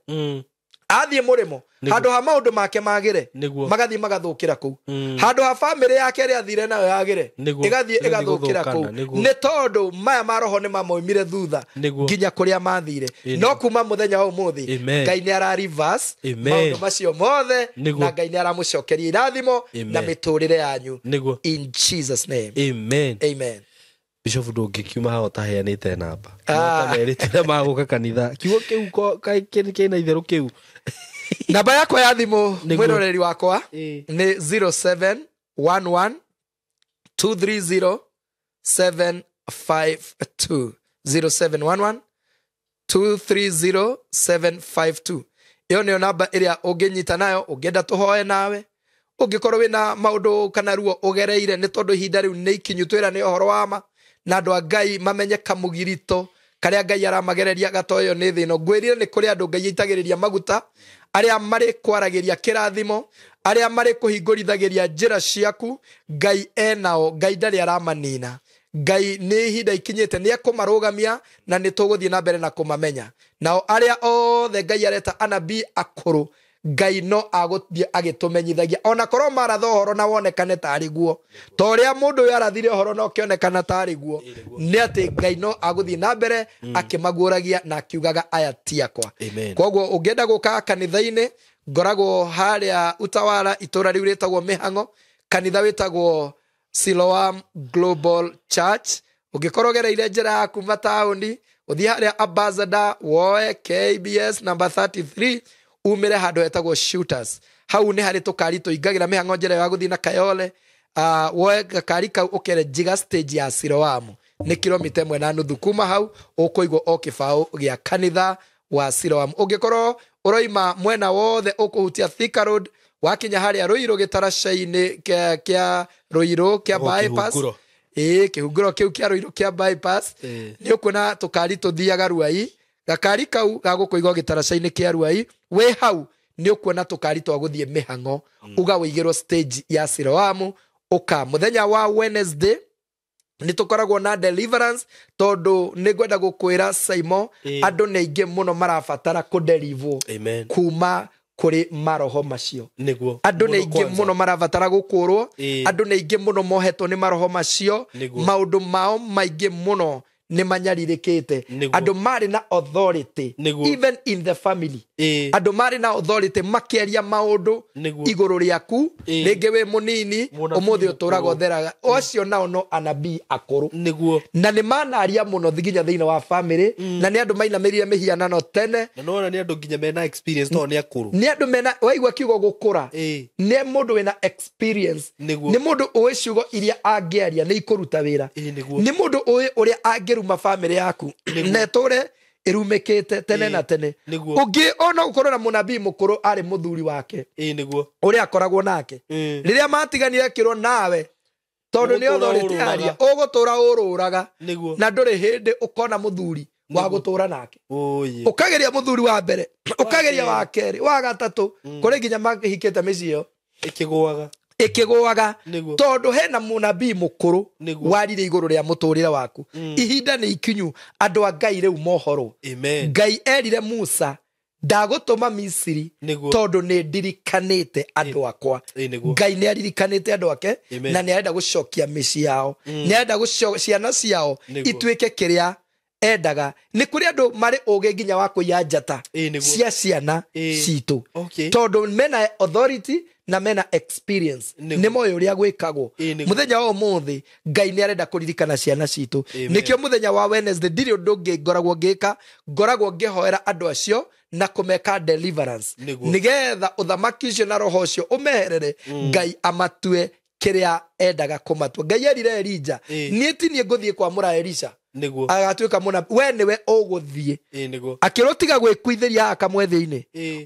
Athiĩ mũrĩmo handũ ha maũndũ make magĩre, Nĩguo. magathiĩ magathũkĩra kũu. Handũ ha bamĩrĩ yake ĩrĩa athire nayo yagĩre, Nĩguo. ĩgathiĩ Ĩgathiĩ ĩgathũkĩra gũthũkana, kũu. nĩguo. Nĩ tondũ maya maroho nĩ mamoimire thutha Nĩguo. nginya kũrĩa mathire. Ĩĩ, No kuma mũthenya wa ũmũthĩ Amen. Ngai nĩ ara reverse Amen. maũndũ macio mothe, Nĩguo. na Ngai nĩ aramũcokeria irathimo Amen. na mĩtũrĩre yanyu. Nĩguo. In Jesus name. Amen. Amen. Bishop ndũngĩkiuma haha ũtaheanĩte namba. Ah. Merĩte arĩa magũka kanitha. Kiugo kĩu kĩna itherũ kĩu. Namba yakwa ya thimũ Nĩguo. mwĩroreri wakwa nĩ 0711 230 752. 0711 230 752. Ĩyo nĩyo namba ĩrĩa ũngĩnyita nayo ũngĩenda tũhoe nawe, ũngĩkorwo wĩna maũndũ kana ruo ũgereire, nĩ tondũ ihinda rĩu nĩ ikinyu twĩra nĩ ũhoro wa ma, na andũ a Ngai mamenye kamũgirito karĩa Ngai aramagereria gatoyo nĩ thĩ ĩno. Ngwĩrire nĩ kũrĩ andũ Ngai aitagĩrĩria maguta, arĩa marĩ kwaragĩria kĩrathimo, arĩa marĩ kũhingũrithagĩria njĩra ciaku. Ngai enao, Ngai ndarĩ aramanina. Ngai nĩ ihinda ikinyĩte nĩ ekũmarũgamia na nĩ tũgũthiĩ na mbere na kũmamenya. Nao arĩa othe Ngai areta anabii akũrũ, Ngai no agũthiĩ agĩtũmenyithagia ona korwo maratha ũhoro na wonekane tarĩ guo, ta ũrĩa mũndũ ũyũ arathire ũhoro na ũkĩonekana tarĩ guo, nĩ atĩ Ngai no agũthiĩ na mbere akĩmaguũragia na akiugaga aya ti akwa. Amen. Koguo ũngĩenda gũka kanitha-inĩ, ngoragwo harĩa Utawala, itũra rĩu rĩtagwo Mĩhang'o, kanitha wĩtagwo Siloam Global Church. Ũngĩkorwo ũgereire njĩra ya kuma taũni, ũthiĩ harĩa Ambassador, woe KBS number 33, umĩre handũ hetagwo Shooters. Hau nĩ harĩ tũkari tũingagĩra mĩhang'o njĩra ya gũthiĩ na Kayole. Woe gakari kau ũkere njiga stage ya Siloam, nĩ kilomita 1.5 kuma hau ũkũigwo o kĩbaũ gĩa kanitha wa Siloam. Ũngĩkorwo ũroima mwena wothe ũkũhutia Thika Road, wakinya harĩa Ruiru gĩtaraca-inĩ kĩa Ruiru kĩa O, bypass. kĩhunguro. Ĩĩ, kĩhunguro kĩu kĩa Ruiru kĩa bypass. Nĩ ũkuona tũkari tũthiaga Ruai. Gakari kau gagũkũigwo gĩtaraca-inĩ kĩa Ruai, wĩ hau nĩ ũkuona tũkari twa gũthiĩ mĩhang'o. Uga wĩigĩrwo stage ya Siloamu. Ũka mũthenya wa Wednesday nĩ tũkoragwo na deliverance, tondũ nĩ ngwenda gũkwĩra Saimo, andũ nĩ aingĩ mũno marabatara kũderivwo Amen. kuma kũrĩ maroho macio. Nĩguo. Andũ nĩ Mũno aingĩ kwanza. mũno marabatara gũkũrwo. Andũ nĩ aingĩ mũno mohetwo nĩ maroho macio. Nĩguo. Maũndũ mao maingĩ mũno nĩ manyarirĩkĩte. Nĩguo. Andũ marĩ na authority Nĩguo. even in the family. Andũ marĩ na authority makĩaria maũndũ Nĩguo. igũrũ rĩaku. Rĩngĩ wĩ mũnini, Mũnabii ũmũthĩ ũtũraga mũkũrũ. ũtheraga. Ũcio nao no anabii akũrũ. Nĩguo. Na nĩ manaria mũno nginya thĩinĩ wa family, na nĩ andũ mainamĩrire mĩhianano tene. Na nona nĩ andũ nginya mena experience tondũ nĩ akũrũ. Nĩ andũ mena, waigua kiugo gũkũra, nĩ mũndũ wĩna experience. Nĩguo. Nĩ mũndũ ũĩ ciugo iria angĩaria nĩ ikũruta wĩra. Nĩguo. Nĩ mũndũ ũĩ ũrĩa angĩruma family yaku na ĩtũre ĩrumĩkĩte tene na tene. Nĩguo. Ũngĩ ona gũkorwo na mũnabii mũkũrũ arĩ mũthuri wake Nĩguo. ũrĩa akoragwo nake. Rĩrĩa matiganire akĩrwo nawe Tondũ nĩ authority aria ũgũtũra ũrũraga na ndũrĩ hĩndĩ ũkona mũthuri wa gũtũra nake. Ũkageria mũthuri wa mbere, ũkageria wa kerĩ, wa gatatũ, kũrĩ nginya mahikĩte mĩciĩ ĩyo ĩkĩgũaga tondũ hena mũnabii mũkũrũ warire igũrũ rĩa mũtũrĩre waku. Ihinda nĩ ikinyu andũ a Ngai rĩu mohorwo. Ngai erire Musa ndagũtũma Misiri tondũ nĩ ndirikanĩte andũ akwa. Ngai nĩ aririkanĩte andũ ake na nĩ arenda gũcokia mĩciĩ yao, nĩ arenda ciana ciao ituĩke kĩrĩa endaga. Nĩ kũrĩ andũ marĩ ũgĩ nginya wa kũiya njata cia ciana citũ tondũ mena authority na mena experience, nĩ moĩ ũrĩa gwĩkagwo. Mũthenya wa ũmũthĩ Ngai nĩ arenda kũririkana ciana citũ. Nĩkĩo mũthenya wa Wednesday ndirĩ ũndũ ũngĩ ngoragwo ngĩka, ngoragwo ngĩhoera andũ acio na kũmeka deliverance nĩgetha ũthamaki ũcio na roho ũcio ũmeherere, Ngai amatue kĩrĩa endaga kũmatua. Ngai erire Elija, niĩ ti niĩ ngũthiĩ kwamũra Elisha agatuĩka mũnabii, we nĩwe ũgũthiĩ. Akĩrwo tiga gwĩkuithĩria haha kamwethĩ-inĩ,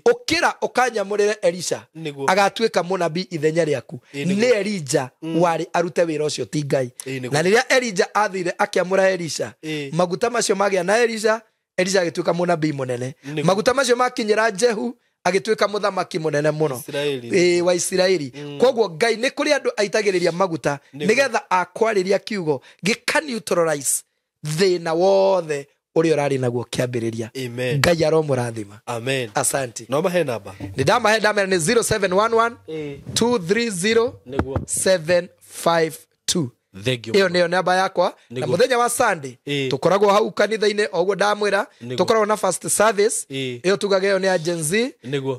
ũkĩra ũkanyamũrĩre Elisha agatuĩka mũnabii ithenya rĩaku. Nĩ Elija warĩ arute wĩra ũcio, ti Ngai. Na rĩrĩa Elija athire akĩamũra Elisha, maguta macio magĩa na Elisha, Elisha agĩtuĩka mũnabii mũnene. Maguta macio makinyĩra Jehu agĩtuĩka mũthamaki mũnene mũno wa Isiraeli. Koguo Ngai nĩ kũrĩ andũ aitagĩrĩria maguta nĩgetha akwarĩria kiugo gĩka neutralize thĩna wothe ũrĩa ũrarĩ naguo kĩambĩrĩria. Ngai aromũrathima. Amen. Asante. No mahe namba. Nĩ ndamahe, ndamera nĩ 0711 230 752. Ĩyo nĩyo namba yakwa. Na mũthenya wa Sunday tũkoragwo hau kanitha-inĩ o ũguo ndamwĩra, tũkoragwo na first service. Ĩyo tugaga ĩyo nĩ ya Gen Z,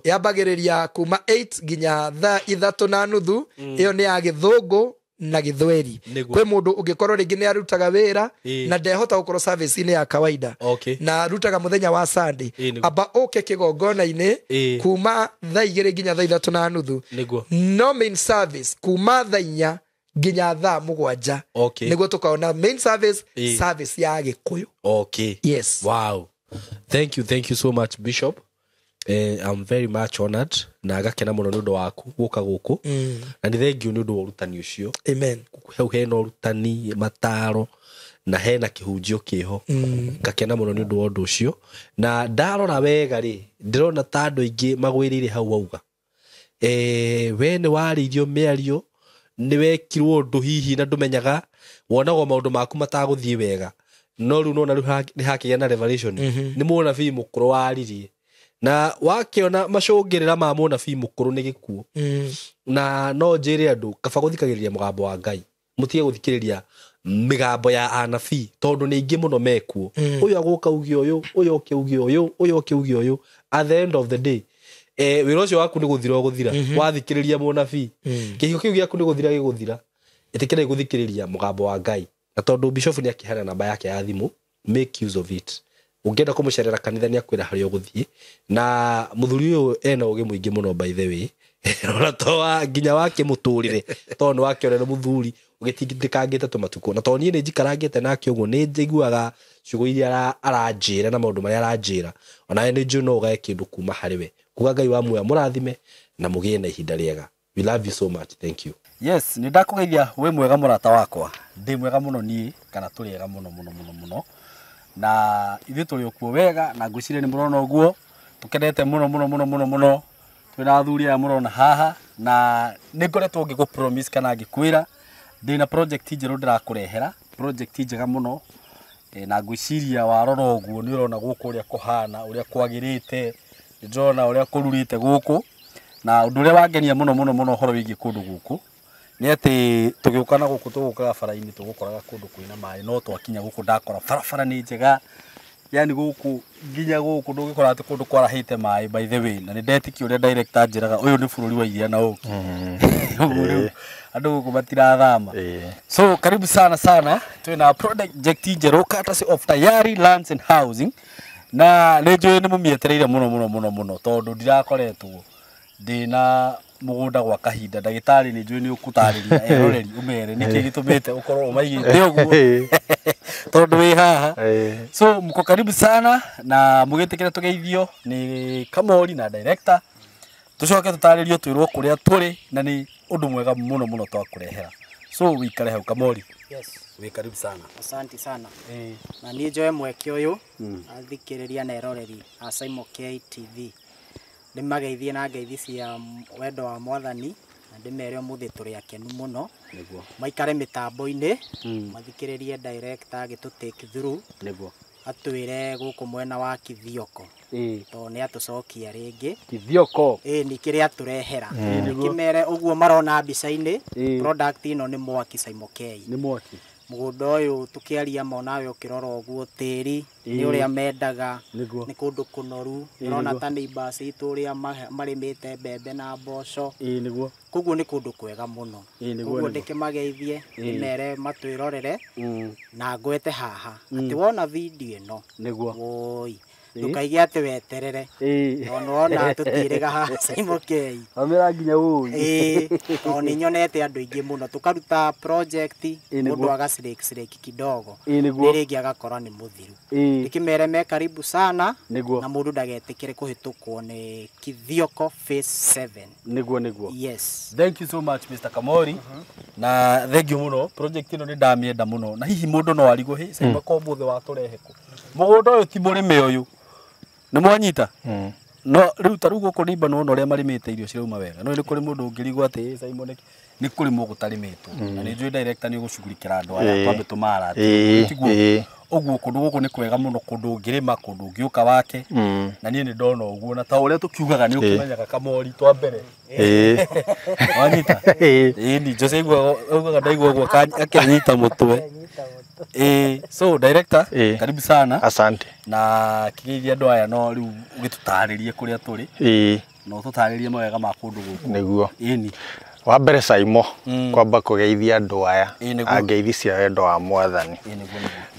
yambagĩrĩria kuma 8 nginya thaa 3:30. Ĩyo nĩ ya Gĩthũngũ na Gĩthweri. Kwĩ mũndũ ũngĩkorwo rĩngĩ nĩ arutaga wĩra na ndehota gũkorwo service-inĩ ya kawaida na arutaga mũthenya wa Sunday, amba ũke kĩgongona-inĩ kuma thaa 2 nginya thaa 3:30. No main service kuma thaa 4 nginya thaa 7 nĩguo tũkaona main service, service ya Gĩkũyũ. Yes. Wow. Thank you, thank you so much Bishop. I'm very much honored na ngakena mũno nĩ ũndũ waku gũka gũkũ. Na nĩ thank you nĩ ũndũ wa ũrutani ũcio. Amen. Hau hena ũrutani, mataro na hena kĩhunjio kĩho. Ngakena mũno nĩ ũndũ wa ũndũ ũcio. Na ndarora wega rĩ, ndĩrona ta andũ aingĩ magwĩrĩire hau wauga. We nĩ warĩirio mĩario, nĩ wekirwo ũndũ hihi na ndũmenyaga, wonagwo maũndũ maku matagũthiĩ wega. No rĩu nona rĩu nĩ hakĩgĩa na revelation. Nĩ mũnabii mũkũrũ waririe. Na wakĩona macũngĩrĩra ma mũnabii mũkũrũ nĩ gĩkuũ. Na no njĩre andũ kaba gũthikagĩrĩria mũgambo wa Ngai, mũtige gũthikĩrĩria mĩgambo ya anabii tondũ nĩ aingĩ mũno mekuo. Ũyũ agũka uge ũyũ, ũyũ oke uge ũyũ, ũyũ oke uge ũyũ. At the end of the day, wĩra ũcio waku nĩ gũthira ũgũthira. Wathikĩrĩria mũnabii, kĩhiko kĩu gĩaku nĩ gũthira gĩgũthira. Ĩtĩkĩrai gũthikĩrĩria mũgambo wa Ngai. Na tondũ Bishop nĩ akĩheana namba yake ya thimũ, make use of it. Ũngĩenda kũmũcerera kanitha nĩ akwĩra harĩa ũgũthiĩ. Na mũthuri ũyũ ena ũgĩ mũingĩ mũno by the way. Ona to wa nginya wake mũtũrĩre, tondũ nĩ wakĩona nĩ mũthuri ũgĩtindĩkangĩte tũmatukũ. Na tondũ niĩ nĩ njikarangĩte nake ũguo, nĩ njiguaga ciugo iria aranjĩra na maũndũ marĩa aranjĩra. Onawe nĩ njũĩ no ũgae kĩndũ kuma harĩ we. Kuga Ngai wa muoyo mũrathime na mũgĩe na ihinda rĩega. We love you so much. Thank you. Yes, nĩ ndakũgeithia wĩ mwega mũrata wakwa. Ndĩ mwega mũno niĩ, kana tũrĩ ega mũno mũno mũno mũno. Na ithuĩ tũrĩ o kuo wega, na ngwĩciria nĩ mũrona ũguo, tũkenete mũno mũno mũno mũno mũno. Twĩna athuri aya mũrona haha, na nĩ ngoretwo ngĩkũ promise kana ngĩkwĩra ndĩna project njerũ ndĩrakũrehera, project njega mũno. Na ngwĩciria warora ũguo nĩ ũrona gũkũ ũrĩa kũhana, ũrĩa kwagĩrĩte, nĩ ndĩrona ũrĩa kũrurĩte gũkũ. Na ũndũ ũrĩa wangenia mũno mũno mũno ũhoro wĩgiĩ kũndũ gũkũ nĩ atĩ tũgĩũka na gũkũ tũgũkaga bara-inĩ tũgũkoraga kũndũ kwĩna maĩ, no twakinya gũkũ ndakora barabara nĩ njega, yani gũkũ nginya gũkũ ndũngĩkora atĩ kũndũ kwarahĩte maĩ by the way. Na nĩ ndetĩkia ũrĩa director anjĩraga ũyũ nĩ bũrũri wa iria na ũkĩ. Ũguo rĩu andũ gũkũ matirathama. So karibu sana sana, twĩna project njerũ courtesy of Tayari Lands and Housing. Na nĩ njũĩ nĩ mũmĩetereire mũno mũno mũno mũno tondũ ndirakoretwo ndĩna mũgũnda gwa kahinda. Ndagĩtarĩ nĩ njũĩ nĩ ũkũtarĩria eroreri ũmere nĩkĩ gĩtũmĩte ũkorwo ũmaigĩte ũguo tondũ wĩ haha. So mko karibu sana na mũgĩtĩkĩre tũgeithio nĩ Kamori na director, tũcoke tũtarĩrio twĩrwo kũrĩa tũrĩ, na nĩ ũndũ mwega mũno mũno twakũrehera. So wikare hau Kamori. Yes. Wĩ karibu sana. Asante sana. Na niĩ njoe mweke ũyũ athikĩrĩria na eroreri a Saimo K TV ndĩmageithie na ngeithi cia wendo wa mwathani na ndĩmere ũmũthĩ tũrĩ akenu mũno. Nĩguo. Maikare mĩtambo-inĩ mathikĩrĩrie director agĩtũ take through. Nĩguo. Atwĩre gũkũ mwena wa Kithioko tondũ nĩ atũcokia rĩngĩ. Kithioko. Nĩ kĩrĩa atũrehera. Kĩmere ũguo marona mbica-inĩ product ĩno nĩ mwaki Saimo K. Nĩ mwaki. Mũgũnda ũyũ tũkĩaria ma onawe ũkĩrora ũguo tĩri nĩ ũrĩa mendaga, nĩ kũndũ kũnoru, ũrona ta neighbors itũ ũrĩa marĩmĩte mbembe na mboco. Nĩguo. Koguo nĩ kũndũ kwega mũno. Koguo ndĩkĩmageithie ndĩmere matwĩrorere na ngwete haha atĩ wona video ĩno. Nĩguo. Woi ndũkaige atĩ weterere tondũ wona tũtiĩrĩga haha Saimo K. Amĩra nginya ũĩ. Tondũ nĩ nyonete andũ aingĩ mũno tũkaruta project mũndũ aga slake kidogo nĩ rĩngĩ agakora nĩ mũthiru. Ndĩkĩmere me karibu sana. Nĩguo. Na mũndũ ndagetĩkĩre kũhĩtũkwo nĩ Kithioko phase 7. Nĩguo nĩguo. Yes. Thank you so much Mr. Kamori. Na thank you mũno. Project ĩno nĩ ndamĩenda mũno. Na hihi mũndũ no arigwo hĩ Saimo ko mũthĩ watũrehe kũ. Mũgũnda ũyũ ti mũrĩme ũyũ. Nĩ mwanyita? No rĩu ta rĩu gũkũ nĩmba nĩwona ũrĩa marĩmĩte irio cirauma wega. No nĩ kũrĩ mũndũ ũngĩrigwo atĩ Saimo nĩ kũrĩmwo gũtarĩmĩtwo. Na nĩ njũĩ director nĩ ũgũcugurikĩra andũ aya twambe tũmaratie. Tiguo. Ũguo kũndũ gũkũ nĩ kwega mũno, kũndũ ũngĩrĩma, kũndũ ũngĩũka wake. Na niĩ nĩ ndona ũguo na ta ũrĩa tũkiugaga nĩ ũkĩmenyaga Kamori twa mbere. Wanyita? Ni Jose aiguaga ndaigua ũguo akĩnyita mũtwe. So director, karibu sana. Asante. Na kĩgeithia andũ aya no rĩu ũgĩtũtarĩrie kũrĩa tũrĩ. Na ũtũtarĩrie mawega ma kũndũ gũkũ. Nĩguo. Wa mbere Saimo kwamba kũgeithia andũ aya angeithi cia wendo wa mwathani.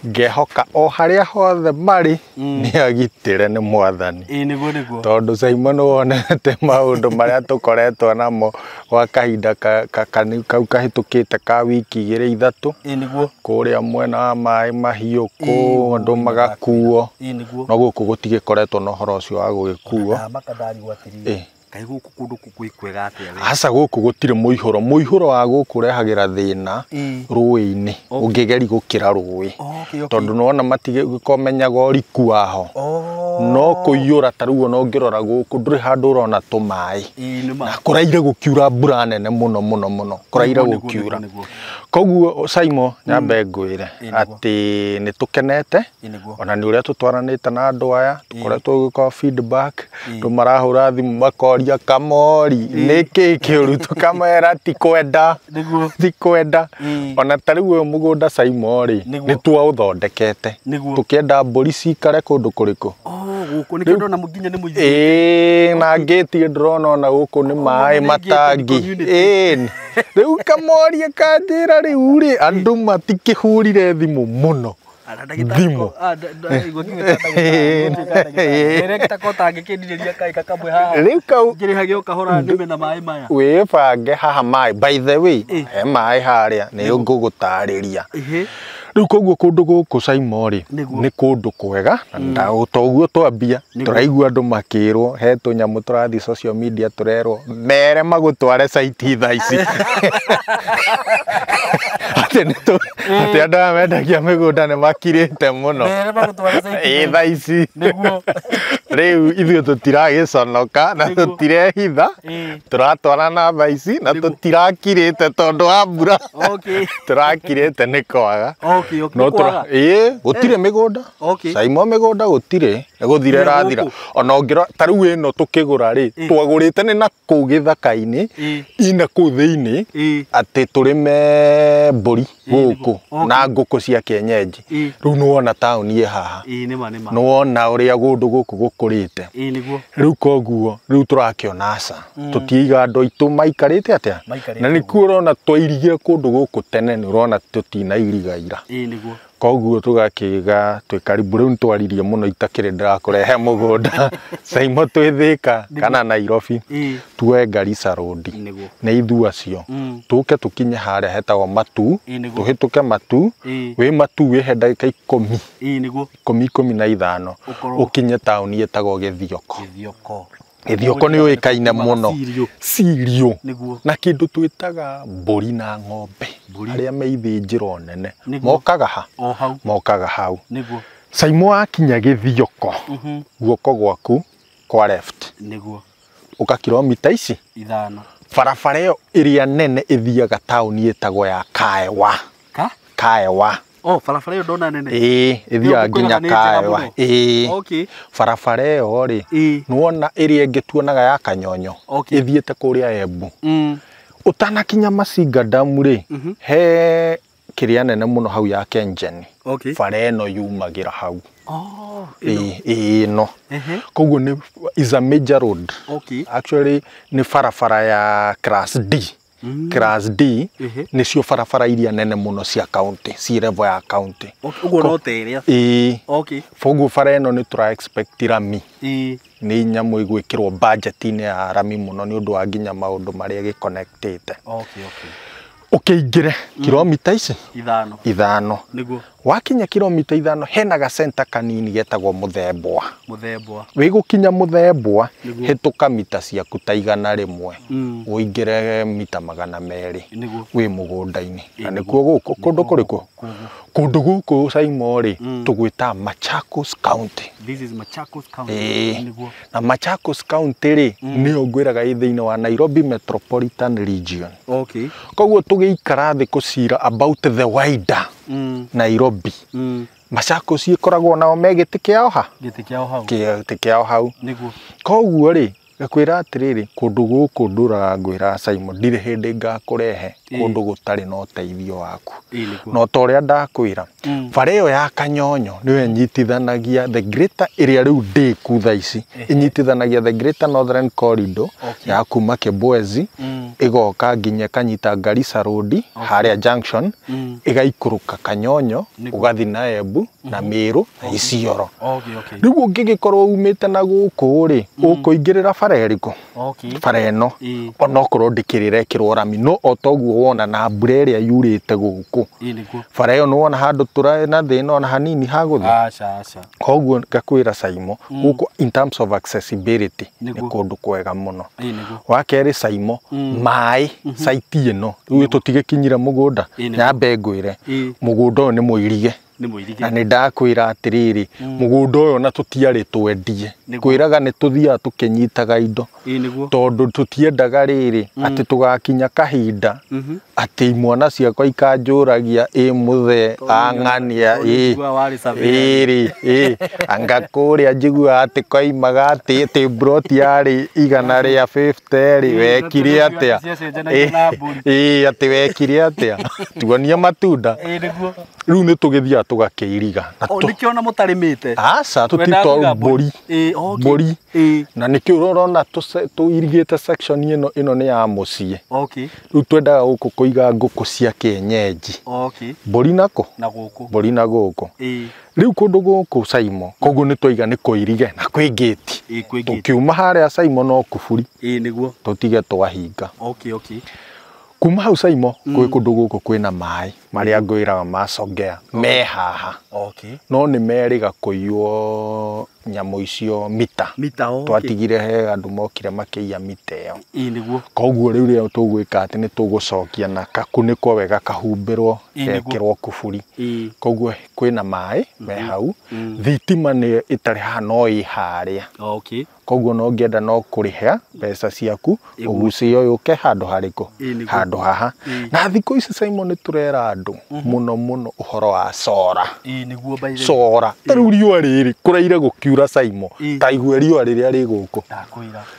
Ngehoka o harĩa hothe marĩ nĩ agitĩre nĩ mwathani. Nĩguo nĩguo. Tondũ Saimo nĩ wonete maũndũ marĩa tũkoretwo namo gwa kahinda kau kahĩtũkĩte ka wiki igĩrĩ ithatũ. Nĩguo. Kũrĩa mwena wa maĩ mahiũ kũ andũ magakuo. Nĩguo. No gũkũ gũtigĩkoretwo na ũhoro ũcio wa gũgĩkuo. Ndamaka ndarigwo atĩrĩrĩ. Kaĩ gũkũ kũndũ kwĩ kwega atĩa we? Aca gũkũ gũtirĩ mũihũro. Mũihũro wa gũkũ ũrehagĩra thĩna rũĩ-inĩ ũngĩgeri gũkĩra rũĩ. Tondũ nĩwona matigĩkomenyaga ũriku waho. No kũiyũra ta rĩu ona ũngĩrora gũkũ ndũrĩ handũ ũrona tũmaĩ. Na kũraire gũkiura mbura nene mũno mũno mũno. Kũraire gũkiura. Koguo Saimo nyambe ngwĩre atĩ nĩ tũkenete ona nĩ ũrĩa tũtwaranĩte na andũ aya tũkoretwo gũgĩka feedback andũ marahũra thimũ makoria Kamori nĩkĩ kĩũru tũkamera ti kwenda ti kwenda. Ona ta rĩu ũyũ mũgũnda Saimo rĩ nĩ twaũthondekete tũkĩenda mbũri cikare kũndũ kũrĩkũ. Gũkũ nĩkĩo ndona nginya nĩ mũigithĩtie. Na ngĩti ndĩrona ona gũkũ nĩ maĩ matangi. Rĩu Kamori akanjĩra rĩu rĩ andũ matikĩhũrire thimũ mũno. Thimũ. Rĩu kau wĩbange haha maĩ. By the way he maĩ harĩa nĩ ngũgũtarĩria. Rĩu koguo kũndũ gũkũ Saimo rĩ nĩ kũndũ kwega na toguo twambia tũraigua andũ makĩrwo he tũnyamũ tũrathiĩ social media tũrerwo mere magũtware site thaa ici. Atĩ andũ aya mendagia mĩgũnda nĩ makirĩte mũno. Thaa ici. Rĩu ithuĩ tũtiragĩconoka na tũtirehitha tũratwara na thaa ici na tũtirakirĩte tondũ wa mbura. Tũrakirĩte nĩ kwaga. No gũtirĩ mĩgũnda. Saimo mĩgũnda gũtirĩ nĩ gũthira ĩrathira. Ona ũngĩrora ta rĩu ĩno tũkĩgũra rĩ twagũrĩte nĩ na kũu gĩthaka-inĩ ina kũu thĩinĩ atĩ tũrĩme mbũri gũkũ na ngũkũ cia kienyeji. Rĩu nĩwona taũni ĩ haha. Nĩwona ũrĩa kũndũ gũkũ gũkũrĩte. Rĩu koguo rĩu tũrakĩona aca tũtiiga andũ aitũ maikarĩte atĩa. Na nĩkuo ũrona twairigire kũndũ gũkũ tene nĩ ũrona tũtinairiga ira. Koguo tũgakiga twĩ karibu rĩu nĩtwaririe mũno itakĩrĩ ndĩrakũrehe mũgũnda Saimo twĩ Thĩka kana Nairobi tuoe Garissa Road nĩ ithuĩ acio tũke tũkinye harĩa hetagwo Matu tũhĩtũke Matu wĩ Matu wĩhe ndagĩka ikũmi 15 ũkinye taũni ĩtagwo Gĩthioko. Gĩthioko nĩ ũĩkaine mũno cirio na kĩndũ twĩtaga mbũri na ng'ombe arĩa me ithĩnjĩro nene mokaga ha mokaga hau. Saimo wakinya Gĩthioko guoko gwaku kwa left nĩguo ũka kilomita ici 5 barabara ĩyo ĩrĩa nene ĩthiaga taũni ĩtagwo ya Kaewa. Kaewa. Oh, barabara ĩyo ndona nene. Ĩĩ, ĩthiaga nginya Kaewa. Ĩĩ. Okay. Barabara ĩyo rĩ, nĩwona ĩrĩa ĩngĩ tuonaga ya Kanyonyo. Ĩthiĩte kũrĩa Embu. Ũtanakinya Masinga Dam rĩ, he kĩrĩa nene mũno hau ya Kengen. Bara ĩno yumagĩra hau. Oh, ĩĩ ĩno. Koguo nĩ is a major road. Actually nĩ barabara ya class D. Class D nĩcio barabara iria nene mũno cia county, ci level ya county. Ũguo no ta ĩrĩa. Ĩĩ. Koguo bara ĩno nĩ tũra expect rami. Nĩ nyamũ ĩgwĩkĩrwo budget-inĩ ya rami mũno nĩ ũndũ wa nginya maũndũ marĩa gĩconnectĩte. Ũkĩingĩre kilomita ici 5. Nĩguo. Wakinya kilomita 5 hena gacenta kanini getagwo Mũthembwa. Mũthembwa. Wĩgũkinya Mũthembwa hĩtũka mita ciaku ta 100 ũingĩre mita 200 wĩ mũgũnda-inĩ. Na nĩkuo gũkũ kũndũ kũrĩkũ? Kũndũ gũkũ Saimo rĩ tũgwĩta Machakos County. This is Machakos County. Nĩguo. Na Machakos County rĩ nĩyo ngwĩraga ĩ thĩinĩ wa Nairobi Metropolitan Region. Koguo tũgĩikara thĩ kũcira about the wider Nairobi. Machakos ĩkoragwo nao me gĩtĩ kĩao ha? Gĩtĩ kĩao hau. Gĩtĩ kĩao hau. Nĩguo. Koguo rĩ ngakwĩra atĩrĩrĩ kũndũ gũkũ ndũraga ngwĩra Simon ndirĩ hĩndĩ ngakũrehe kũndũ gũtarĩ na ũteithio waku. No ta ũrĩa ndakwĩra bara ĩyo ya Kanyonyo nĩyo ĩnyitithanagia the greater ĩrĩa rĩu ndĩku thaa ici ĩnyitithanagia the greater northern corridor ya kuma Kibwezi ĩgoka nginya ĩkanyita Garissa Road harĩa junction ĩgaikũrũka Kanyonyo ũgathi na Embu na Meru na Isiolo. Rĩu ũngĩgĩkorwo umĩte na gũkũ rĩ ũkũingĩrĩra bara ĩrĩkũ? Bara ĩno onokorwo ndĩkĩrĩrekĩrwo rami no o toguo wona na mbura ĩrĩa yurĩte gũkũ bara ĩyo nĩwona handũ tũrarĩ na thĩna ona hanini ha gũthiĩ. Koguo ngakwĩra Saimo gũkũ in terms of accessibility nĩ kũndũ kwega mũno. Wa kerĩ Saimo maĩ site ĩno rĩu tũtigĩkinyire mũgũnda nyambe ngwĩre mũgũnda ũyũ nĩ mũirige. Na nĩ ndakwĩra atĩrĩrĩ mũgũnda ũyũ na tũtiarĩ twendie kwĩraga nĩ tũthiaga tũkĩnyitaga indo tondũ tũtiendaga rĩrĩ atĩ tũgakinya kahinda atĩ imwana ciakwa ikanjũragia ĩ mũthee ang'ania ĩrĩ ĩ anga kũrĩa njiguaga atĩ koimaga atĩ mburoti yarĩ 150 rĩ wekire atĩa ĩ atĩ wekire atĩa tuonie matunda. Rĩu nĩ tũgĩthiaga tũgakĩiriga. Nĩkĩo ona mũtarĩmĩte? Aca tũtitwaru mbũri. Mbũri. Na nĩkĩo ũrona tũirigĩte section ĩno ĩno nĩ ya mũciĩ. Rĩu twendaga gũkũ kũiga ngũkũ cia kĩenyenji. Mbũri nako? Mbũri na gũkũ. Rĩu kũndũ gũkũ Saimo koguo nĩ twaiga nĩ kũirige na kwĩ ngĩti. Tũkiuma harĩa Saimo no kuburi. Tũtige twahinga. Kuma hau Saimo kwĩ kũndũ gũkũ kwĩna maĩ marĩa ngwĩraga macongea me haha. No nĩ merĩga kũiywo nyamũ icio mita. Twatigire he andũ mokire makĩiya mita ĩyo. Koguo rĩu rĩrĩa tũgwĩka atĩ nĩ tũgũcokia na kakunĩkwo wega kahumbĩrwo gekĩrwo kuburi. Koguo kwĩna maĩ me hau. Thitima nĩ ĩtarĩ haha no ĩ harĩa. Koguo no ngĩenda no kũrĩha mbeca ciaku ũgucie yũke handũ harĩkũ handũ haha. Na thikũ ici Simon nĩ tũrera andũ mũno mũno ũhoro wa sora. Sora ta rĩu riũa rĩrĩ kũraire gũkiura Simon ta igue riũa rĩrĩa rĩ gũkũ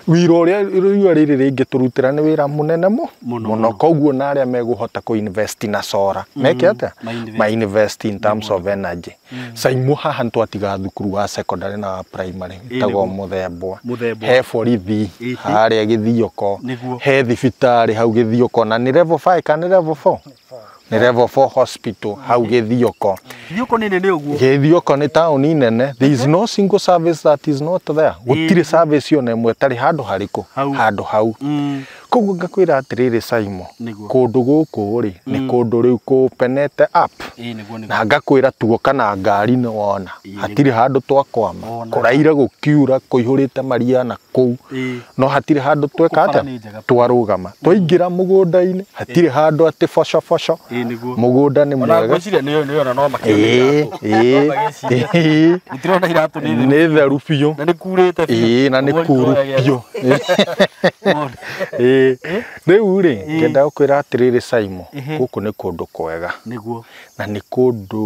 wĩra ũrĩa riũa rĩrĩ rĩngĩtũrutĩra nĩ wĩra mũnene mũno. Koguo na arĩa megũhota kũ invest na sora meke atĩa ma invest in terms of energy. Simon haha nĩtwatiga thukuru wa secondary na wa primary ĩtagwo Mũthembwa. He borithi harĩa Gĩthioko, he thibitarĩ hau Gĩthioko na nĩ level 5 kana nĩ level 4? Nĩ level 4 hospital hau Gĩthioko. Gĩthioko nĩ nene ũguo? Gĩthioko nĩ taũni nene. There is no single service that is not there. Gũtirĩ service ona ĩmwe ĩtarĩ handũ harĩkũ handũ hau. Koguo ngakwĩra atĩrĩrĩ Simon, Nĩguo. kũndũ gũkũ rĩ nĩ kũndũ rĩu kũpenete up. Ĩĩ nĩguo nĩguo. Na ngakwĩra tuoka na ngari nĩ wona Ĩĩ, hatirĩ handũ twakwama, Wona. kũraire gũkiura kũihũrĩte maria na kũu, Ĩĩ. no hatirĩ handũ tweka Bara atĩa nĩ njega. twarũgama twaingĩra mũgũnda-inĩ hatirĩ handũ atĩ boco boco. Ĩĩ nĩguo. Mũgũnda nĩ Ona mwega. ngwĩciria nĩyo nĩyo na no Ĩĩ, makĩona ĩĩ, ĩĩ. Gũtirona iratũ nĩ theru. Nĩ theru biũ. Na nĩ kurĩte biũ. Ĩĩ, na nĩ Ũguo kuru itũragia. biũ. Ĩĩ. Rĩu rĩ ngenda gũkwĩra atĩrĩrĩ Simon, gũkũ nĩ kũndũ kwega Nĩguo. na nĩ kũndũ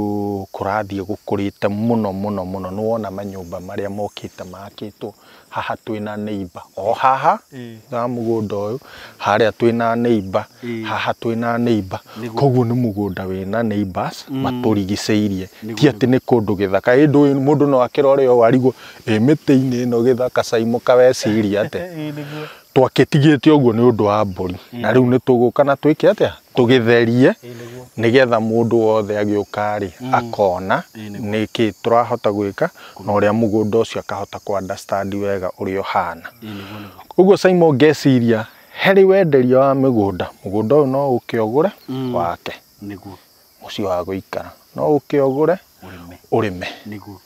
kũrathiĩ gũkũrĩte mũno mũno mũno. Nĩ wona manyũmba marĩa mokĩte makĩtwo haha, twĩna neighbor o haha Ĩĩ. na mũgũnda ũyũ harĩa twĩna neighbor, Ĩĩ. haha twĩna neighbor. Nĩguo. Koguo nĩ mũgũnda wĩna neighbors matũrigicĩirie, Nĩguo, ti atĩ nĩ kũndũ gĩthaka. Ĩndũ mũndũ no akĩrore ũũ arigwo ĩ mĩtĩ-inĩ ĩno gĩthaka Simon kaweciria atĩa. Ĩĩ nĩguo. Twakĩtigĩte ũguo nĩ ũndũ wa mbũri, na rĩu nĩ tũgũka na twĩke atĩa, tũgĩtherie Ĩĩ nĩguo. nĩgetha mũndũ wothe agĩũka rĩ akona Ĩĩ nĩguo. nĩkĩ tũrahota gwĩka na ũrĩa mũgũnda ũcio akahota kũ understand wega ũrĩa ũhana. Ĩĩ nĩguo nĩguo. Ũguo Simon ngeciria harĩ wenderia wa mĩgũnda, mũgũnda ũyũ no ũke ũgũre wake Nĩguo. mũciĩ wa gũikara, no ũke ũgũre Ũrĩme. ũrĩme, Nĩguo.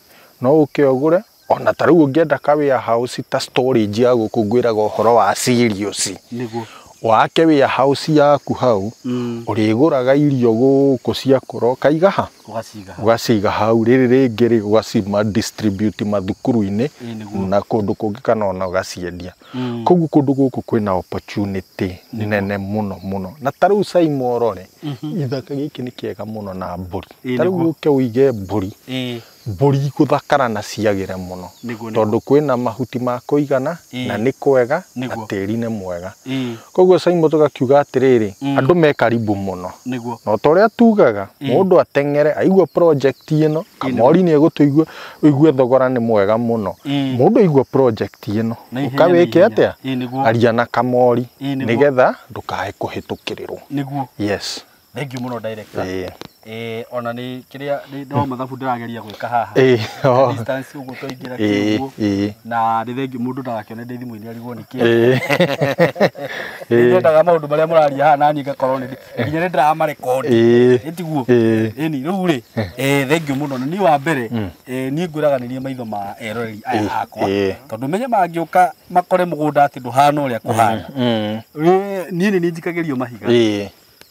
no ũke ũgũre ona ta rĩu ũngĩenda ka warehouse ta storage ya gũkũ ngwĩraga ũhoro wa cereals, Nĩguo. wake warehouse yaku hau, ũrĩgũraga irio gũkũ ciakũra ũkaiga ha, Ũgaciga. ũgaciga hau, rĩrĩ rĩngĩ rĩ ũgacima distribute mathukuru-inĩ Ĩĩ nĩguo. na kũndũ kũngĩ kana ona ũgaciendia. Koguo kũndũ gũkũ kwĩna opportunity nene mũno mũno. Na ta rĩu Simon ũrore ithaka gĩkĩ nĩ kĩega mũno na mbũri. Ĩĩ Ta rĩu nĩguo. ũke ũige mbũri, Ĩĩ. mbũri igũthakara na ciagĩre mũno, Nĩguo, nĩguo. tondũ kwĩna mahuti ma kũigana Ĩĩ. na nĩ kwega na Nĩguo. tĩri nĩ mwega. Ĩĩ. Koguo Simon tũgakiuga atĩrĩrĩ, andũ me karibu mũno. Nĩguo. Na ta ũrĩa tugaga mũndũ ateng'ere aigua project ĩno, Kamori nĩ egũtũigua ũigue thogora nĩ mwega mũno. Ĩĩ. Mũndũ aigua project ĩno Na ihenya, ũka na wĩke ihenya. atĩa, Ĩĩ nĩguo. aria na Kamori Ĩĩ nĩguo. nĩgetha ndũkae kũhĩtũkĩrĩrwo. Nĩguo. Yes. Thank you mũno director. Ĩĩ. Ona nĩ kĩrĩa nĩ no mathabu ndĩrageria gwĩka haha. Ĩĩ. Oh. Distance ũguo twaingĩra Ĩĩ. kĩguo. Ĩĩ. Na nĩ thengiũ mũndũ ndagakĩone ndĩ thimũ-inĩ arigwo nĩ kĩ. Ĩĩ. Nĩ nyendaga maũndũ marĩa mũraria haha naniĩ ngakorwo nĩ nginya nĩ ndĩramarekondi. Ĩĩ. Ĩtiguo. Ĩĩ. Ĩni rĩu rĩ thengiũ mũno. Na niĩ wa mbere niĩ ngwĩraga nĩ niĩ maitho ma eroreri aya akwa. Ĩĩ. Tondũ menye mangĩũka makore mũgũnda atĩ ndũhana ũrĩa kũhana. Niĩ nĩ niĩ njikagĩrio mahiga. Ĩĩ.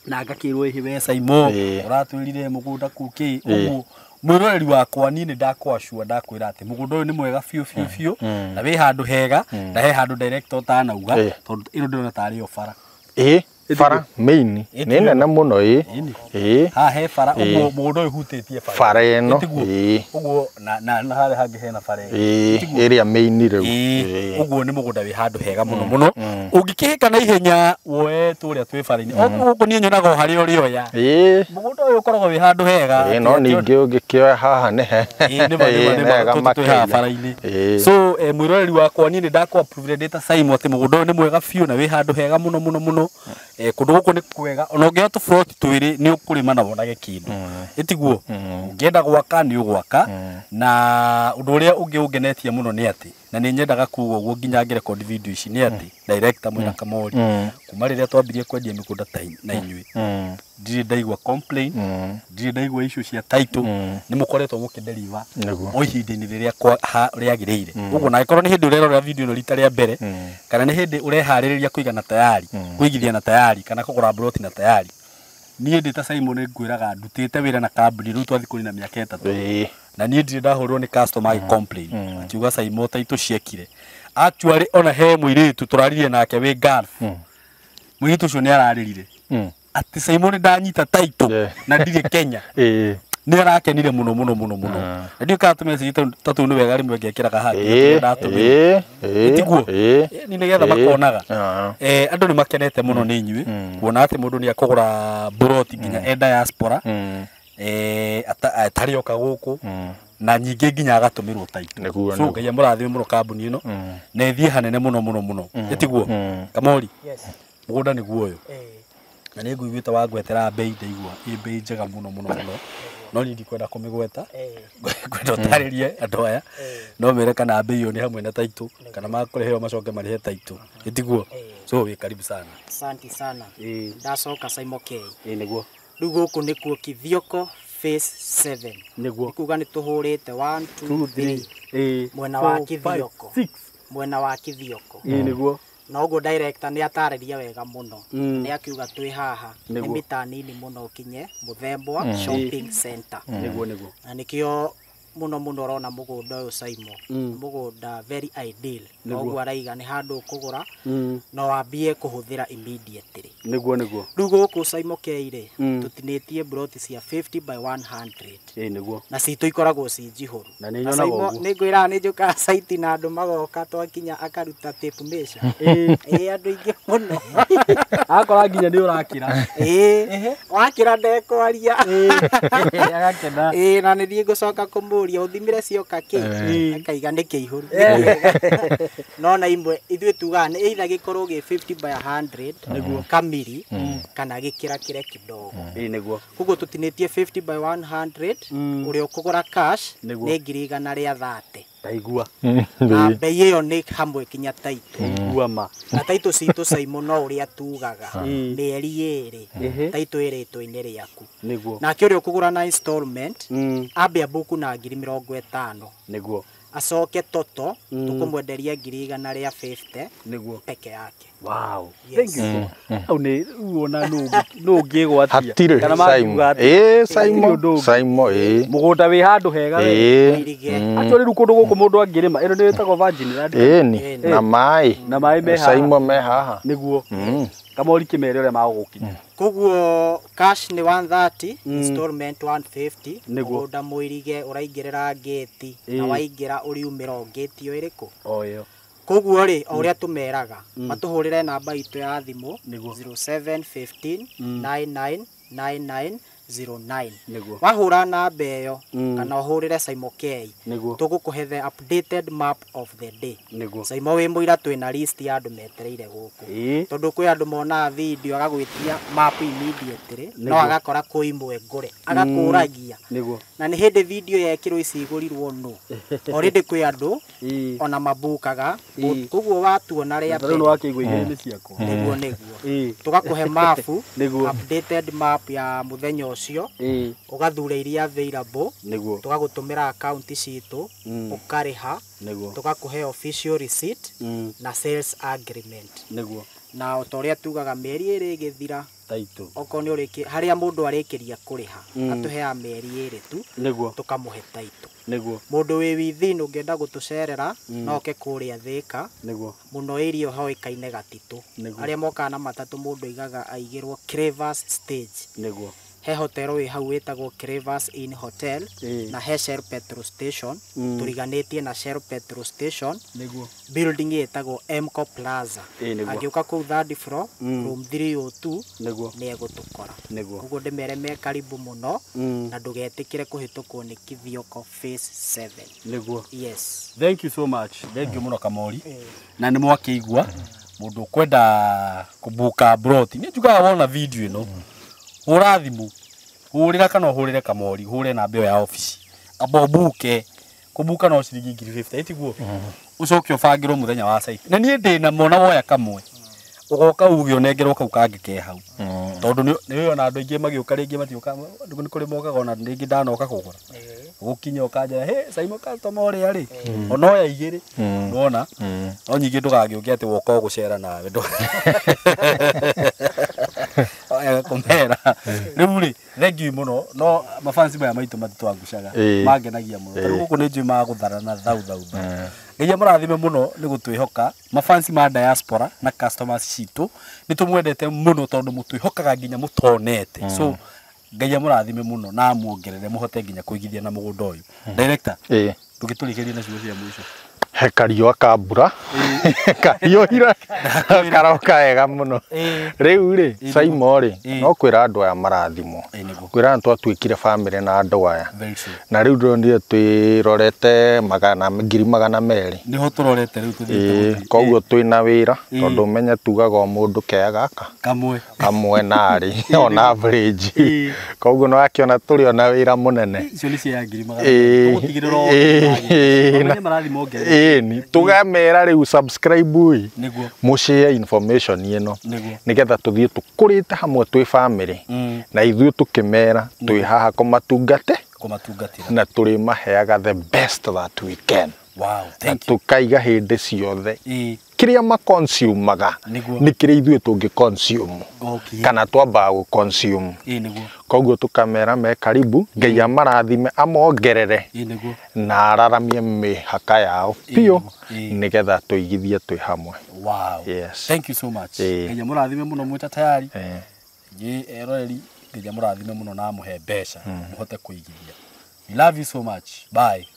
Na ngakĩrwo ĩhĩ we Simon Ĩĩ. ũratwĩrire mũgũnda kũu kĩ Ĩĩ. ũguo. Mwĩroreri wakwa niĩ nĩ ndakwacua ndakwĩra atĩ mũgũnda ũyũ nĩ mwega biũ biũ biũ na wĩ handũ hega na he handũ director ũtanauga Ĩĩ. tondũ ĩno ndĩrona tarĩ yo bara. Ĩĩ. Bara main Ĩĩ, nĩ nene mũno. Ĩĩ. Ĩni. Ĩĩ. Haha he bara Ĩĩ. ũguo mũgũnda ũyũ ũhutĩtie bara. Bara ĩno. Ĩtiguo? Ĩĩ. Ũguo na harĩa hangĩ hena bara ĩngĩ. Ĩĩ. Ĩtiguo? Ĩrĩa main rĩu. Ĩĩ, Ĩĩ. ũguo nĩ mũgũnda wĩ handũ hega mũno mũno ũngĩkĩhĩka na ihenya woe tũrĩa twĩ bara-inĩ o gũkũ niĩ nyonaga o harĩa ũrĩoya. Ĩĩ. Mũgũnda ũyũ ũkoragwo wĩ handũ hega. Ĩĩ, no ningĩ ũngĩkĩoya haha nĩ he. Ĩĩ, nĩ ma, nĩ ma, Ĩĩ, nĩ nĩ ma, hega tũtũ twĩ haha makĩria. bara-inĩ. Ĩĩ. So mwĩroreri wakwa niĩ nĩ ndakũ approve ndĩ ta Simon atĩ mũgũnda ũyũ nĩ mwega biũ na wĩ handũ hega mũno mũno mũno. Kũndũ gũkũ nĩ kwega ona ũngĩoya tũburoti twĩrĩ nĩ ũkũrĩma na wonage kĩndũ. Ĩtiguo? Ũngĩenda gwaka nĩ ũgwaka. Na ũndũ ũrĩa ũngĩ ũngenetie mũno nĩ atĩ na nĩ nyendaga kuga ũguo nginya ngĩrekondi video ici nĩ atĩ director mwĩna Kamori kuma rĩrĩa twambirie kwendia mĩgũnda na inyuĩ ndirĩ ndaigua complain, ndirĩ ndaigua issue cia title, nĩ mũkoretwo mũkĩdeliver Nĩguo. o ihinda-inĩ rĩrĩa rĩagĩrĩire. Ũguo na angĩkorwo nĩ hĩndĩ ũrerorera video ĩno rita rĩa mbere kana nĩ hĩndĩ ũreharĩrĩria kũiga na tayari kũigithia na tayari kana kũgũra plot na tayari, niĩ ndĩ ta Simon ngwĩraga ndutĩte wĩra na kambuni rĩu twathiĩ kũrĩ na mĩaka 3 Ĩĩ. na niĩ ndirĩ ndahũrwo nĩ customer agĩ complain akiuga Simon title ciekire. Actually ona he mũirĩtu tũraririe nake wĩ Gulf, mũirĩtu ũcio nĩ ararĩrire atĩ Simon ndanyita title Yeah. na ndirĩ Kenya. Ĩĩ. Nĩ arakenire mũno mũno mũno mũno. Na ndiũĩ kana tũmessage ta tũu nĩ wega rĩmwe ngekĩraga haha Ĩĩ. ndatũmĩrwo. Ĩĩ. Ĩĩ. Ĩtiguo? Ĩĩ. Nĩ nĩgetha Ĩĩ. makonaga. Ah. Andũ nĩ makenete mũno nĩ inyuĩ kuona atĩ mũndũ nĩ akũgũra buroti nginya e diaspora atarĩ oka gũkũ na nyingĩ nginya agatũmĩrwo title. Nĩguo, So nĩguo. Ngai amũrathime mũno kambuni ĩno na ĩthiĩ hanene mũno mũno mũno. Ĩtiguo? Kamori, Yes. mũgũnda nĩguo ũyũ. Ĩĩ. Na nĩ ngũiguĩte wangwetera bei ndaigua ĩ bei njega mũno mũno mũno. No niĩ ndikwenda kũmĩgweta. Ngwenda ũtarĩrie andũ aya. No mere kana bei ĩyo nĩ hamwe na taitũ kana makũrĩhĩrwo macoke marĩhe taitũ. Ĩtiguo. So wĩ karibu sana. Asante sana. Ndacoka Saimo K. Nĩguo. Rĩu gũkũ nĩkuo Kithioko phase 7. Nĩguo. Nĩkuga nĩ tũhũrĩte 1 2 3. Mwena wa Kithioko. Mwena wa Kithioko. Nĩguo. Na ũguo director nĩ atarĩria wega mũno. Nĩ akiuga twĩ haha nĩ mita nini mũno ũkinye Mũthembwa Shopping Center. Nĩguo nĩguo. Na nĩkĩo mũno mũno ũrona mũgũnda ũyũ Saimo. Mũgũnda very ideal. Na ũguo araiga nĩ handũ ũkũgũra no wambie kũhũthĩra immediately. Nĩguo nĩguo. Rĩu gũkũ Saimo K rĩ tũtinĩtie broti cia 50 by 100. Nĩguo. Na citũ ikoragwo ci njihũru. Na nĩ nyonaga ũguo. Nĩ ngwĩraga nĩ njũkaga site na andũ magoka twakinya akaruta tape measure. Andũ aingĩ mũno. Akora nginya nĩ ũrakĩra. Wakĩra ndekwaria. Agakena. Na nĩ thiĩ ngũcoka kũmũria ũthimire cioka kĩ akaiga nĩ kĩihũru. No na imwe ithuĩ tugaga nĩ either gĩkorwo gĩ 50 by 100 kamiri kana gĩkĩrakĩre kidogo. Nĩguo. Koguo tũtinĩtie 50 by 100 ũrĩa ũkũgũra cash nĩ 130,000. Ndaigua. Na bei ĩyo nĩ hamwe kinya taitũ. Ndaigua ma. Na taitũ citũ Saimo no ũrĩa tugaga mĩeri ĩrĩ taitũ ĩrĩtwo-inĩ rĩaku. Nĩguo. Nake ũrĩa ũkũgũra na installment ambe ambuku na 50,000. Nĩguo. Acoke toto tũkũmwenderia 150,000 nĩguo peke yake. Wow. Yes. Thank you. Hau nĩ wona nũ ũngĩgwatia. Hatirĩ Saimo. Saimo. Saimo Mũgũnda wĩ handũ hega we. Actually rĩu kũndũ gũkũ mũndũ angĩrĩma ĩno nĩ ĩtagwo virgin land. Ĩni na maĩ. Na maĩ me haha. Saimo me haha. Nĩguo. Kamori kĩmere ũrĩa magũgũkinya. Koguo cash nĩ 130, installment 150. Nĩguo. Mũgũnda mũirige ũraingĩrĩra ngĩti na waingĩra ũriumĩra o ngĩti o ĩrĩkũ. O ĩyo. Koguo rĩ o ũrĩa tũmeraga matũhũrĩre namba itũ ya thimũ 0715 999909. Nĩguo. Wahũra namba ĩyo kana ũhũrĩre Saimo K. Nĩguo. Tũgũkũhe the updated map of the day. Nĩguo. Saimo wĩ mũira twĩna list ya andũ metereire gũkũ. Tondũ kwĩ andũ monaga video agagwĩtia map immediately no agakora kwĩ imwe ngũre agakũragia. Nĩguo. Na nĩ hĩndĩ video yekĩrwo ici igũrirwo nũ. Already kwĩ andũ ona mabukaga. Koguo watuona rĩa mbere. Rĩu nĩwakĩigua igĩrĩ nĩ ciakwa. Nĩguo nĩguo. Tũgakũhe mapu updated map ya mũthenya ũcio ũgathure iria available. Nĩguo. Tũgagũtũmĩra account citũ ũkarĩha. Nĩguo. Tũgakũhe official receipt na sales agreement. Nĩguo. Na o ta ũrĩa tugaga mĩeri ĩrĩ ĩgĩthira taitũ okorwo nĩ ũrĩki harĩa mũndũ arĩkĩria kũrĩha atũheaga mĩeri ĩrĩ tu. Nĩguo. Tũkamũhe taitũ. Nĩguo. Mũndũ wĩ within ũngĩenda gũtũcerera no oke kũrĩa Thĩka. Nĩguo. Mũno area hoĩkaine Gatitũ. Arĩa mokaga na matatũ mũndũ aigaga aigĩrwo Cravers stage. Nĩguo. He hotel wĩ hau wĩtagwo Cravers Inn Hotel na he Shell Petrol Station. Tũriganĩtie na Shell Petrol Station. Nĩguo. Building ĩtagwo Mco Plaza. Angĩũka kũu third floor room 302 Nĩguo. nĩ egũtũkora. Nĩguo. Koguo ndĩmere me karibu mũno na ndũgetĩkĩre kũhĩtũkwo nĩ Kithioko phase 7. Nĩguo. Yes. Thank you so much. Thank you mũno Kamori. Na nĩ mwakĩigua mũndũ ũkwenda kũbuka broti. Nĩ njugaga wona video ĩno. Hũra thimũ, hũrĩra kana ũhũrĩre Kamori, hũre namba ĩyo ya obici. Amba ũbuke, kũbuka no ciringi 50,000 ĩtiguo? Ũcoke ũbangĩrwo mũthenya wa site. Na niĩ ndĩna mona woya kamwe. Ũgoka uge ũnengerwo kau kangĩ ke hau. Tondũ nĩ ona andũ aingĩ magĩũka rĩngĩ matiũka, nĩ kũrĩ mokaga ona rĩngĩ ndanoka kũgũra. Gũkinya ũkanjĩra, "Hey, Saimo customer ũrĩa rĩ, ona oya igĩrĩ." Nĩwona? No nyingĩ ndũgagĩũke atĩ woka ũgũcera nawe. Kũmera. Rĩu rĩ, thank you mũno. No mafansi maya maitũ matitwangucaga. Mangenagia mũno. Tarĩu gũkũ nĩ njũĩ magũtharana thau thau. Ngai amũrathime mũno nĩ gũtwĩhoka. Mafansi ma diaspora na customers citũ nĩ tũmwendete mũno tondũ mũtwĩhokaga nginya mũtonete. So Ngai amũrathime mũno na amuongerere mũhote nginya kũigithia na mũgũnda ũyũ. Director, ndũgĩtũrĩkĩrie na ciugo cia mũico. He kariũa ka mbura kariũhire karoka wega mũno. Rĩu rĩ, Saimo rĩ, no kwĩra andũ aya marathimwo, kwĩra nĩ twatuĩkire bamĩrĩ na andũ aya. Very true. Na rĩu ndĩronire twĩrorete 200,000. Nĩho tũrorete rĩu tũthiĩte. Ĩĩ, koguo twĩna wĩra, tondũ ũmenye tugaga o mũndũ kea gaka kamwe kamwe narĩ on average. Koguo nĩ wakĩona tũrĩ ona wĩra mũnene. Icio nĩ cia ngiri magana Ĩĩ, tũgũtigĩrĩra ĩĩ, othe marathi mongerere. Ĩni tũgamera rĩu subscribe ĩ, Nĩguo. mũshare information ĩno Nĩguo. nĩgetha tũthiĩ tũkũrĩte hamwe twĩ bamĩrĩ, na ithuĩ tũkĩmera twĩ haha kũmatungate kũmatungatĩra na tũrĩmaheaga the best that we can. Wow, Na thank you. tũkaiga hĩndĩ ciothe kĩrĩa maconsumaga Nĩguo. nĩ kĩrĩa ithuĩ tũngĩ consume kana twambaga gũ consume. Ĩĩ nĩguo. Koguo tũkamera me karibu, Ngai amarathime, amongerere Ĩĩ nĩguo. na araramie mĩhaka yao biũ, Ĩĩ. nĩgetha tũigithie twĩ hamwe. Wow. Yes. Thank you so much. Ĩĩ. Ngai amũrathime mũno mwĩ tayari. Eh. Inyuĩ eroreri, Ngai amũrathime mũno na amũhe mbeca mũhote kũigithia. We love you so much. Bye.